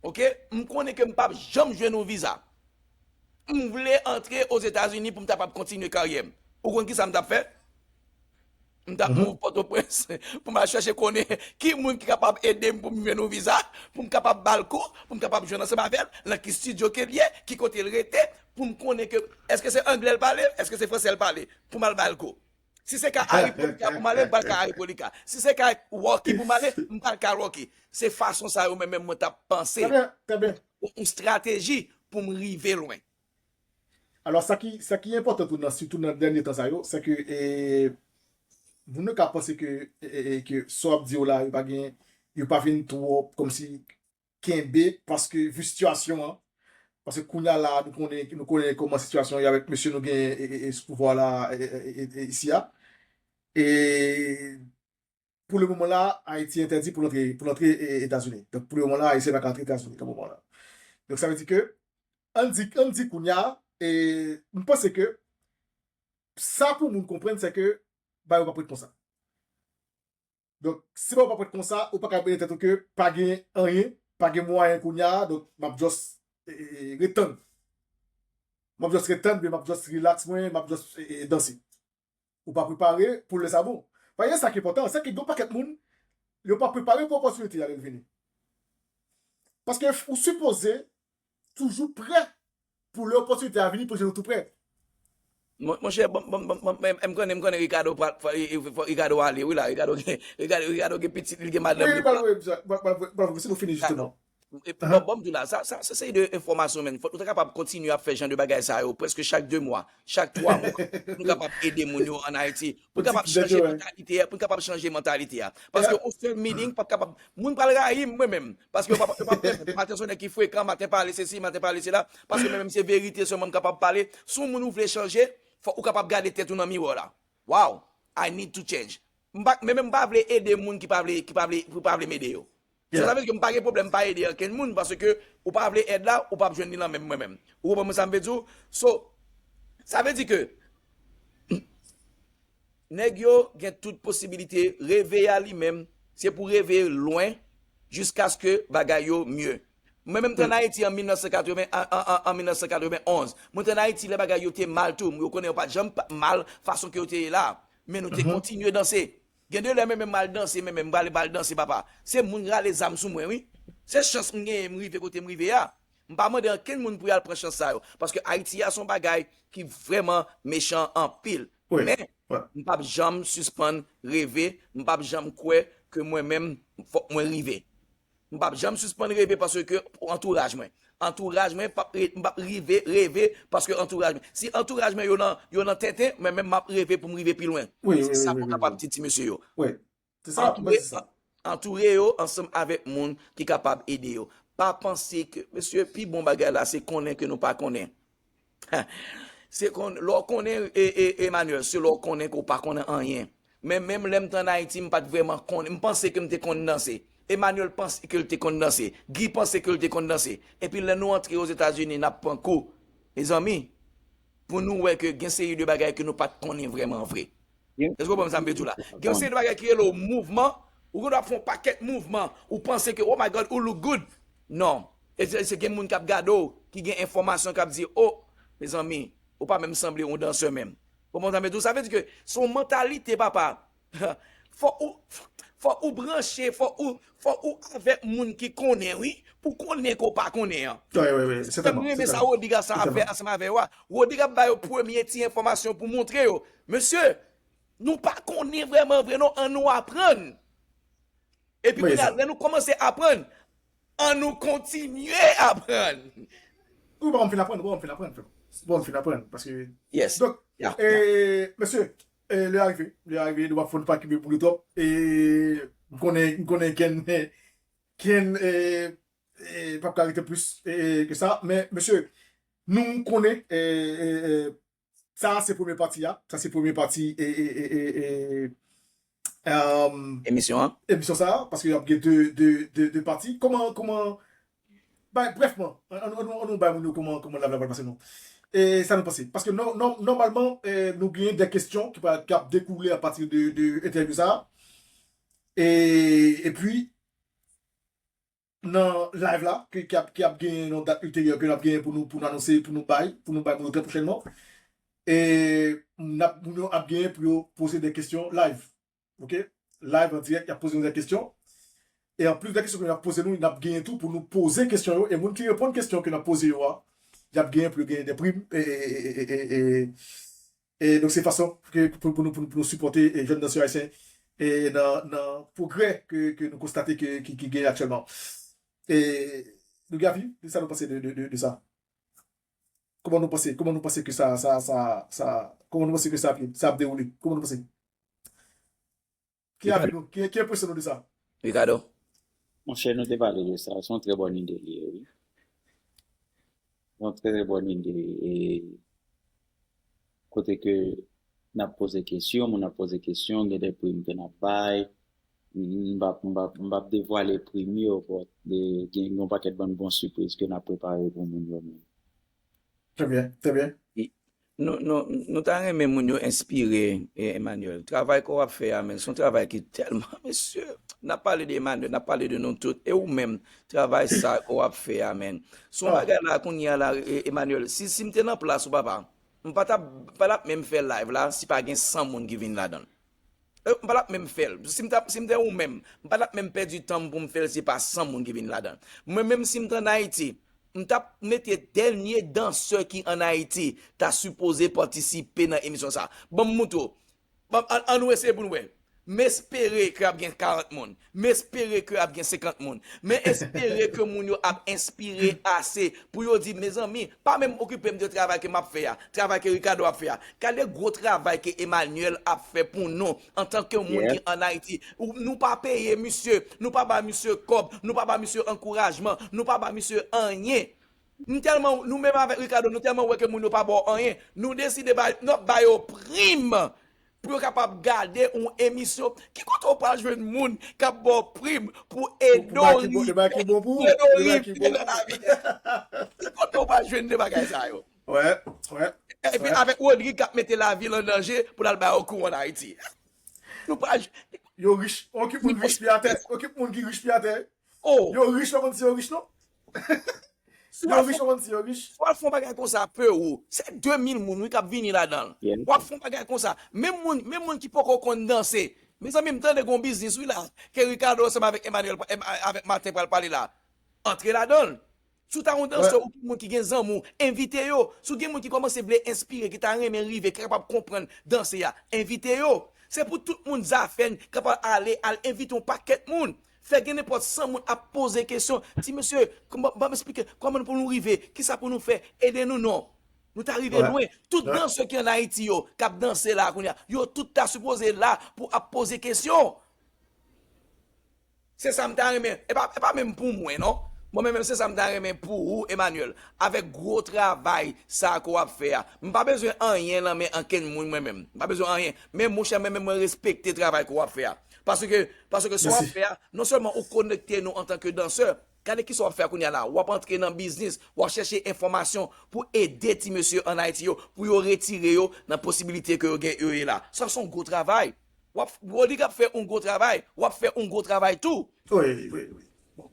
oke, m konnen ke m p ap janm jwenn yon viza. M vle antre Ozetazini pou m kapab kontinye karyè m. Ou konn kisa m t ap fè? M t ap move Pòtoprens pou m al chèche konnen ki moun ki kapab ede m pou m jwenn yon viza, pou m kapab ba l kou, pou m kapab jwenn ansanm avè l, nan ki estidyo ke l ye, ki kote l rete, pou m konnen ke èske se anglè l pale, èske se fransè l pale, pou m al ba l kou. Si se ka Harry Polika pou m ale, m pral ka Harry Polika. Si se ka Rocky pou m ale, m pral ka Rocky. Se fason sa yo menm, menm mwen t ap panse. Trè byen, trè byen. Yon, yon estrateji pou m rive lwen. Alò, sa ki, sa ki enpòtan tou nan, sitou nan dènye tan sa yo, se ke, e, moun yo ka panse ke, e, e, e, ke sa w ap di yo la, yo pa gen, yo pa vin twò kòmsi kenbe, paske vi sitiyasyon an, paske kounye a la, nou konnen, nou konnen kòman sitiyasyon ye avèk mesye nou gen, e, e, e, sou pouvwa la, e, e, e, e, isi a. E pou le moman la, Ayiti entèdi pou l antre, pou l antre, e, Etazini. Donk, pou le moman la, Ayisyen pa ka antre Etazini nan moman la. Donk, sa vle di ke, ann di, ann di kounye a, e, m panse ke sa pou moun konprann, se ke bagay yo p ap ret konsa. Donk, si bagay yo p ap ret konsa, ou pa ka mete tèt ou ke pa gen anyen, pa gen mwayen kounye a, donk, m ap just, e, e, e, ret tann. M ap just ret tann, men m ap just relax mwen, m ap just, e, e, danse. Ou pa prepare pou lè sa bon. Paske sa ki enpòtan, se ke gen yon pakèt moun, yo pa prepare pou opòtinite a lè l vini. Paske ou sipoze toujou prè pou lè opòtinite a vini, pou jwenn ou tou prè. Mon, monchè, bon, bon, bon, bon, m, m konnen, m konnen Ricardo pral, fò, e, e, fò Ricardo ale, wi la, Ricardo gen, Ricardo, Ricardo gen pitit, li gen madanm, wi, li pral, wi, pral, pral, pral, pral, si nou fini, jisteman. E, bon, bon, m di w la, sa, sa, se seri de enfòmasyon, men. Fòk nou ta kapab kontinye ap fè jan de bagay sa yo, prèske chak de mwa, chak twa mwa, pou nou kapab ede moun yo ann Ayiti, pou n kapab chanje mantalite a, pou n kapab chanje mantalite a. Paske yon sèl meeting p ap kapab, moun pral rayi m, mwen menm. Paske yo p ap, yo p ap renmen. Maten se yon nèg ki frekan, maten pale sesi, maten pale sela. Paske mwen menm se verite sèlman m kapab pale. Si yon moun ou vle chanje, fòk ou kapab gade tèt ou nan miwa la. Wow, I need to change. M pa, men, men m pa vle ede moun ki pa vle, ki pa vle, ki pa vle m ede yo. So, sa vle di ke m pa gen pwoblèm pa ede ankenn moun, paske ou pa vle èd la, ou p ap jwenn li nan men mwen menm. Ou konprann sa m vle di w? So, sa vle di ke nèg yo gen tout posibilite, reve a li menm, se pou reve lwen, jiskaske bagay yo mye. Mwen menm te ann Ayiti an mil nèf san katreven, an, an, an, an mil nèf san katreven onz. Mwen te ann Ayiti lè bagay yo te mal tou. Yo konnen yo pa t janm pa, mal fason ke yo te ye la. Men nou te kontinye danse. Gen de lè mwen menm m al danse, mwen menm m prale, m prale danse, papa. Se moun rale zam sou mwen, wi. Se chans m genyen, m rive kote m rive a. M pa mande ankenn moun pou y al pran chans sa yo. Paske Ayiti a se yon bagay ki vrèman mechan anpil. Men, m p ap janm sispann reve, m p ap janm kwè ke mwen menm, fòk mwen rive. M p ap janm sispann reve paske antouraj mwen. Antouraj mwen p ap re-, m p ap rive, reve paske antouraj mwen. Si antouraj mwen yo nan, yo nan tenten, mwen menm m ap reve pou m rive pi lwen. Se sa mwen kapab di ti mesye yo. Antoure, antoure yo ansanm avèk moun ki kapab ede yo. Pa panse ke, mesye, pi bon bagay la, se konnen ke nou pa konnen. Se kon, lè w konnen, e, e, Emmanuel, se lè w konnen ke w pa konnen anyen. Men menm lè m te ann Ayiti, m pa t vrèman konnen. M panse ke m te konn danse. Emmanuel panse ke l te konn danse. Guy panse ke l te konn danse. Epi lè nou antre Ozetazini, n ap pran kou. Mezanmi, pou nou wè ke gen seri de bagay ke nou pa t konnen vrèman vre. Èske w konprann sa m vle di w la? Gen yon seri de bagay ki rele w mouvman. Ou gen dwa fè yon pakèt mouvman. Ou panse ke, oh my God, ou look good. Non. E se, se gen moun k ap gade w, ki gen enfòmasyon, k ap di, oh, mezanmi, ou pa menm sanble yon dansè menm. Ou konprann sa m vle di w? Sa vle di ke se yon mantalite, papa. Fò ou, fò ou branche, fò ou, fò ou avèk moun ki konnen, wi, pou konnen ke w pa konnen an. Wi, wi, wi, sètèman. Mwen renmen sa Rodrigue ap fè ansanm avè yo a. Rodrigue ap ba yo premye ti enfòmasyon pou montre yo. Mesye, nou pa konnen vrèman vre non, ann nou aprann. Epi kounye a, lè nou kòmanse aprann, ann nou kontinye aprann. Ou pa m fin aprann, ou pa m fin aprann, frè. Ou pa m fin aprann, paske... Yes. Donk, Ya, ya. e, mesye, e, lè a rive, lè a rive, nou pa fon pa kibe pou li twòp. E, m konnen, m konnen Ken, Ken, e, e, p ap ka rete plis, e, ke sa. Men, mesye, nou konnen, e, e, e, sa se premye pati a. Sa se premye pati, e, e, e, e, e, um, Emisyon an. emisyon sa a, paske y ap gen de, de, de, de pati. Kòman, kòman, bay, brèfman, an, an, an, an nou bay moun yo kòman, kòman live la pral pase non. E sa nou panse. Paske nò-, nò-, nòmalman, e, nou gen de kesyon ki pa, ki ap dekoule apati de, de entèvyou sa a. E, epi, nan live la, ki, ki ap, ki ap gen yon dat ilteryè ke n ap gen pou nou, pou nou anonse, pou nou bay, pou nou bay moun yo trè pwochènman. E n ap, moun yo ap gen pou yo poze de kesyon live. Ok? Live an dirèk, y ap poze nou de kesyon. E anplis de kesyon ke n ap poze nou, n ap genyen tou pou nou poze kesyon yo. E moun ki reponn kesyon ke n ap poze yo a, y ap genyen pou yo genyen de prim. E, e, e, e, e, e, e donk, se fason ke, pou, pou nou, pou nou, pou nou sipòte, e, jèn dansè ayisyen e nan, nan pwogrè ke, ke nou konstate ke, ki, ki genyen aktyèlman. E, nou gen avi, de sa nou panse de, de, de, de sa? Kòman nou panse, kòman nou panse ke sa, sa, sa, sa, kòman nou panse ke sa ap, sa ap dewoule? Kòman nou panse? Ki avi nou? Ki, ki enpresyon nou de sa? Ricardo. Monchè, nou te pale de sa. Se yon trè bòn ide li ye, wi. Se yon trè, trè bòn ide. E kote ke n ap poze kesyon, moun ap poze kesyon, gen de prim ke n ap bay. M p ap, m p ap, m p ap devwale prim yo, but de, gen yon pakèt bann bon sipriz ke n ap prepare pou moun yo menm. Trè byen, trè byen. Nou, nou, nou ta renmen moun yo enspire, e, Emmanuel. Travay ke w ap fè a, men, se yon travay ki tèlman, mesye, n ap pale de Emmanuel, n ap pale de nou tout, e ou menm, travay sa ke w ap fè a, men. Se yon bagay la, kounye a la, e, Emmanuel, si, si m te nan plas ou, papa, m pa t ap, pa t ap menm fè live la, si pa gen san moun ki vin ladan l. E, m pa t ap menm fè l. Si m t ap, si m te ou menm, m pa t ap menm pèdi tan m pou m fè l si pa san moun ki vin ladan l. Mwen menm si m t ann Ayiti, m t ap mete dènye dansè ki ann Ayiti ta sipoze patisipe nan emisyon sa. Ban m moutre w. Ban, an, an nou eseye pou n wè. M espere ke ap gen karant moun. M espere ke ap gen senkant moun. Men espere ke moun yo ap enspire ase pou yo di, mezanmi, pa menm okipe m de travay ke m ap fè a, travay ke Ricardo ap fè a. Gade gwo travay ke Emmanuel ap fè pou nou antanke moun ki ann Ayiti. Nou pa peye misye, nou pa ba misye kòb, nou pa ba misye ankourajman, nou pa ba misye anyen. M tèlman, nou menm avèk Ricardo, nou tèlman wè ke moun yo pa ba w anyen, nou deside ba, nou ap ba yo prim pou yo kapab gade yon emisyon. Ki kote w pral jwenn moun k ap ba w prim pou ede w rive, ede w rive nan lavi? Ki kote w pral jwenn de bagay sa yo? Wè, wè. Epi avèk Rodrigue k ap mete lavi l an danje pou l al bay yon kou ann Ayiti. Nou pral... Yo rich. Okipe moun rich pi atè. Okipe moun ki rich pi atè. Yo rich, pa konn si yo rich non. Yo rich, pa konn si yo rich. W ap fè yon bagay konsa, Pewou. Se de mil moun, wi, k ap vini ladan l. W ap fè yon bagay konsa. Menm moun, menm moun ki poko konn danse. Mezanmi, m tande gon biznis, wi, la. Ke Ricardo ansanm avèk Emmanuel, avèk Martin pral pale la. Antre ladan l. Si w ta yon dansè oubyen moun ki gen zanmi w, envite yo. Si w gen moun ki kòmanse vle enspire, ki ta renmen rive, ki kapab konprann danse a, envite yo. Se pou tout moun zafè n kapab ale, al envite yon pakèt moun. Fè gen nenpòt san moun ap poze kesyon. Ti mesye, ban m eksplike, kòman pou nou rive? Kisa pou nou fè? Ede nou non. Nou ta rive lwen. Tout dansè ki ann Ayiti yo, k ap danse la kounye a, yo tout ta sipoze la pou ap poze kesyon. Se sa m ta renmen. E pa, e pa menm pou mwen, non. Mwen menm, se sa m ta renmen pou ou, Emmanuel. Avèk gwo travay sa ke w ap fè a. M pa bezwen anyen nan men ankenn moun, mwen menm. M pa bezwen anyen. Men, monchè, mwen menm, mwen respekte travay ke w ap fè a. Paske, paske sa w ap fè a, non sèlman ou konekte nou antanke dansè, gade kisa w ap fè a kounye a la. W ap antre nan biznis, w ap chèche enfòmasyon pou ede ti mesye ann Ayiti yo, pou yo retire yo nan posibilite ke yo gen, yo ye la. Sa se yon gwo travay. W ap, Rodrigue ap fè yon gwo travay, w ap fè yon gwo travay tou. Wi, wi, wi. Bon.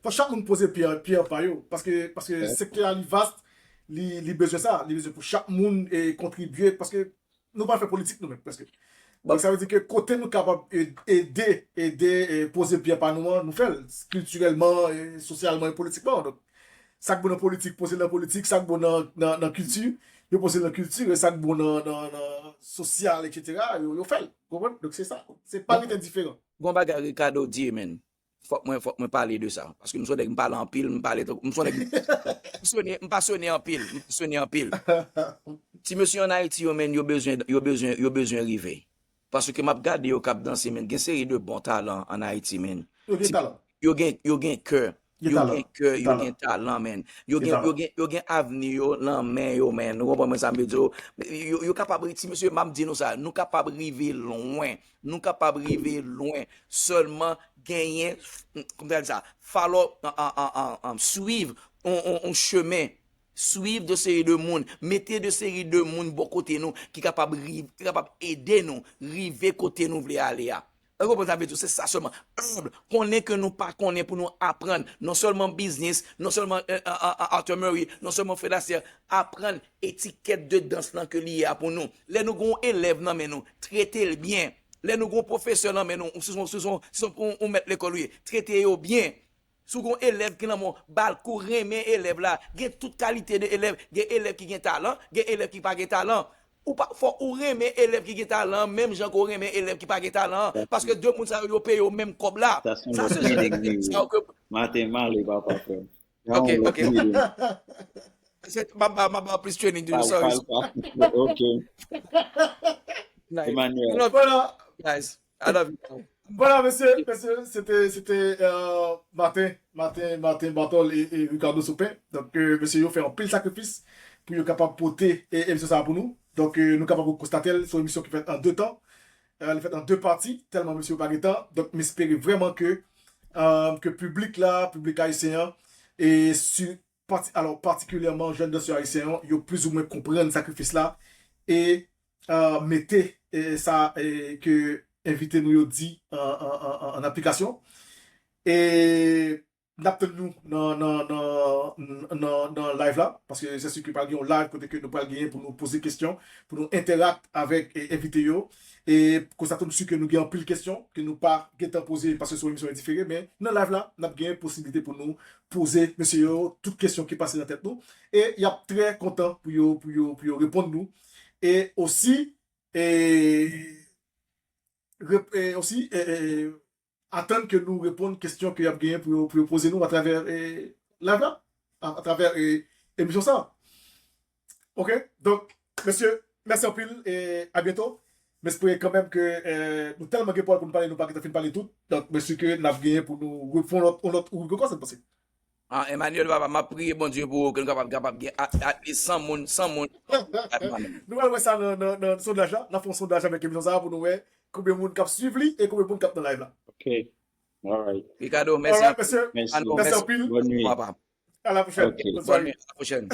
Fò chak moun poze pyè, pyè pa yo, paske, paske sektè a li vast, li, li bezwen sa, li bezwen pou chak moun e kontribye, paske nou pa fè politik nou menm, prèske. Donk, sa vle di ke kote nou kapab e-, ede, ede, e, poze pyè pa nou an, nou fè l kiltirèlman, e, sosyalman e politikman. Donk, sa k bon nan politik, poze l nan politik, sa k bon nan, nan, nan kilti, yo poze l nan kilti, e sa k bon nan, nan, nan sosyal, etsetera, yo, yo fè l. Ou konprann? Donk, se sa. Se pa rete endiferan. Gon bagay Ricardo di, men. Fòk mwen, fòk mwen pale de sa. Paske m se yon nèg, m pale anpil, m pale tankou, m se yon nèg, m pasyone, m pasyone anpil, m pasyone anpil. Ti mesye an Ayiti yo, menn, yo bezwen, yo bezwen, yo bezwen rive. Paske m ap gade yo k ap danse, menn. Gen seri de bon talan an Ayiti, menn. Yo gen talan. Yo gen, yo gen kè. Yo gen kè, yo gen talan, menn. Yo gen, yo gen, yo gen avni yo nan men yo, menn. Ou konprann mwen sa m vle di w? Yo, yo kapab, ti mesye, m ap di nou sa, nou kapab rive lwen. Nou kapab rive lwen. Sèlman genyen, kòman ta di sa, follow, an, an, an, an, an, swiv on, on, on chemen. Swiv de seri de moun, mete de seri de moun bò kote nou ki kapab rive, ki kapab ede nou rive kote nou vle ale a. Ou konprann sa m vle di w? Se sa sèlman. Enb, konnen ke nou pa konnen pou nou aprann. Non sèlman biznis, non sèlman, eh, eh, eh, eh, artillery, non sèlman fè lasè, aprann etikèt de dans lan ke li ye a pou nou. Lè nou gen yon elèv nan men nou, trete l byen. Lè nou gen yon pwofesè nan men nou, ou si son, si son, si son, yon, yon mèt lekòl ou ye, trete yo byen. Si w gen yon elèv ki nan men w, ba l kou, renmen elèv la. Gen tout kalite de elèv. Gen elèv ki gen talan, gen elèv ki pa gen talan. Ou pa, fò ou renmen elèv ki gen talan an, menm jan ke w renmen elèv ki pa gen talan an. Paske de moun sa yo, yo peye yo menm kòb la. Sa se jan de sa yo ke. Maten male, papa frè m. Ok, ok. M ap ba, m ap ba plis training toujou, sorry. Ok. Nice. Emmanuel. Love you guys. I love you. Voilà, mesye, mesye, se te, se te, euh, Martin, Martin, Martin Bartol e, e Ricardo Sopin. Donk, euh, mesye yo fè anpil sakrifis pou yo kapab pote, e, emisyon sa a pou nou. Donk, euh, nou kapab konstate l, se yon emisyon ki fèt an de tan. Euh, li fèt an de pati, tèlman mesye yo pa gen tan. Donk, m espere vrèman ke, euh, ke piblik la, piblik ayisyen an, e si, pati-, alò, patikilyèman jèn dansè ayisyen yo, yo plizoumwen konprann sakrifis la e, euh, mete, e, sa, e, ke envite nou yo di an, an, an, an, an aplikasyon. E n ap tann nou nan, nan, nan, nan, nan live la, paske se si ke pral gen yon live kote ke nou pral genyen pou nou poze kesyon, pou nou entèrak avèk, e, envite yo. E konsa tou, m si ke nou gen anpil kesyon ke nou pa gentan poze paske se yon emisyon difere, men nan live la, n ap gen posiblite pou nou poze mesye yo tout kesyon ki pase nan tèt nou. E y ap trè kontan pou yo, pou yo, pou yo reponn nou. E osi, e, rep-, e osi, e, e, atann ke nou reponn kesyon ke y ap genyen pou yo, pou yo poze nou atravè, e, live la, a, atravè, e, emisyon sa. Ok, donk, mesye, mèsi anpil e a byento. M espere kanmenm ke, e, nou tèlman gen pawòl pou nou pale, nou pa gentan fin pale tout. Donk, m si ke n ap genyen pou nou refè yon lòt, yon lòt ribrik ankò, sa n panse? Ah, Emmanuel, papa, m ap priye Bondye pou ou, ke nou kapab, kapab gen at, at least san moun, san moun. Nou pral wè sa nan, nan, nan sondaj la. N ap fè yon sondaj avèk emisyon sa a pou nou wè konbyen moun k ap swiv li e konbyen moun k ap nan live la. Ok. Alright. Ricardo, mèsi. Alright, mesye. Mèsi. Mèsi anpil. Bòn nuit. Papa. À la prochaine. Ok. Bonne soirée. Bòn nuit, à la prochaine.